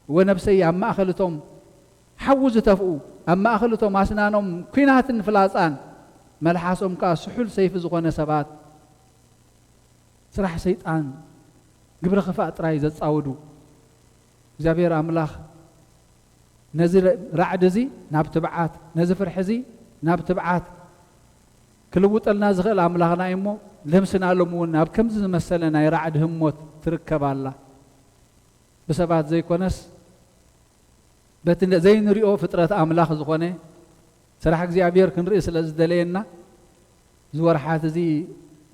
እወ ነብሰይ ኣብ ማእኸል እቶም ሓዊ ዝተፍኡ ኣብ ማእኸል እቶም ኣስናኖም ኲናትን ፍላጻን መልሓሶም ከኣ ስሑል ሰይፊ ዝኾነ ሰባት ስራሕ ሰይጣን ግብረ ኽፋእ ጥራይ ዘጻውዱ እግዚኣብሔር ኣምላኽ ነዚ ራዕዲ እዚ ናብ ትብዓት ነዚ ፍርሒ እዚ ናብ ትብዓት ክልውጠልና ዝኽእል ኣምላኽና እዩ እሞ ለምስና ሎም እውን ኣብ ከምዚ ዝመሰለ ናይ ራዕዲ ህሞት ትርከብ ኣላ። ብሰባት ዘይኮነስ በቲ ዘይንሪኦ ፍጥረት ኣምላኽ ዝኾነ ስራሕ እግዚኣብሔር ክንርኢ ስለ ዝደለየና እዚ ወርሓት እዚ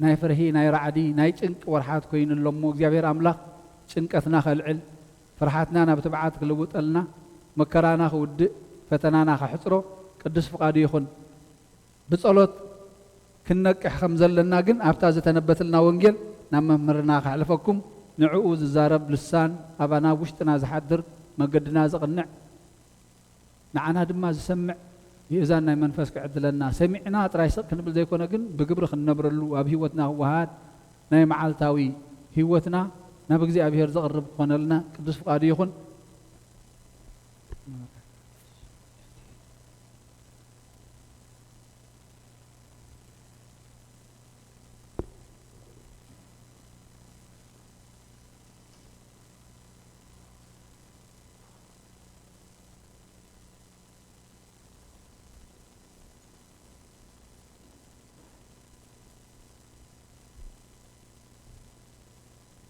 ናይ ፍርሂ ናይ ራዕዲ ናይ ጭንቂ ወርሓት ኮይኑ ኣሎ እሞ እግዚኣብሔር ኣምላኽ ጭንቀትና ከልዕል ፍርሓትና ናብ ትብዓት ክልውጠልና መከራና ክውድእ ፈተናና ከሕፅሮ ቅዱስ ፍቓዱ ይኹን። ብጸሎት ክንነቅሕ ከም ዘለና ግን ኣብታ ዝተነበትልና ወንጌል ናብ መምህርና ከሕልፈኩም ንዕኡ ዝዛረብ ልሳን ኣባና ውሽጥና ዝሓድር መገድና ዘቕንዕ ንዓና ድማ ዝሰምዕ ይእዛን ናይ መንፈስ ክዕድለና ሰሚዕና ጥራይ ስቕ ክንብል ዘይኮነ ግን ብግብሪ ክንነብረሉ ኣብ ህይወትና ክወሃድ ናይ መዓልታዊ ህይወትና ናብ እግዚኣብሔር ዘቕርብ ክኾነልና ቅዱስ ፍቓዱ ይኹን።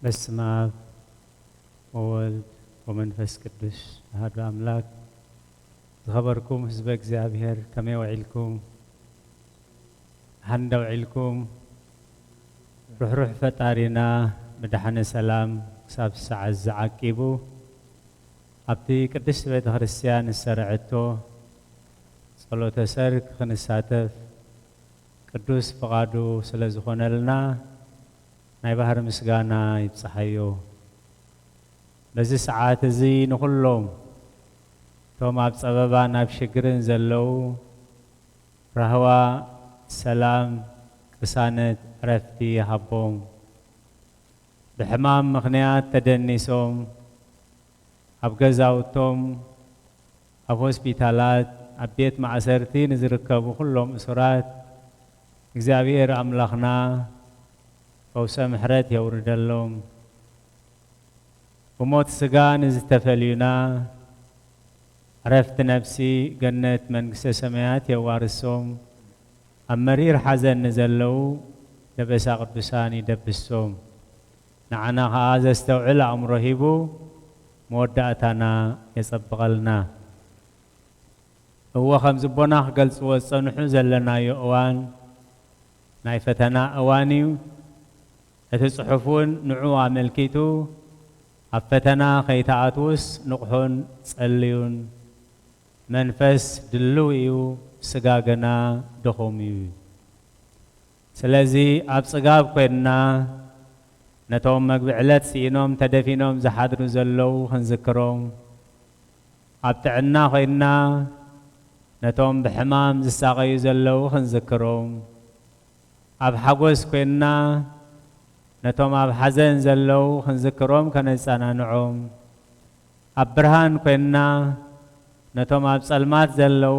በስመ አብ ወወልድ ወመንፈስ ቅዱስ አሐዱ አምላክ። ዝኸበርኩም ህዝበ እግዚኣብሔር ከመይ ውዒልኩም? ደሓን ዶ ውዒልኩም? ርሕሩሕ ፈጣሪና ብደሓነ ሰላም ክሳብ ሰዓት ዝዓቂቡ ኣብቲ ቅድስቲ ቤተ ክርስቲያን ዝሰርዐቶ ጸሎተ ሰርክ ክንሳተፍ ቅዱስ ፍቓዱ ስለ ዝኾነልና ናይ ባህሪ ምስጋና ይብጽሓዮ። በዚ ሰዓት እዚ ንኹሎም እቶም ኣብ ጸበባን ኣብ ሽግርን ዘለዉ ራህዋ፣ ሰላም፣ ቅሳነት፣ ዕረፍቲ ይሃቦም። ብሕማም ምኽንያት ተደኒሶም ኣብ ገዛውቶም፣ ኣብ ሆስፒታላት፣ ኣብ ቤት ማእሰርቲ ንዝርከቡ ኩሎም እሱራት እግዚኣብሔር ኣምላኽና ፈውሰ ምሕረት የውርደሎም። ብሞት ስጋ ንዝተፈልዩና ዕረፍቲ ነፍሲ ገነት መንግስተ ሰማያት የዋርሶም። ኣብ መሪር ሓዘን ንዘለዉ ደበሳ ቅዱሳን ይደብሶም። ንዓና ኸዓ ዘስተውዕል ኣእምሮ ሂቡ መወዳእታና የጸብቐልና። እወ፣ ከም ዝቦና ክገልጽዎ ዝጸንሑ ዘለናዮ እዋን ናይ ፈተና እዋን እዩ። እቲ ጽሑፍ እውን ንዑ ኣመልኪቱ፣ ኣብ ፈተና ከይትኣትዉስ ንቕሑን ጸልዩን። መንፈስ ድልው እዩ፣ ስጋ ግና ድኹም እዩ። ስለዚ ኣብ ጽጋብ ኮይንና ነቶም መግቢ ዕለት ስኢኖም ተደፊኖም ዝሓድሩ ዘለዉ ክንዝክሮም፣ ኣብ ጥዕና ኮይንና ነቶም ብሕማም ዝሳቐዩ ዘለዉ ክንዝክሮም፣ ኣብ ሓጎስ ኮይንና ነቶም ኣብ ሓዘን ዘለዉ ክንዝክሮም ከነጸናንዖም፣ ኣብ ብርሃን ኮይንና ነቶም ኣብ ጸልማት ዘለዉ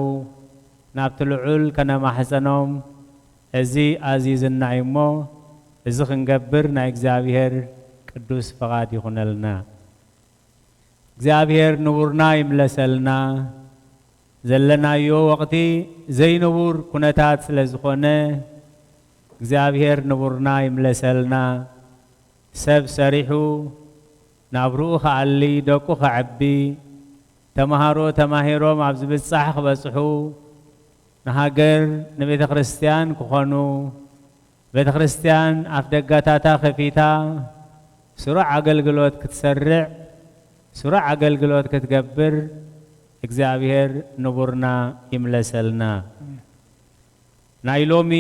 ናብቲ ልዑል ከነማሕጸኖም፣ እዚ ኣዚዝና እዩ እሞ፣ እዚ ክንገብር ናይ እግዚኣብሔር ቅዱስ ፍቓድ ይኹነልና። እግዚኣብሔር ንቡርና ይምለሰልና። ዘለናዮ ወቕቲ ዘይንቡር ኩነታት ስለ ዝኾነ፣ እግዚኣብሔር ንቡርና ይምለሰልና። ሰብ ሰሪሑ፣ ናብርኡ ክኣሊ፣ ደቁ ከዕቢ፣ ተምሃሮ ተማሂሮም ኣብ ዝብጻሕ ክበጽሑ፣ ንሃገር፣ ንቤተ ክርስቲያን ክኾኑ፣ ቤተ ክርስቲያን ኣፍ ደጋታታ ከፊታ ስሩዕ ኣገልግሎት ክትሰርዕ፣ ስሩዕ ኣገልግሎት ክትገብር እግዚኣብሔር ንቡርና ይምለሰልና። ናይ ሎሚ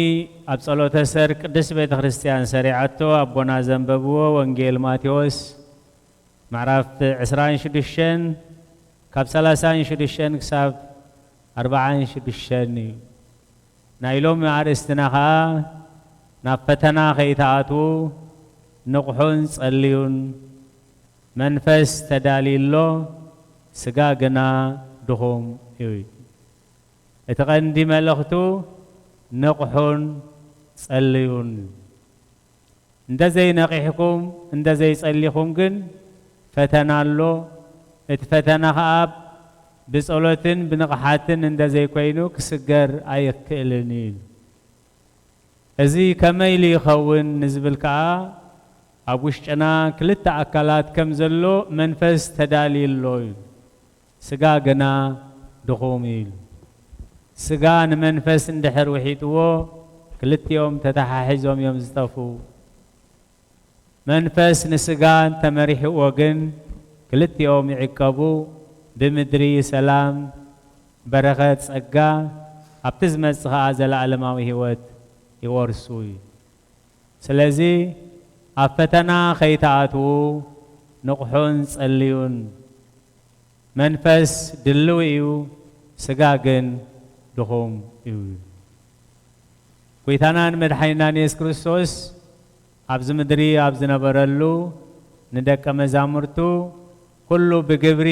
ኣብ ጸሎተ ሰር ቅድስት ቤተ ክርስቲያን ሰሪዓቶ ኣቦና ዘንበብዎ ወንጌል ማቴዎስ ምዕራፍ ዕስራን ሽዱሽተን ካብ ሰላሳን ሽዱሽተን ክሳብ ኣርባዓን ሽዱሽተን እዩ። ናይ ሎሚ ኣርእስትና ኸኣ ናብ ፈተና ከይትኣትዉ ንቕሑን ጸልዩን። መንፈስ ተዳልዩ ኣሎ፣ ስጋ ግና ድኹም እዩ። እቲ ቀንዲ መልእኽቱ ንቕሑን ጸልዩን። እንተ ዘይነቒሕኩም፣ እንተ ዘይጸሊኹም ግን ፈተና ኣሎ። እቲ ፈተና ኸኣ ብጸሎትን ብንቕሓትን እንተ ዘይኮይኑ ክስገር ኣይክእልን እዩ። እዚ ከመይ ኢሉ ይኸውን ንዝብል ከኣ፣ ኣብ ውሽጥና ክልተ ኣካላት ከም ዘሎ መንፈስ ተዳልዩ ኣሎ እዩ። ስጋ ግና ድኹም እዩ ኢሉ። ስጋ ንመንፈስ እንድሕር ውሒጥዎ፣ ክልቲኦም ተተሓሒዞም እዮም ዝጠፍኡ። መንፈስ ንስጋ እንተመሪሕዎ ግን፣ ክልቲኦም ይዕቀቡ፣ ብምድሪ ሰላም፣ በረኸት፣ ጸጋ፣ ኣብቲ ዝመጽእ ኸኣ ዘለኣለማዊ ህይወት ይወርሱ እዩ። ስለዚ ኣብ ፈተና ከይትኣትዉ ንቕሑን ጸልዩን። መንፈስ ድልው እዩ፣ ስጋ ግን ድኹም እዩ። ጐይታናን መድሓኒናን የሱስ ክርስቶስ ኣብዚ ምድሪ ኣብ ዝነበረሉ ንደቀ መዛሙርቱ ኩሉ ብግብሪ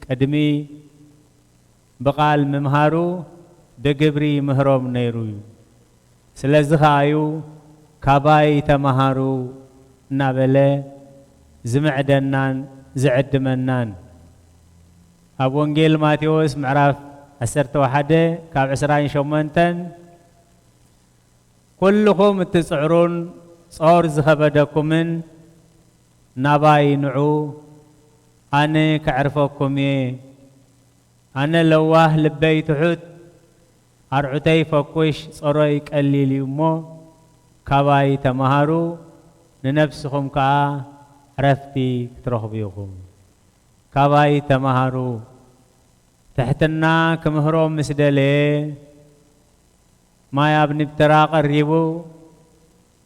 ቅድሚ ብቓል ምምሃሩ ብግብሪ ይምህሮም ነይሩ እዩ። ስለዚ ኸኣ እዩ ካባይ ተማሃሩ እናበለ ዝምዕደናን ዝዕድመናን። ኣብ ወንጌል ማቴዎስ ምዕራፍ ዓሰርተ ሓደ ካብ ዕስራን ሸሞንተን፣ ኩልኹም እትጽዕሩን ጾር ዝኸበደኩምን ናባይ ንዑ፣ ኣነ ከዕርፈኩም እየ። ኣነ ለዋህ፣ ልበይ ትሑት፣ ኣርዑተይ ፈኩሽ፣ ጾረይ ቀሊል እዩ እሞ፣ ካባይ ተማሃሩ፣ ንነፍስኹም ከኣ ዕረፍቲ ክትረኽቡ ኢኹም። ካባይ ተማሃሩ። ትሕትና ክምህሮም ምስ ደለየ፣ ማይ ኣብ ኒብተራ ቀሪቡ፣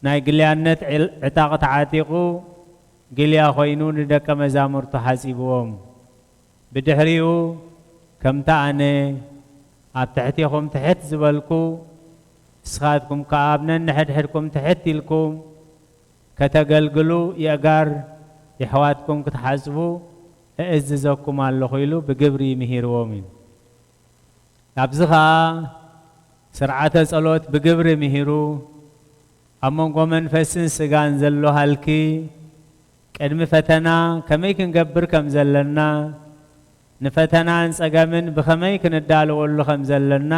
ናይ ግልያነት ዕል-፣ ዕጣቕ ተዓጢቑ፣ ግልያ ኮይኑ ንደቀ መዛሙርቱ ሓጺብዎም። ብድሕሪኡ፣ ከምታ ኣነ ኣብ ትሕቴኹም ትሕት ዝበልኩ፣ ንስኻትኩም ከኣ ኣብ ነንሕድሕድኩም ትሕት ኢልኩም ከተገልግሉ፣ የእጋር የሕዋትኩም ክትሓጽቡ እእዝዘኩም ኣለኹ ኢሉ ብግብሪ ምሂርዎም እዩ። ኣብዚ ኸኣ ስርዓተ ጸሎት ብግብሪ ምሂሩ፣ ኣብ መንጎ መንፈስን ስጋን ዘሎ ሃልኪ፣ ቅድሚ ፈተና ከመይ ክንገብር ከም ዘለና፣ ንፈተናን ጸገምን ብኸመይ ክንዳለወሉ ከም ዘለና፣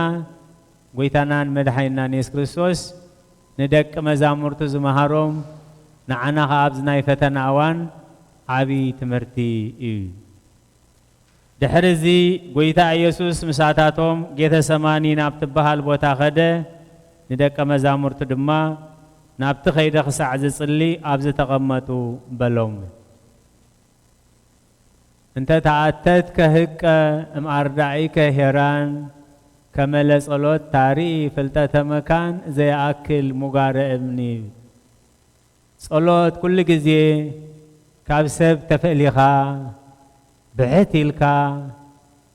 ጐይታናን መድሓኒናን የሱስ ክርስቶስ ንደቂ መዛሙርቱ ዝመሃሮም፣ ንዓና ኸኣ ኣብዚ ናይ ፈተና እዋን ዓቢ ትምህርቲ እዩ። ድሕሪ እዚ ጐይታ ኢየሱስ ምሳታቶም ጌተሰማኒ ናብ ትበሃል ቦታ ኸደ፣ ንደቀ መዛሙርቱ ድማ፣ ናብቲ ኸይደ ኽሳዕ ዝጽሊ ኣብዚ ተቐመጡ በሎም። እንተ ተኣተትከ ህቀ እምኣርዳኢከ ሄራን፣ ከመለ ጸሎት ታርኢ ፍልጠተ መካን ዘየኣክል ሙጋረ እምኒ። ጸሎት ኩሉ ግዜ ካብ ሰብ ተፈሊኻ ብሕት ኢልካ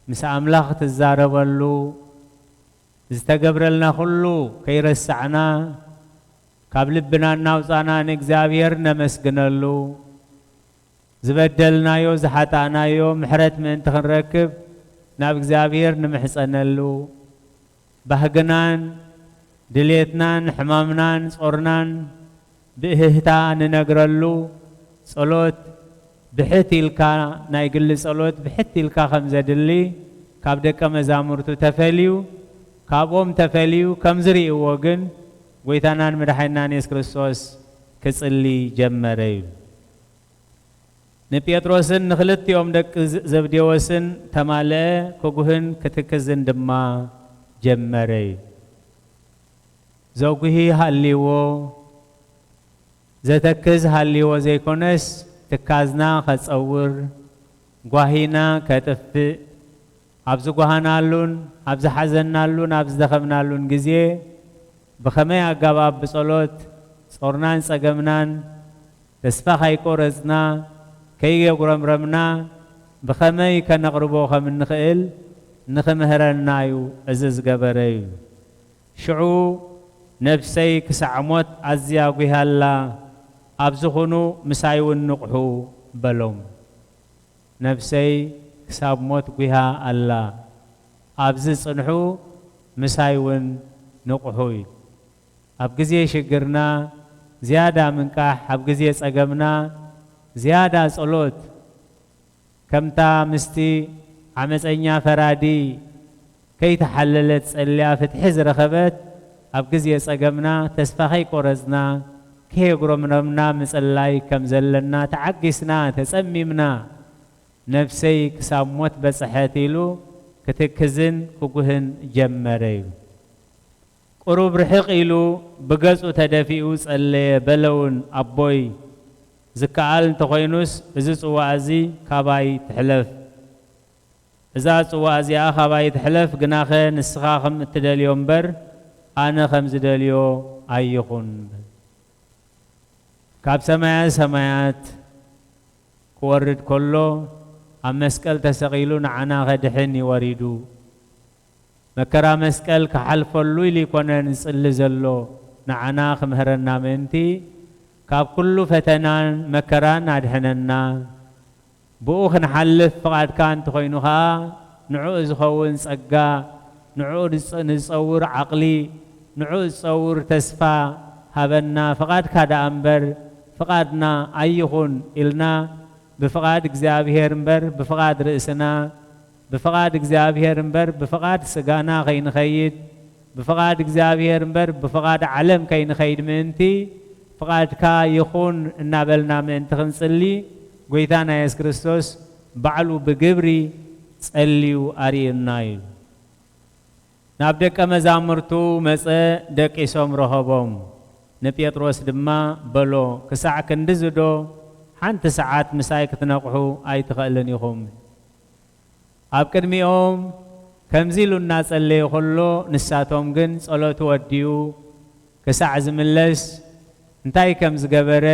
ምስ ኣምላኽ ትዛረበሉ፣ ዝተገብረልና ኩሉ ከይረሳዕና ካብ ልብና እናውጻና ንእግዚኣብሔር ነመስግነሉ፣ ዝበደልናዮ ዝሓጣእናዮ ምሕረት ምእንቲ ክንረክብ ናብ እግዚኣብሔር ንምሕጸነሉ፣ ባህግናን ድሌትናን ሕማምናን ጾርናን ብእህህታ ንነግረሉ፣ ጸሎት ብሕት ኢልካ፣ ናይ ግሊ ጸሎት ብሕት ኢልካ ከም ዘድሊ ካብ ደቀ መዛሙርቱ ተፈልዩ፣ ካብኦም ተፈልዩ ከም ዝርእይዎ ግን ጐይታናን መድሓኒናን የሱስ ክርስቶስ ክጽሊ ጀመረ እዩ። ንጴጥሮስን ንኽልቲኦም ደቂ ዘብዴዎስን ተማልአ፣ ክጉህን ክትክዝን ድማ ጀመረ እዩ። ዘጉሂ ሃልይዎ፣ ዘተክዝ ሃልይዎ ዘይኮነስ፣ ትካዝና ከጸውር፣ ጓሂና ከጥፍእ፣ ኣብ ዝጓሃናሉን ኣብ ዝሓዘናሉን ኣብ ዝደኸምናሉን ግዜ ብኸመይ ኣገባብ ብጸሎት ጾርናን ጸገምናን ተስፋ ካይቆረጽና፣ ከይየጉረምረምና ብኸመይ ከነቕርቦ ከም እንኽእል ንኽምህረና እዩ እዚ ዝገበረ እዩ። ሽዑ ነፍሰይ ክሳዕ ሞት ኣዝያ ጒሃ ኣላ፣ ኣብዚ ኹኑ ምሳይ እውን ንቕሑ በሎም። ነፍሰይ ክሳብ ሞት ጒሃ ኣላ፣ ኣብዚ ጽንሑ ምሳይ እውን ንቕሑ እዩ። ኣብ ግዜ ሽግርና ዝያዳ ምንቃሕ፣ ኣብ ግዜ ጸገምና ዝያዳ ጸሎት፣ ከምታ ምስቲ ዓመጸኛ ፈራዲ ከይተሓለለት ጸልያ ፍትሒ ዝረኸበት፣ ኣብ ግዜ ጸገምና ተስፋ ከይቆረጽና፣ ከየጉረምረምና ምጽላይ ከም ዘለና ተዓጊስና፣ ተጸሚምና፣ ነፍሰይ ክሳብ ሞት በጽሐት ኢሉ ክትክዝን ክጉህን ጀመረ እዩ። ቁሩብ ርሕቕ ኢሉ ብገጹ ተደፊኡ ጸለየ። በለ እውን፣ ኣቦይ፣ ዝከኣል እንተኾይኑስ እዚ ጽዋእ እዚ ካባይ ትሕለፍ። እዛ ጽዋእ እዚኣ ካባይ ትሕለፍ፣ ግናኸ ንስኻ ከም እትደልዮ እምበር ኣነ ከም ዝደልዮ ኣይኹን። ካብ ሰማያ ሰማያት ክወርድ ከሎ፣ ኣብ መስቀል ተሰቒሉ ንዓና ከድሕን እዩ ወሪዱ። መከራ መስቀል ክሓልፈሉ ኢሉ ይኮነን ዝጽሊ ዘሎ፣ ንዓና ክምህረና ምእንቲ፣ ካብ ኩሉ ፈተናን መከራን ኣድሕነና። ብኡ ክንሓልፍ ፍቓድካ እንተኾይኑ ኸኣ፣ ንዕኡ ዝኸውን ጸጋ፣ ንዕኡ ንጸ-፣ ንጸውር ዓቕሊ፣ ንዕኡ ዝጸውር ተስፋ ሃበና። ፍቓድካ ደኣ እምበር፣ ፍቓድና ኣይኹን ኢልና፣ ብፍቓድ እግዚኣብሔር እምበር፣ ብፍቓድ ርእስና፣ ብፍቓድ እግዚኣብሔር እምበር፣ ብፍቓድ ስጋና ከይንኸይድ፣ ብፍቓድ እግዚኣብሔር እምበር፣ ብፍቓድ ዓለም ከይንኸይድ ምእንቲ፣ ፍቓድካ ይኹን እናበልና ምእንቲ ክንጽሊ፣ ጐይታና የሱስ ክርስቶስ ባዕሉ ብግብሪ ጸልዩ ኣርእዩና እዩ። ናብ ደቀ መዛሙርቱ መጸ፣ ደቂሶም ረኸቦም። ንጴጥሮስ ድማ በሎ፣ ክሳዕ ክንድዚ ዶ ሓንቲ ሰዓት ምሳይ ክትነቕሑ ኣይትኽእልን ኢኹም? ኣብ ቅድሚኦም ከምዚ ኢሉ እናጸለየ ኸሎ፣ ንሳቶም ግን ጸሎቱ ወዲኡ ክሳዕ ዝምለስ እንታይ ከም ዝገበረ፣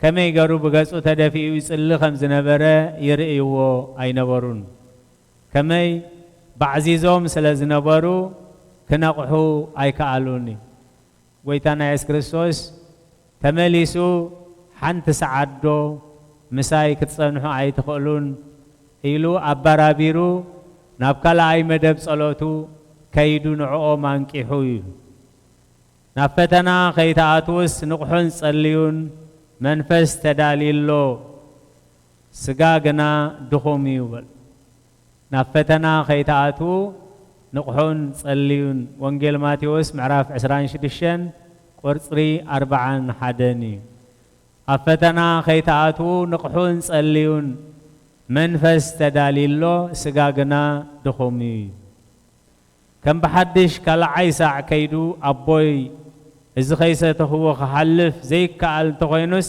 ከመይ ገሩ ብገጹ ተደፊኡ ይጽሊ ከም ዝነበረ ይርእይዎ ኣይነበሩን። ከመይ ባዕዚዞም ስለ ዝነበሩ ክነቕሑ ኣይከኣሉን እዩ። ጐይታና የሱስ ክርስቶስ ተመሊሱ፣ ሓንቲ ሰዓት ዶ ምሳይ ክትጸንሑ ኣይትኽእሉን? ኢሉ ኣባራቢሩ፣ ናብ ካልኣይ መደብ ጸሎቱ ከይዱ ንዕኦም ኣንቂሑ እዩ። ናብ ፈተና ከይትኣትውስ ንቕሑን ጸልዩን፣ መንፈስ ተዳልዩ ኣሎ፣ ስጋ ግና ድኹም እዩ በል። ናብ ፈተና ከይትኣትዉ ንቕሑን ጸልዩን። ወንጌል ማቴዎስ ምዕራፍ ዕስራን ሽዱሽተን ቁጽሪ ኣርብዓን ሓደን እዩ። ኣብ ፈተና ከይትኣትዉ ንቕሑን ጸልዩን፣ መንፈስ ተዳልዩ ኣሎ፣ ስጋ ግና ድኹም እዩ። ከም ብሓድሽ ካልዓይ ሳዕ ከይዱ፣ ኣቦይ፣ እዚ ከይሰተኽዎ ክሓልፍ ዘይከኣል እንተኾይኑስ፣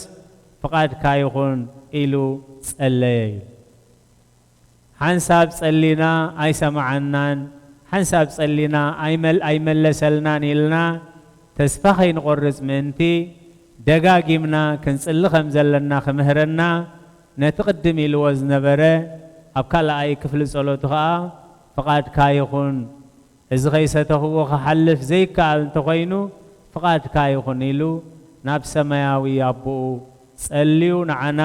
ፍቓድካ ይኹን ኢሉ ጸለየ እዩ። ሓንሳብ ጸሊና ኣይሰምዓናን፣ ሓንሳብ ጸሊና ኣይመል-፣ ኣይመለሰልናን ኢልና ተስፋ ከይንቖርጽ ምእንቲ፣ ደጋጊምና ክንጽሊ ከም ዘለና ክምህረና፣ ነቲ ቅድም ኢልዎ ዝነበረ ኣብ ካልኣይ ክፍሊ ጸሎቱ ኸኣ፣ ፍቓድካ ይኹን፣ እዚ ኸይሰተኽዎ ኽሓልፍ ዘይከኣል እንተኾይኑ፣ ፍቓድካ ይኹን ኢሉ ናብ ሰማያዊ ኣቦኡ ጸልዩ ንዓና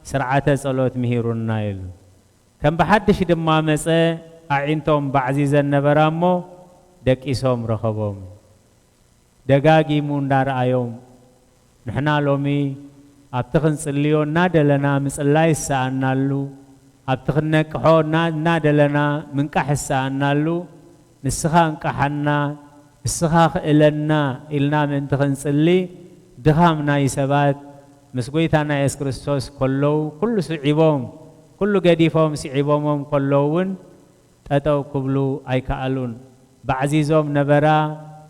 ስርዓተ ጸሎት ምሂሩና ኢሉ። ከም ብሓድሽ ድማ መጸ፣ ኣዒንቶም ባዕዚዘን ነበራ እሞ ደቂሶም ረኸቦም። ደጋጊሙ እንዳረኣዮም፣ ንሕና ሎሚ ኣብቲ ክንጽልዮ እናደለና ምጽላይ ዝሰኣናሉ፣ ኣብቲ ክንነቅሖ እና-፣ እናደለና ምንቃሕ ዝሰኣናሉ፣ ንስኻ እንቃሓና፣ ንስኻ ክእለና ኢልና ምእንቲ ክንጽሊ፣ ድኻም ናይ ሰባት ምስ ጐይታና የሱስ ክርስቶስ ከለዉ፣ ኩሉ ስዒቦም፣ ኩሉ ገዲፎም ስዒቦሞም ከለዉ እውን፣ ጠጠው ክብሉ ኣይከኣሉን። ባዕዚዞም ነበራ፣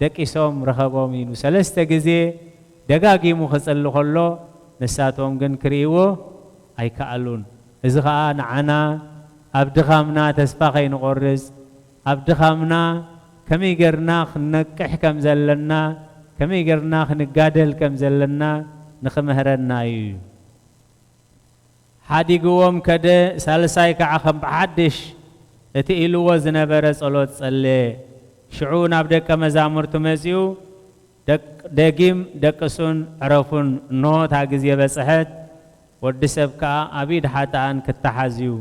ደቂሶም ረኸቦም ኢሉ ሰለስተ ግዜ ደጋጊሙ ክጽሊ ከሎ፣ ንሳቶም ግን ክርእይዎ ኣይከኣሉን። እዚ ኸኣ ንዓና ኣብ ድኻምና ተስፋ ከይንቖርጽ፣ ኣብ ድኻምና ከመይ ጌርና ክንነቅሕ ከም ዘለና፣ ከመይ ጌርና ክንጋደል ከም ዘለና ንኽምህረና እዩ። ሓዲግዎም ከደ፣ ሳልሳይ ከዓ ከም ብሓድሽ እቲ ኢልዎ ዝነበረ ጸሎት ጸለየ። ሽዑ ናብ ደቀ መዛሙርቱ መጺኡ፣ ደቅ-፣ ደጊም ደቅሱን ዕረፉን፣ እንሆ እታ ግዜ በጽሐት፣ ወዲ ሰብ ከኣ ኣብ ኢድ ሓጥኣን ክተሓዝ እዩ።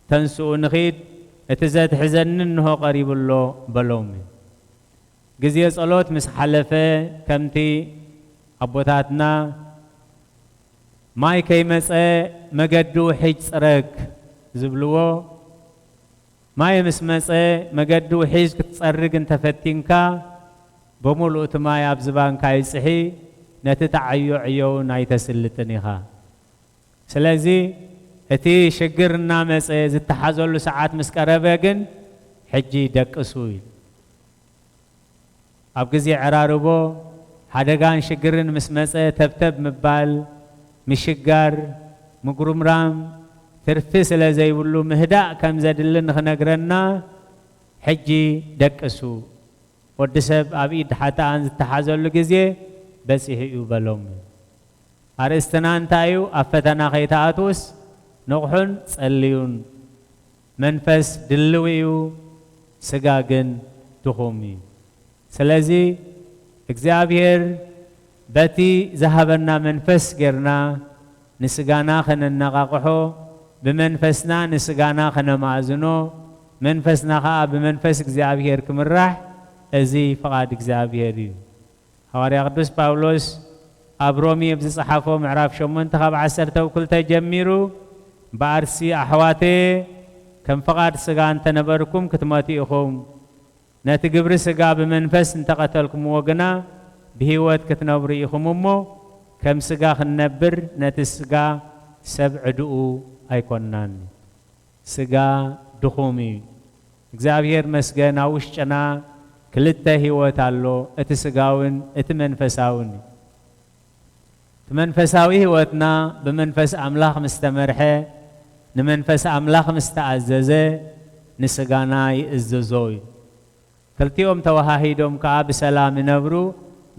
ተንስኡ ንኺድ፣ እቲ ዘትሕዘኒ እንሆ ቀሪቡ ኣሎ በሎም። ግዜ ጸሎት ምስ ሓለፈ፣ ከምቲ ኣቦታትና ማይ ከይመጸ መገዲ ውሒጅ ጽረግ ዝብልዎ፣ ማይ ምስ መጸ መገዲ ውሒጅ ክትጸርግ እንተፈቲንካ፣ ብምሉእ እቲ ማይ ኣብ ዝባንካ ይጽሒ፣ ነቲ ተዓዮ ዕዮ እውን ኣይተስልጥን ኢኻ። ስለዚ እቲ ሽግር እናመጸ ዝተሓዘሉ ሰዓት ምስ ቀረበ ግን፣ ሕጂ ደቅሱ ኢሉ። ኣብ ግዜ ዕራርቦ፣ ሓደጋን ሽግርን ምስ መጸ፣ ተብተብ ምባል፣ ምሽጋር፣ ምጉርምራም፣ ትርፊ ስለ ዘይብሉ፣ ምህዳእ ከም ዘድሊ ንኽነግረና፣ ሕጂ ደቅሱ። ወዲ ሰብ ኣብ ኢድ ሓጥኣን ዝተሓዘሉ ግዜ በጺሑ እዩ በሎም። ኣርእስትና እንታይ እዩ? ኣብ ፈተና ከይትኣትዉስ ንቕሑን ጸልዩን። መንፈስ ድልው እዩ፣ ስጋ ግን ድኹም እዩ። ስለዚ እግዚኣብሔር በቲ ዝሃበና መንፈስ ጌርና ንስጋና ከነነቓቕሖ፣ ብመንፈስና ንስጋና ከነማእዝኖ፣ መንፈስና ኸኣ ብመንፈስ እግዚኣብሔር ክምራሕ፣ እዚ ፍቓድ እግዚኣብሔር እዩ። ሃዋርያ ቅዱስ ጳውሎስ ኣብ ሮሜ ኣብ ዝጸሓፎ ምዕራፍ ሸሞንተ ካብ ዓሰርተ ክልተ ጀሚሩ፣ እምበኣርሲ ኣሕዋተየ፣ ከም ፍቓድ ስጋ እንተ ነበርኩም ክትመቱ ኢኹም። ነቲ ግብሪ ስጋ ብመንፈስ እንተ ቐተልኩምዎ ግና፣ ብህይወት ክትነብሩ ኢኹም እሞ፣ ከም ስጋ ክንነብር ነቲ ስጋ ሰብ ዕድኡ ኣይኮንናን። ስጋ ድኹም እዩ። እግዚኣብሔር መስገን፣ ኣብ ውሽጥና ክልተ ህይወት ኣሎ፣ እቲ ስጋውን እቲ መንፈሳውን እዩ። እቲ መንፈሳዊ ህይወትና ብመንፈስ ኣምላኽ ምስ ተመርሐ፣ ንመንፈስ ኣምላኽ ምስ ተኣዘዘ፣ ንስጋና ይእዝዞ እዩ። ክልቲኦም ተወሃሂዶም ከኣ ብሰላም ይነብሩ፣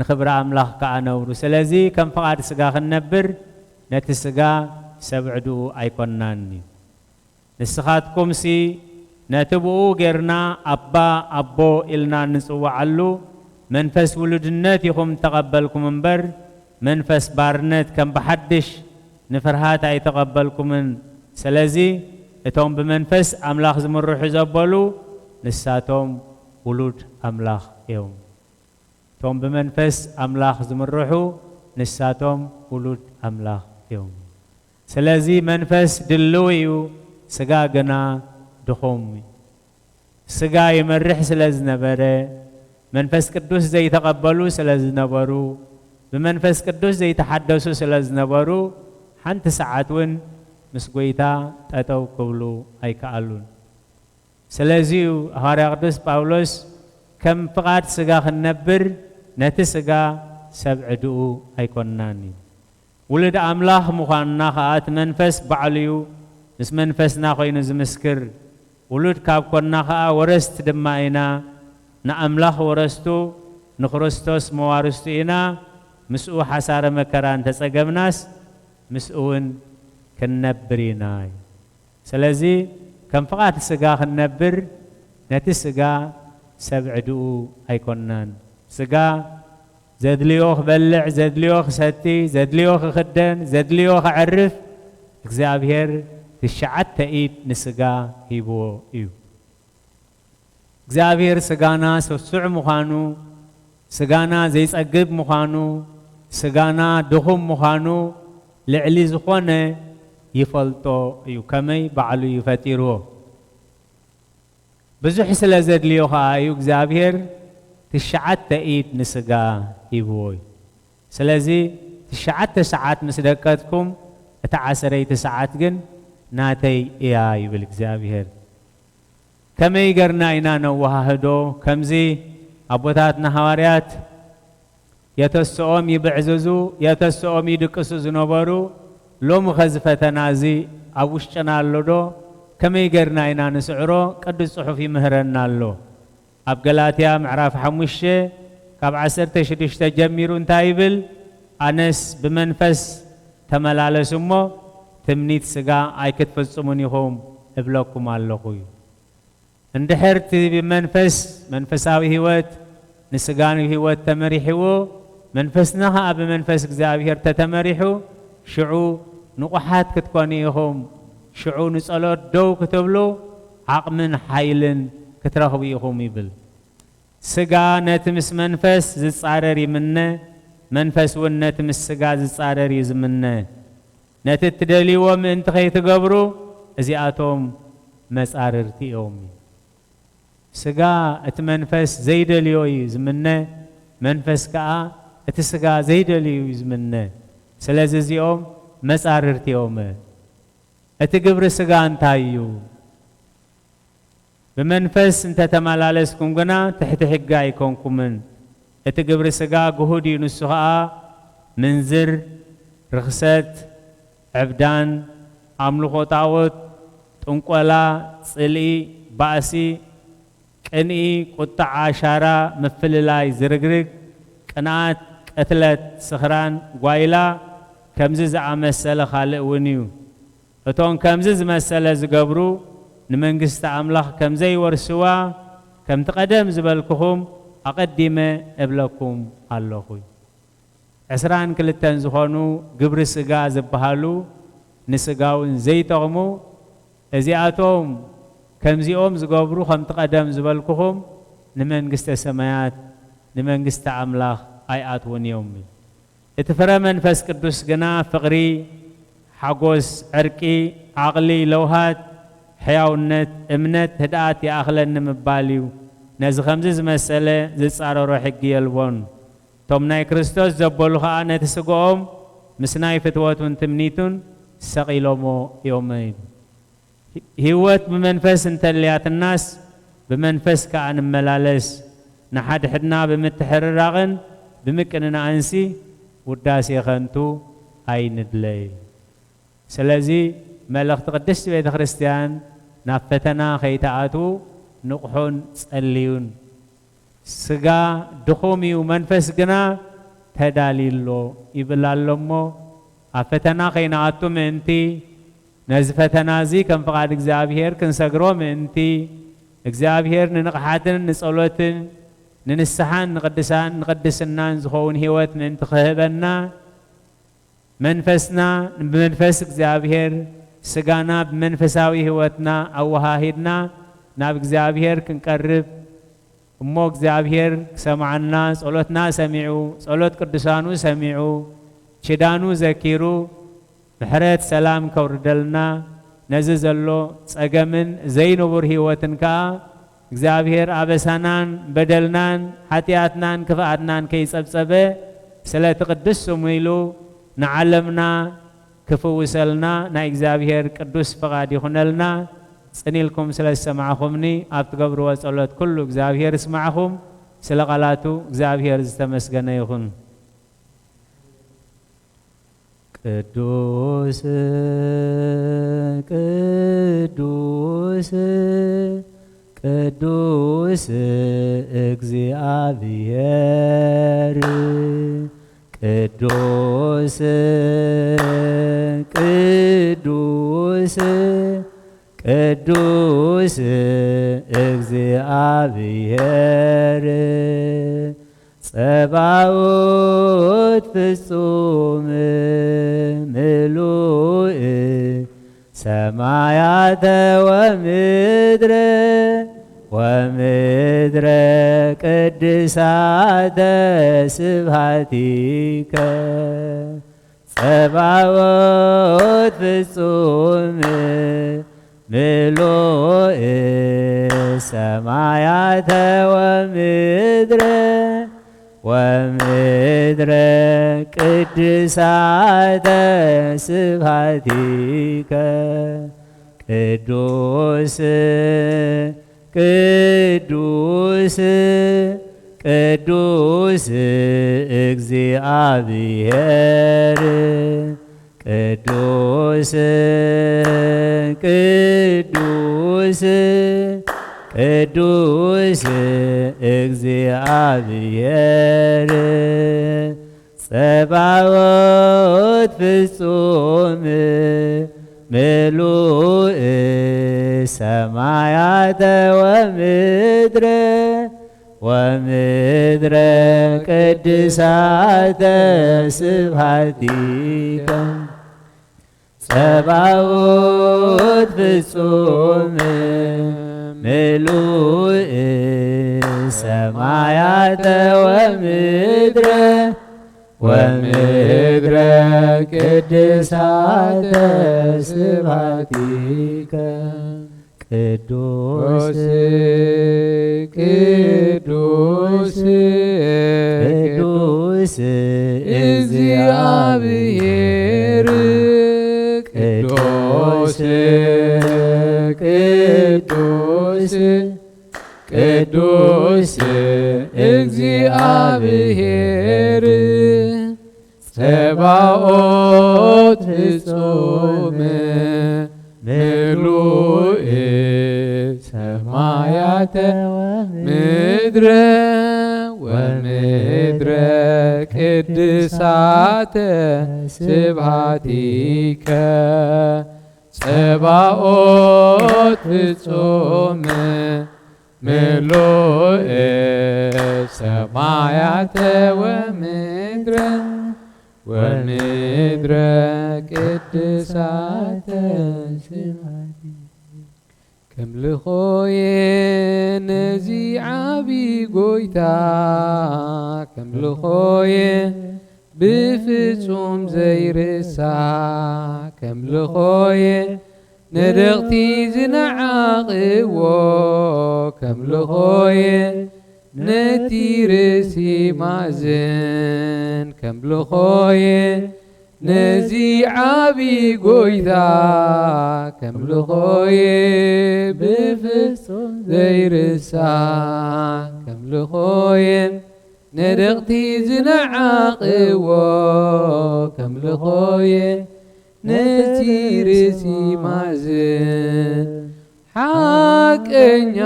ንኽብሪ ኣምላኽ ከኣ ነብሩ። ስለዚ ከም ፍቓድ ስጋ ክንነብር፣ ነቲ ስጋ ሰብ ዕድኡ ኣይኮንናን እዩ። ንስኻትኩምሲ ነቲ ብኡ ጌርና ኣባ ኣቦ ኢልና እንጽውዓሉ መንፈስ ውሉድነት ኢኹም እተቐበልኩም እምበር፣ መንፈስ ባርነት ከም ብሓድሽ ንፍርሃት ኣይተቐበልኩምን። ስለዚ እቶም ብመንፈስ ኣምላኽ ዝምርሑ ዘበሉ ንሳቶም ውሉድ ኣምላኽ እዮም። እቶም ብመንፈስ ኣምላኽ ዝምርሑ ንሳቶም ውሉድ ኣምላኽ እዮም። ስለዚ መንፈስ ድልው እዩ፣ ስጋ ግና ድኹም እዩ። ስጋ ይመርሕ ስለ ዝነበረ፣ መንፈስ ቅዱስ ዘይተቐበሉ ስለ ዝነበሩ፣ ብመንፈስ ቅዱስ ዘይተሓደሱ ስለ ዝነበሩ፣ ሓንቲ ሰዓት እውን ምስ ጐይታ ጠጠው ክብሉ ኣይከኣሉን። ስለዚ እዩ ሃዋርያ ቅዱስ ጳውሎስ፣ "ከም ፍቓድ ስጋ ክንነብር ነቲ ስጋ ሰብ ዕድኡ ኣይኮንናን" እዩ። ውሉድ ኣምላኽ ምዃንና ኸኣ እቲ መንፈስ ባዕሉ እዩ ምስ መንፈስና ኮይኑ ዝምስክር። ውሉድ ካብ ኮንና ኸኣ ወረስቲ ድማ ኢና፣ ንኣምላኽ ወረስቱ፣ ንክርስቶስ መዋርስቱ ኢና። ምስኡ ሓሳረ መከራ እንተጸገምናስ ምስኡ እውን ክንነብር ኢና። ስለዚ ከም ፍቓድ ስጋ ክንነብር ነቲ ስጋ ሰብ ዕድኡ ኣይኮንናን። ስጋ ዘድልዮ ክበልዕ፣ ዘድልዮ ክሰቲ፣ ዘድልዮ ክኽደን፣ ዘድልዮ ከዕርፍ እግዚኣብሔር ትሽዓተ ኢድ ንስጋ ሂብዎ እዩ። እግዚኣብሔር ስጋና ስሱዕ ምዃኑ፣ ስጋና ዘይጸግብ ምዃኑ፣ ስጋና ድኹም ምዃኑ ልዕሊ ዝኾነ ይፈልጦ እዩ። ከመይ ባዕሉ እዩ ፈጢርዎ። ብዙሕ ስለ ዘድልዮ ኸኣ እዩ እግዚኣብሔር ትሽዓተ ኢድ ንስጋ ሂብዎ እዩ። ስለዚ ትሽዓተ ሰዓት ምስ ደቀትኩም፣ እታ ዓሰርይቲ ሰዓት ግን ናተይ እያ ይብል እግዚኣብሔር። ከመይ ገርና ኢና ነወሃህዶ? ከምዚ ኣቦታትና ሃዋርያት የተስኦም ይብዕዝዙ፣ የተስኦም ይድቅሱ ዝነበሩ፣ ሎሚ ኸዚ ፈተና እዚ ኣብ ውሽጥና ኣሎ ዶ? ከመይ ገርና ኢና ንስዕሮ? ቅዱስ ጽሑፍ ይምህረና ኣሎ። ኣብ ገላትያ ምዕራፍ ሓሙሽተ ካብ ዓሰርተ ሽዱሽተ ጀሚሩ እንታይ ይብል? "ኣነስ ብመንፈስ ተመላለሱ እሞ ትምኒት ስጋ ኣይክትፍጽሙን ኢኹም እብለኩም ኣለኹ" እዩ። እንድሕር እቲ ብመንፈስ፣ መንፈሳዊ ህይወት ንስጋዊ ህይወት ተመሪሕዎ፣ መንፈስና ኸኣ ብመንፈስ እግዚኣብሔር ተተመሪሑ፣ ሽዑ ንቑሓት ክትኮኑ ኢኹም፣ ሽዑ ንጸሎት ደው ክትብሉ ዓቕምን ሓይልን ክትረኽቡ ኢኹም ይብል። ስጋ ነቲ ምስ መንፈስ ዝጻረር ይምነ፣ መንፈስ እውን ነቲ ምስ ስጋ ዝጻረር እዩ ዝምነ። ነቲ እትደልይዎ ምእንቲ ኸይትገብሩ፣ እዚኣቶም መጻርርቲ እዮም። ስጋ እቲ መንፈስ ዘይደልዮ እዩ ዝምነ፣ መንፈስ ከኣ እቲ ስጋ ዘይደልዩ እዩ ዝምነ። ስለዚ እዚኦም መጻርርቲ እዮም። እቲ ግብሪ ስጋ እንታይ እዩ? ብመንፈስ እንተ ተመላለስኩም ግና ትሕቲ ሕጊ ኣይኮንኩምን። እቲ ግብሪ ስጋ ግሁድ እዩ፣ ንሱ ኸኣ ምንዝር፣ ርኽሰት፣ ዕብዳን፣ ኣምልኾ ጣዖት፣ ጥንቆላ፣ ጽልኢ፣ ባእሲ፣ ቅንኢ፣ ቁጥዓ፣ ሻራ፣ ምፍልላይ፣ ዝርግርግ፣ ቅንኣት፣ ቅትለት፣ ስኽራን፣ ጓይላ፣ ከምዚ ዝኣመሰለ ካልእ እውን እዩ። እቶም ከምዚ ዝመሰለ ዝገብሩ ንመንግስቲ ኣምላኽ ከም ዘይወርስዋ፣ ከምቲ ቀደም ዝበልኩኹም ኣቐዲመ እብለኩም ኣለኹ። ዕስራን ክልተን ዝኾኑ ግብሪ ስጋ ዝበሃሉ ንስጋ እውን ዘይጠቕሙ፣ እዚኣቶም ከምዚኦም ዝገብሩ ከምቲ ቀደም ዝበልኩኹም ንመንግስተ ሰማያት፣ ንመንግስቲ ኣምላኽ ኣይኣትዉን እዮም። እቲ ፍረ መንፈስ ቅዱስ ግና ፍቕሪ፣ ሓጎስ፣ ዕርቂ፣ ዓቕሊ፣ ለውሃት፣ ሕያውነት፣ እምነት፣ ህድኣት ይኣኽለኒ ምባል እዩ። ነዚ ከምዚ ዝመሰለ ዝጻረሮ ሕጊ የልቦን። እቶም ናይ ክርስቶስ ዘበሉ ኸኣ ነቲ ስግኦም ምስ ናይ ፍትወቱን ትምኒቱን ሰቒሎሞ እዮም። ህይወት ብመንፈስ እንተልያትናስ ብመንፈስ ከኣ ንመላለስ። ንሓድሕድና ብምትሕርራቕን ብምቅንናእንሲ ውዳሴ ኸንቱ ኣይንድለይ። ስለዚ መልእኽቲ ቅድስቲ ቤተ ክርስቲያን ናብ ፈተና ከይትኣትዉ ንቕሑን ጸልዩን። ስጋ ድኹም እዩ፣ መንፈስ ግና ተዳልዩ ኣሎ ይብል ኣሎ እሞ፣ ኣብ ፈተና ከይንኣቱ ምእንቲ፣ ነዚ ፈተና እዚ ከም ፍቓድ እግዚኣብሔር ክንሰግሮ ምእንቲ፣ እግዚኣብሔር ንንቕሓትን ንጸሎትን ንንስሓን ንቅድሳን ንቅድስናን ዝኸውን ህይወት ምእንቲ ክህበና፣ መንፈስና ብመንፈስ እግዚኣብሔር ስጋና ብመንፈሳዊ ህይወትና ኣወሃሂድና ናብ እግዚኣብሔር ክንቀርብ፣ እሞ እግዚኣብሔር ክሰምዓና፣ ጸሎትና ሰሚዑ፣ ጸሎት ቅዱሳኑ ሰሚዑ፣ ኪዳኑ ዘኪሩ፣ ምሕረት ሰላም ከውርደልና፣ ነዚ ዘሎ ጸገምን ዘይንቡር ህይወትን ከኣ እግዚኣብሔር ኣበሳናን በደልናን ሓጢኣትናን ክፍኣትናን ከይጸብጸበ፣ ስለቲ ቅዱስ ስሙ ኢሉ ንዓለምና ክፍውሰልና ናይ እግዚኣብሔር ቅዱስ ፍቓድ ይኹነልና። ጽን ኢልኩም ስለ ዝሰማዕኹምኒ፣ ኣብ ትገብርዎ ጸሎት ኩሉ እግዚኣብሔር ይስማዕኹም። ስለ ቃላቱ እግዚኣብሔር ዝተመስገነ ይኹን። ቅዱስ፣ ቅዱስ፣ ቅዱስ እግዚኣብሔር፣ ቅዱስ፣ ቅዱስ፣ ቅዱስ እግዚኣብሔር፣ ጸባኦት ፍጹም ምሉእ ሰማያተ ወምድረ ወምድረ ቅድሳተ ስብሐቲከ። ጸባኦት ፍጹም ምሉእ ሰማያተ ወምድረ ወምድረ ቅድሳተ ስብሐቲከ። ቅዱስ፣ ቅዱስ፣ ቅዱስ እግዚኣብሔር፣ ቅዱስ፣ ቅዱስ፣ ቅዱስ እግዚኣብሔር፣ ጸባኦት ፍጹም ምሉእ ሰማያተ ወምድረ ወምድረ ቅድሳተ ስብሐቲከ። ጸባኦት ፍጹም ምሉእ ሰማያተ ወምድረ ወምድረ ቅድሳተ ስብሐቲከ። ቅዱስ፣ ቅዱስ፣ ቅዱስ እግዚኣብሔር፣ ቅዱስ፣ ቅዱስ፣ ቅዱስ እግዚኣብሔር፣ ጸባኦት ፍጹም ምሉእ ሰማያተ ምድረ ወምድረ ቅድሳተ ስብሐቲከ። ጸባኦት ፍጹም ምሉእ ሰማያተ ወምድረ ወምድረ ቅድሳተ ስብሐቲከ። ከምልኾየ ነዚ ዓቢ ጎይታ፣ ከምልኾየ ብፍጹም ዘይርሳዕ፣ ከምልኾየ ንደቕቲ ዝነዓቕዎ፣ ከምልኾየ ነቲ ርእሲ ማእዝን፣ ከምልኾየ ነዚ ዓቢ ጎይታ፣ ከምልኾየ ብፍጹም ዘይርሳዕ፣ ከምልኾየ ንደቕቲ ዝነዓቕዎ፣ ከምልኾየ ነቲ ርእሲ ማእዝን። ሓቀኛ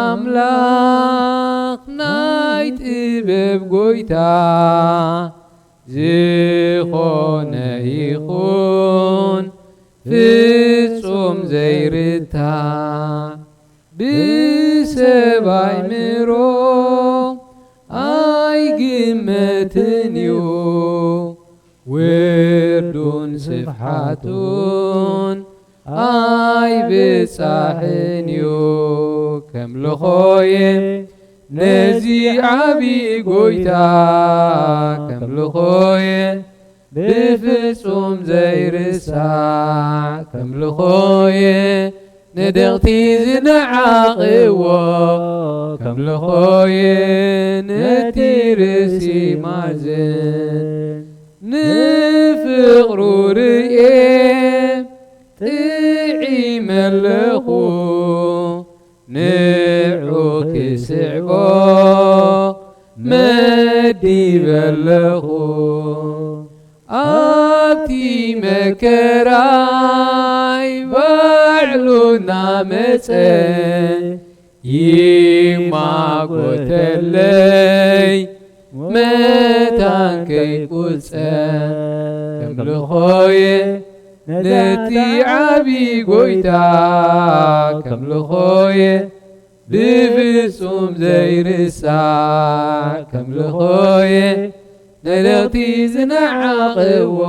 ኣምላኽ ናይ ጥበብ ጎይታ፣ ዝኾነ ይኹን ፍጹም ዘይርታዕ፣ ብሰብ ኣእምሮ ኣይግመትን እዩ። ውርዱን ስፍሓቱን ኣይብጻሕን እዩ ከምልኾየ ነዚ ዓቢ ጎይታ፣ ከምልኾየ ብፍጹም ዘይርሳዕ፣ ከምልኾየ ንደቕቲ ዝነዓቕዎ፣ ከምልኾየ ነቲ ርእሲ ማዝን፣ ንፍቕሩ ርእየ ጥዒመ ኣለኹ፣ ንዑ ክስዕቦ መዲበ ኣለኹ። ኣብቲ መከራይ ባዕሉ እናመጸ ይማጎተለይ መታን ከይቁጸ፣ ከምልኾየ ነቲ ዓቢ ጎይታ፣ ከምልኾየ ብፍጹም ዘይርሳዕ፣ ከምልኾየ ነደቕቲ ዝነዓቕዎ፣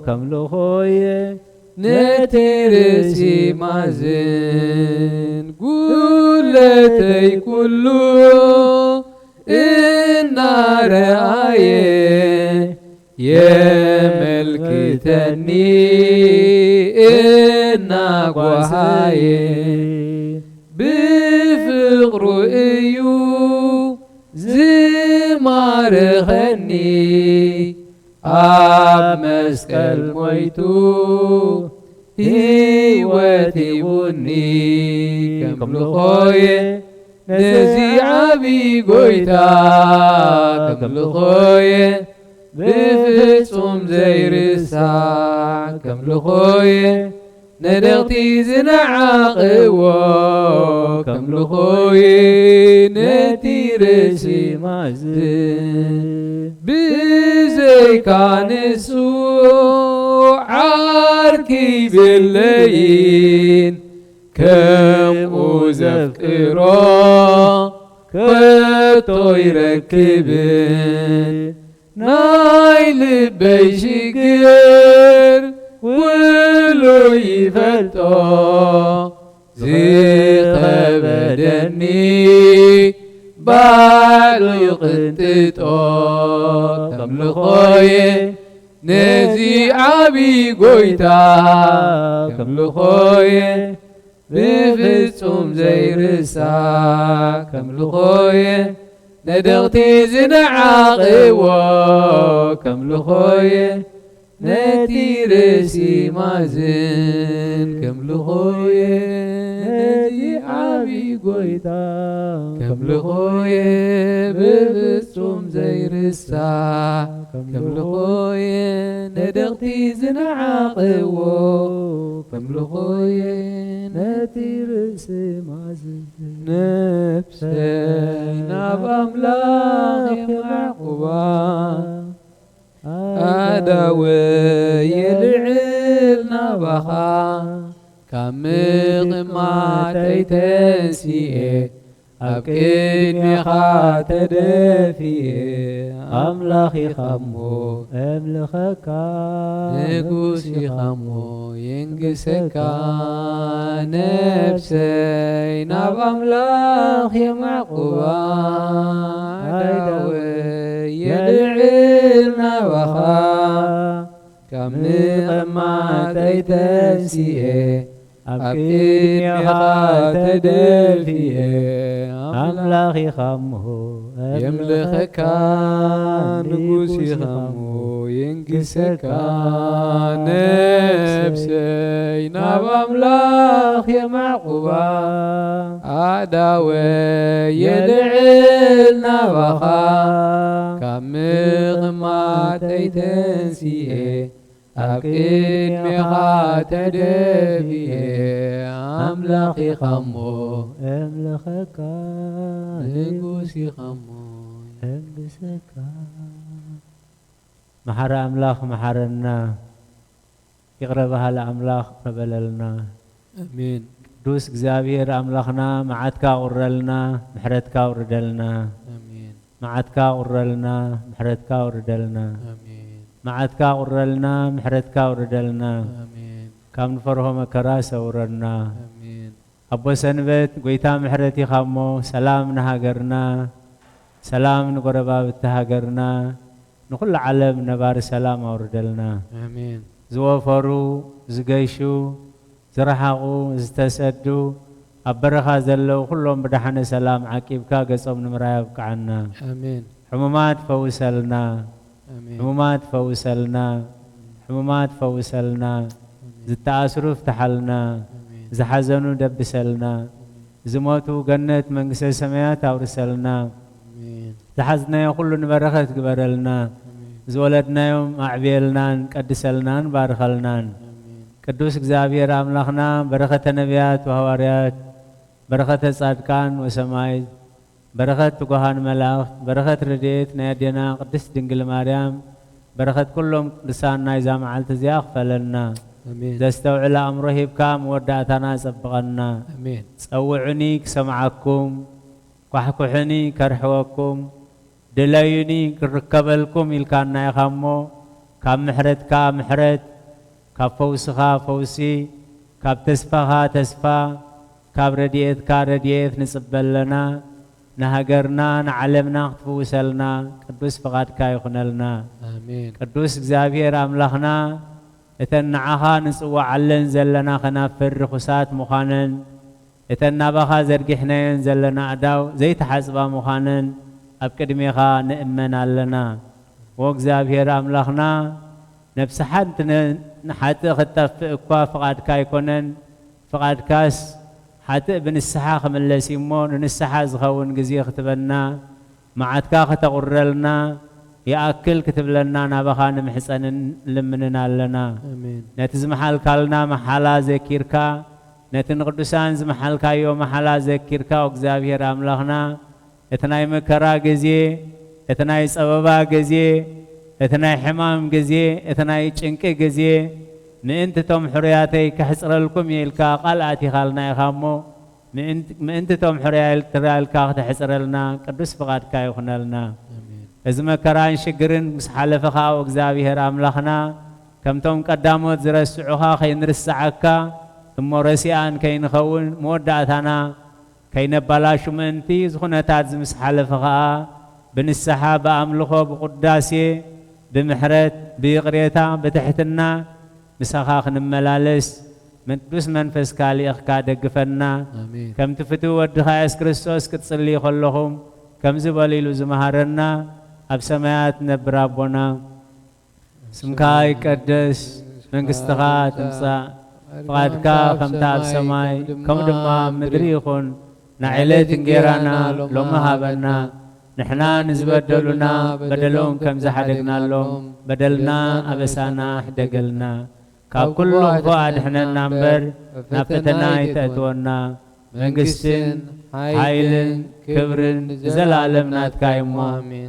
ከምልኾየ ነቲ ርእሲ ማዝን፣ ጉለተይ ኩሉ እናረኣየ የመልክተኒ እናጓሃየ፣ ብፍቕሩ እዩ ዝማርኸኒ። ኣብ መስቀል ሞይቱ ህይወት ሂቡኒ፣ ከምልኾየ ነዚ ዓቢ ጎይታ፣ ከምልኾየ ብፍጹም ዘይርሳዕ፣ ከምልኾየ ነደቕቲ ዝነዓቕዎ፣ ከምልኾየ ነቲ ርእሲ ማዝን። ብዘይካ ንሱ ዓርኪ የብለይን፣ ከምኡ ዘፍቅሮ ከቶ ይረክብን። ናይ ልበይ ሽግር ኩሉ ይፈልጦ፣ ዝኸበደኒ ባዕሉ ይቕንጥጦ። ከምልኾየ ነዚ ዓቢ ጎይታ፣ ከምልኾየ ብፍጹም ዘይርሳዕ፣ ከምልኾየ ነደቕቲ ዝነዓቕዎ፣ ከምልኾየ ነቲ ርእሲ ማዝን፣ ከምልኾየ ነዚ ዓቢ ጎይታ፣ ከምልኾየ ብፍጹም ዘይርሳዕ፣ ከምልኾየ ነደቕቲ ዝነዓቕዎ፣ ከምልኾየ ነቲ ርእሲ ማዝን። ነፍሰይ ናብ ኣምላኽ የማዕቁባ፣ ኣእዳወይ የልዕል ናባኻ፣ ካብ ምቕማጠይ ተንሲኤ ኣብ ቅድሜኻ ተደፊኤ። ኣምላኽ ኢኻ እሞ እምልኸካ፣ ንጉስ ኢኻ እሞ የንግሰካ። ነፍሰይ ናብ ኣምላኽ የማዕቁባ፣ ኣእዳወይ የልዕል ናባኻ፣ ካብ ምቕማጠይ ተንሲኤ ኣብ ቅድሜኻ ተደፊኤ። ኣምላኽ ኢኻ እሞ የምልኸካ፣ ንጉስ ኢኻ እሞ የንግሰካ። ነፍሰይ ናብ ኣምላኽ የማዕቁባ፣ ኣእዳወይ የልዕል ናባኻ፣ ካብ ምቕማጠይ ተንሲኤ ኣብ ቅድሜኻ ተደፊኤ። ኣምላኽ ኢኻ እሞ እምልኸካ፣ ንጉስ ኢኻ እሞ እምግሰካ። መሓሪ ኣምላኽ መሓረና፣ ይቕረ በሃሊ ኣምላኽ ይቕረ በለልና። ኣሜን። ቅዱስ እግዚኣብሔር ኣምላኽና መዓትካ ቁረልና፣ ምሕረትካ ውርደልና። ኣሜን። መዓትካ ቁረልና፣ ምሕረትካ ውርደልና። ኣሜን። መዓትካ ቁረልና፣ ምሕረትካ ውርደልና። ኣሜን። ካብ ንፈርሆ መከራ ሰውረና። ኣሜን። ኣቦ ሰንበት፣ ጎይታ ምሕረት ኢኻ እሞ፣ ሰላም ንሃገርና፣ ሰላም ንጎረባብቲ ሃገርና፣ ንኹሉ ዓለም ነባሪ ሰላም ኣውርደልና። ኣሜን። ዝወፈሩ፣ ዝገሹ፣ ዝረሓቑ፣ ዝተሰዱ፣ ኣብ በረኻ ዘለዉ ኩሎም ብደሓነ ሰላም ዓቂብካ ገጾም ንምርኣይ ኣብቅዓና። ኣሜን። ሕሙማት ፈውሰልና፣ ኣሜን። ሕሙማት ፈውሰልና፣ ሕሙማት ፈውሰልና፣ ዝተኣስሩ ፍትሓልና፣ ኣሜን። ዝሓዘኑ ደብሰልና፣ ዝሞቱ ገነት መንግስተ ሰማያት ኣውርሰልና። ኣሜን። ዝሓዝናዮ ኩሉ ንበረኸት ግበረልና። ኣሜን። ዝወለድናዮም ኣዕብየልናን ቀድሰልናን ባርኸልናን። ኣሜን። ቅዱስ እግዚኣብሔር ኣምላኽና በረኸተ ነቢያት ወሃዋርያት፣ በረኸተ ጻድቃን ወሰማይት፣ በረኸት ትጉሃን መላእኽት፣ በረኸት ረድኤት ናይ ኣዴና ቅድስት ድንግል ማርያም፣ በረኸት ኩሎም ቅዱሳን ናይዛ መዓልቲ እዚኣ ክፈለና። ኣሜን። ዘስተውዕል ኣእምሮ ሂብካ መወዳእታና ጸብቐና። ኣሜን። ጸውዑኒ ክሰምዓኩም፣ ኳሕኩሑኒ ከርሕወኩም፣ ድለዩኒ ክርከበልኩም ኢልካና ኢኻ እሞ፣ ካብ ምሕረትካ ምሕረት፣ ካብ ፈውስኻ ፈውሲ፣ ካብ ተስፋኻ ተስፋ፣ ካብ ረድኤትካ ረድኤት ንጽበ ኣለና። ንሃገርና ንዓለምና ክትፍውሰልና ቅዱስ ፍቓድካ ይኹነልና። ኣሜን። ቅዱስ እግዚኣብሔር ኣምላኽና፣ እተን ንዓኻ ንጽውዓለን ዘለና ከናፍር ርኹሳት ምዃነን፣ እተን ናባኻ ዘርጊሕናየን ዘለና ኣእዳው ዘይተሓጽባ ምዃነን ኣብ ቅድሜኻ ንእመን ኣለና። ዎ እግዚኣብሔር ኣምላኽና፣ ነፍሲ ሓንቲ ነ-፣ ንሓጥእ ክትጠፍእ እኳ ፍቓድካ ኣይኮነን። ፍቓድካስ ሓጥእ ብንስሓ ክምለስ እዩ እሞ፣ ንንስሓ ዝኸውን ግዜ ክትበና፣ መዓትካ ከተቑረልና ይኣክል ክትብለና ናባኻ ንምሕጸንን ንልምንን ኣለና። ኣሜን። ነቲ ዝመሓልካልና መሓላ ዘኪርካ፣ ነቲ ንቅዱሳን ዝመሓልካዮ መሓላ ዘኪርካ፣ እግዚኣብሔር ኣምላኽና፣ እቲ ናይ መከራ ግዜ፣ እቲ ናይ ጸበባ ግዜ፣ እቲ ናይ ሕማም ግዜ፣ እቲ ናይ ጭንቂ ግዜ፣ ምእንቲ እቶም ሕሩያተይ ከሕጽረልኩም እየ ኢልካ ቃል ኣቲኻልና ኢኻ እሞ፣ ምእንቲ፣ ምእንቲ እቶም ሕሩያ ኤርትራ ኢልካ ክተሕጽረልና ቅዱስ ፍቓድካ ይኹነልና። ኣሜን። እዚ መከራን ሽግርን ምስ ሓለፈ ኸኣ እግዚኣብሔር ኣምላኽና፣ ከምቶም ቀዳሞት ዝረስዑኻ ከይንርስዓካ፣ እሞ ረሲኣን ከይንኸውን፣ መወዳእታና ከይነባላሹ ምእንቲ፣ እዚ ኩነታት እዚ ምስ ሓለፈ ኸኣ፣ ብንስሓ፣ ብኣምልኾ፣ ብቁዳሴ፣ ብምሕረት፣ ብይቕሬታ፣ ብትሕትና፣ ምሳኻ ክንመላለስ፣ ቅዱስ መንፈስካ ልኢኽካ ደግፈና። ኣሜን። ከምቲ ፍቱው ወድኻ የሱስ ክርስቶስ ክትጽልዩ ከለኹም፣ ከምዚ በሉ ኢሉ ዝመሃረና፣ ኣብ ሰማያት ነብር ኣቦና፣ ስምካ ይቀደስ፣ መንግስትኻ ትምጻእ፣ ፍቓድካ ከምታ ኣብ ሰማይ፣ ከምኡ ድማ ኣብ ምድሪ ይኹን። ንዕለት እንጌራና ሎሚ ሃበና። ንሕና ንዝበደሉና በደሎም ከም ዝሓደግናሎም፣ በደልና ኣበሳና ሕደገልና። ካብ ኩሉ ክፉእ ኣድሕነና እምበር፣ ናብ ፈተና ኣይተእትወና። መንግስትን ሓይልን ክብርን ንዘለኣለም ናትካ እዩ እሞ።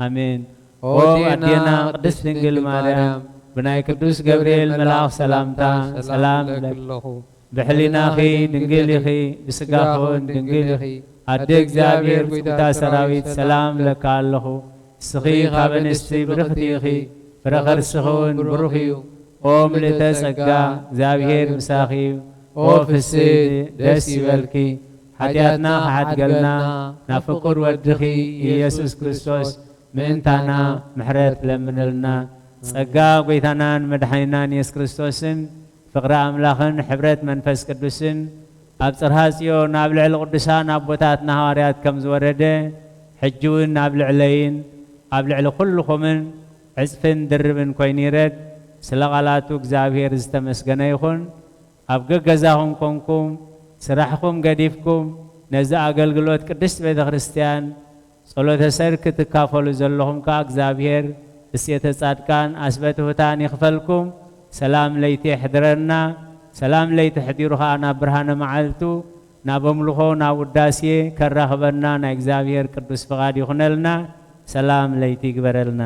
ኣሜን። ኦ ኣዴና ቅድስት ድንግል ማርያም፣ ብናይ ቅዱስ ገብርኤል መልኣኽ ሰላምታ ሰላም እብለኪ። ብሕሊናኺ ድንግል ኢኺ፣ ብስጋኺ እውን ድንግል ኢኺ። ኣደ እግዚኣብሔር፣ ብጽውታ ሰራዊት ሰላም እብለካ ኣለኹ። እስኺ ካብ ኣንስቲ ብርኽቲ ኢኺ፣ ፍረ ከርስኺ እውን ብሩኽ እዩ። ኦ ምልእተ ጸጋ፣ እግዚኣብሔር ምሳኺ እዩ። ኦ ፍስሕቲ፣ ደስ ይበልኪ። ሓጢኣትና ክሓድገልና፣ ናብ ፍቁር ወድኺ ኢየሱስ ክርስቶስ ምእንታና ምሕረት ለምንልና። ጸጋ ጐይታናን መድሓኒናን የሱስ ክርስቶስን፣ ፍቕሪ ኣምላኽን ሕብረት መንፈስ ቅዱስን ኣብ ጽርሃ ጽዮን ኣብ ልዕሊ ቅዱሳን ኣቦታትና ሃዋርያት ከም ዝወረደ፣ ሕጂ እውን ኣብ ልዕለይን ኣብ ልዕሊ ኩልኹምን ዕጽፍን ድርብን ኮይኑ ይረድ። ስለ ቓላቱ እግዚኣብሔር ዝተመስገነ ይኹን። ኣብ ገገዛኹም ኮንኩም፣ ስራሕኹም ገዲፍኩም፣ ነዚ ኣገልግሎት ቅድስት ቤተ ክርስቲያን ጸሎተ ሰርክ ትካፈሉ ዘለኹም ከኣ እግዚኣብሔር እሴተ ጻድቃን ኣስበ ትሑታን ይኽፈልኩም። ሰላም ለይቲ የሕድረና። ሰላም ለይቲ ሕዲሩ ከኣ ናብ ብርሃነ መዓልቱ፣ ናብ ኣምልኾ፣ ናብ ውዳሴ ከራኽበና ናይ እግዚኣብሔር ቅዱስ ፍቓድ ይኹነልና። ሰላም ለይቲ ይግበረልና።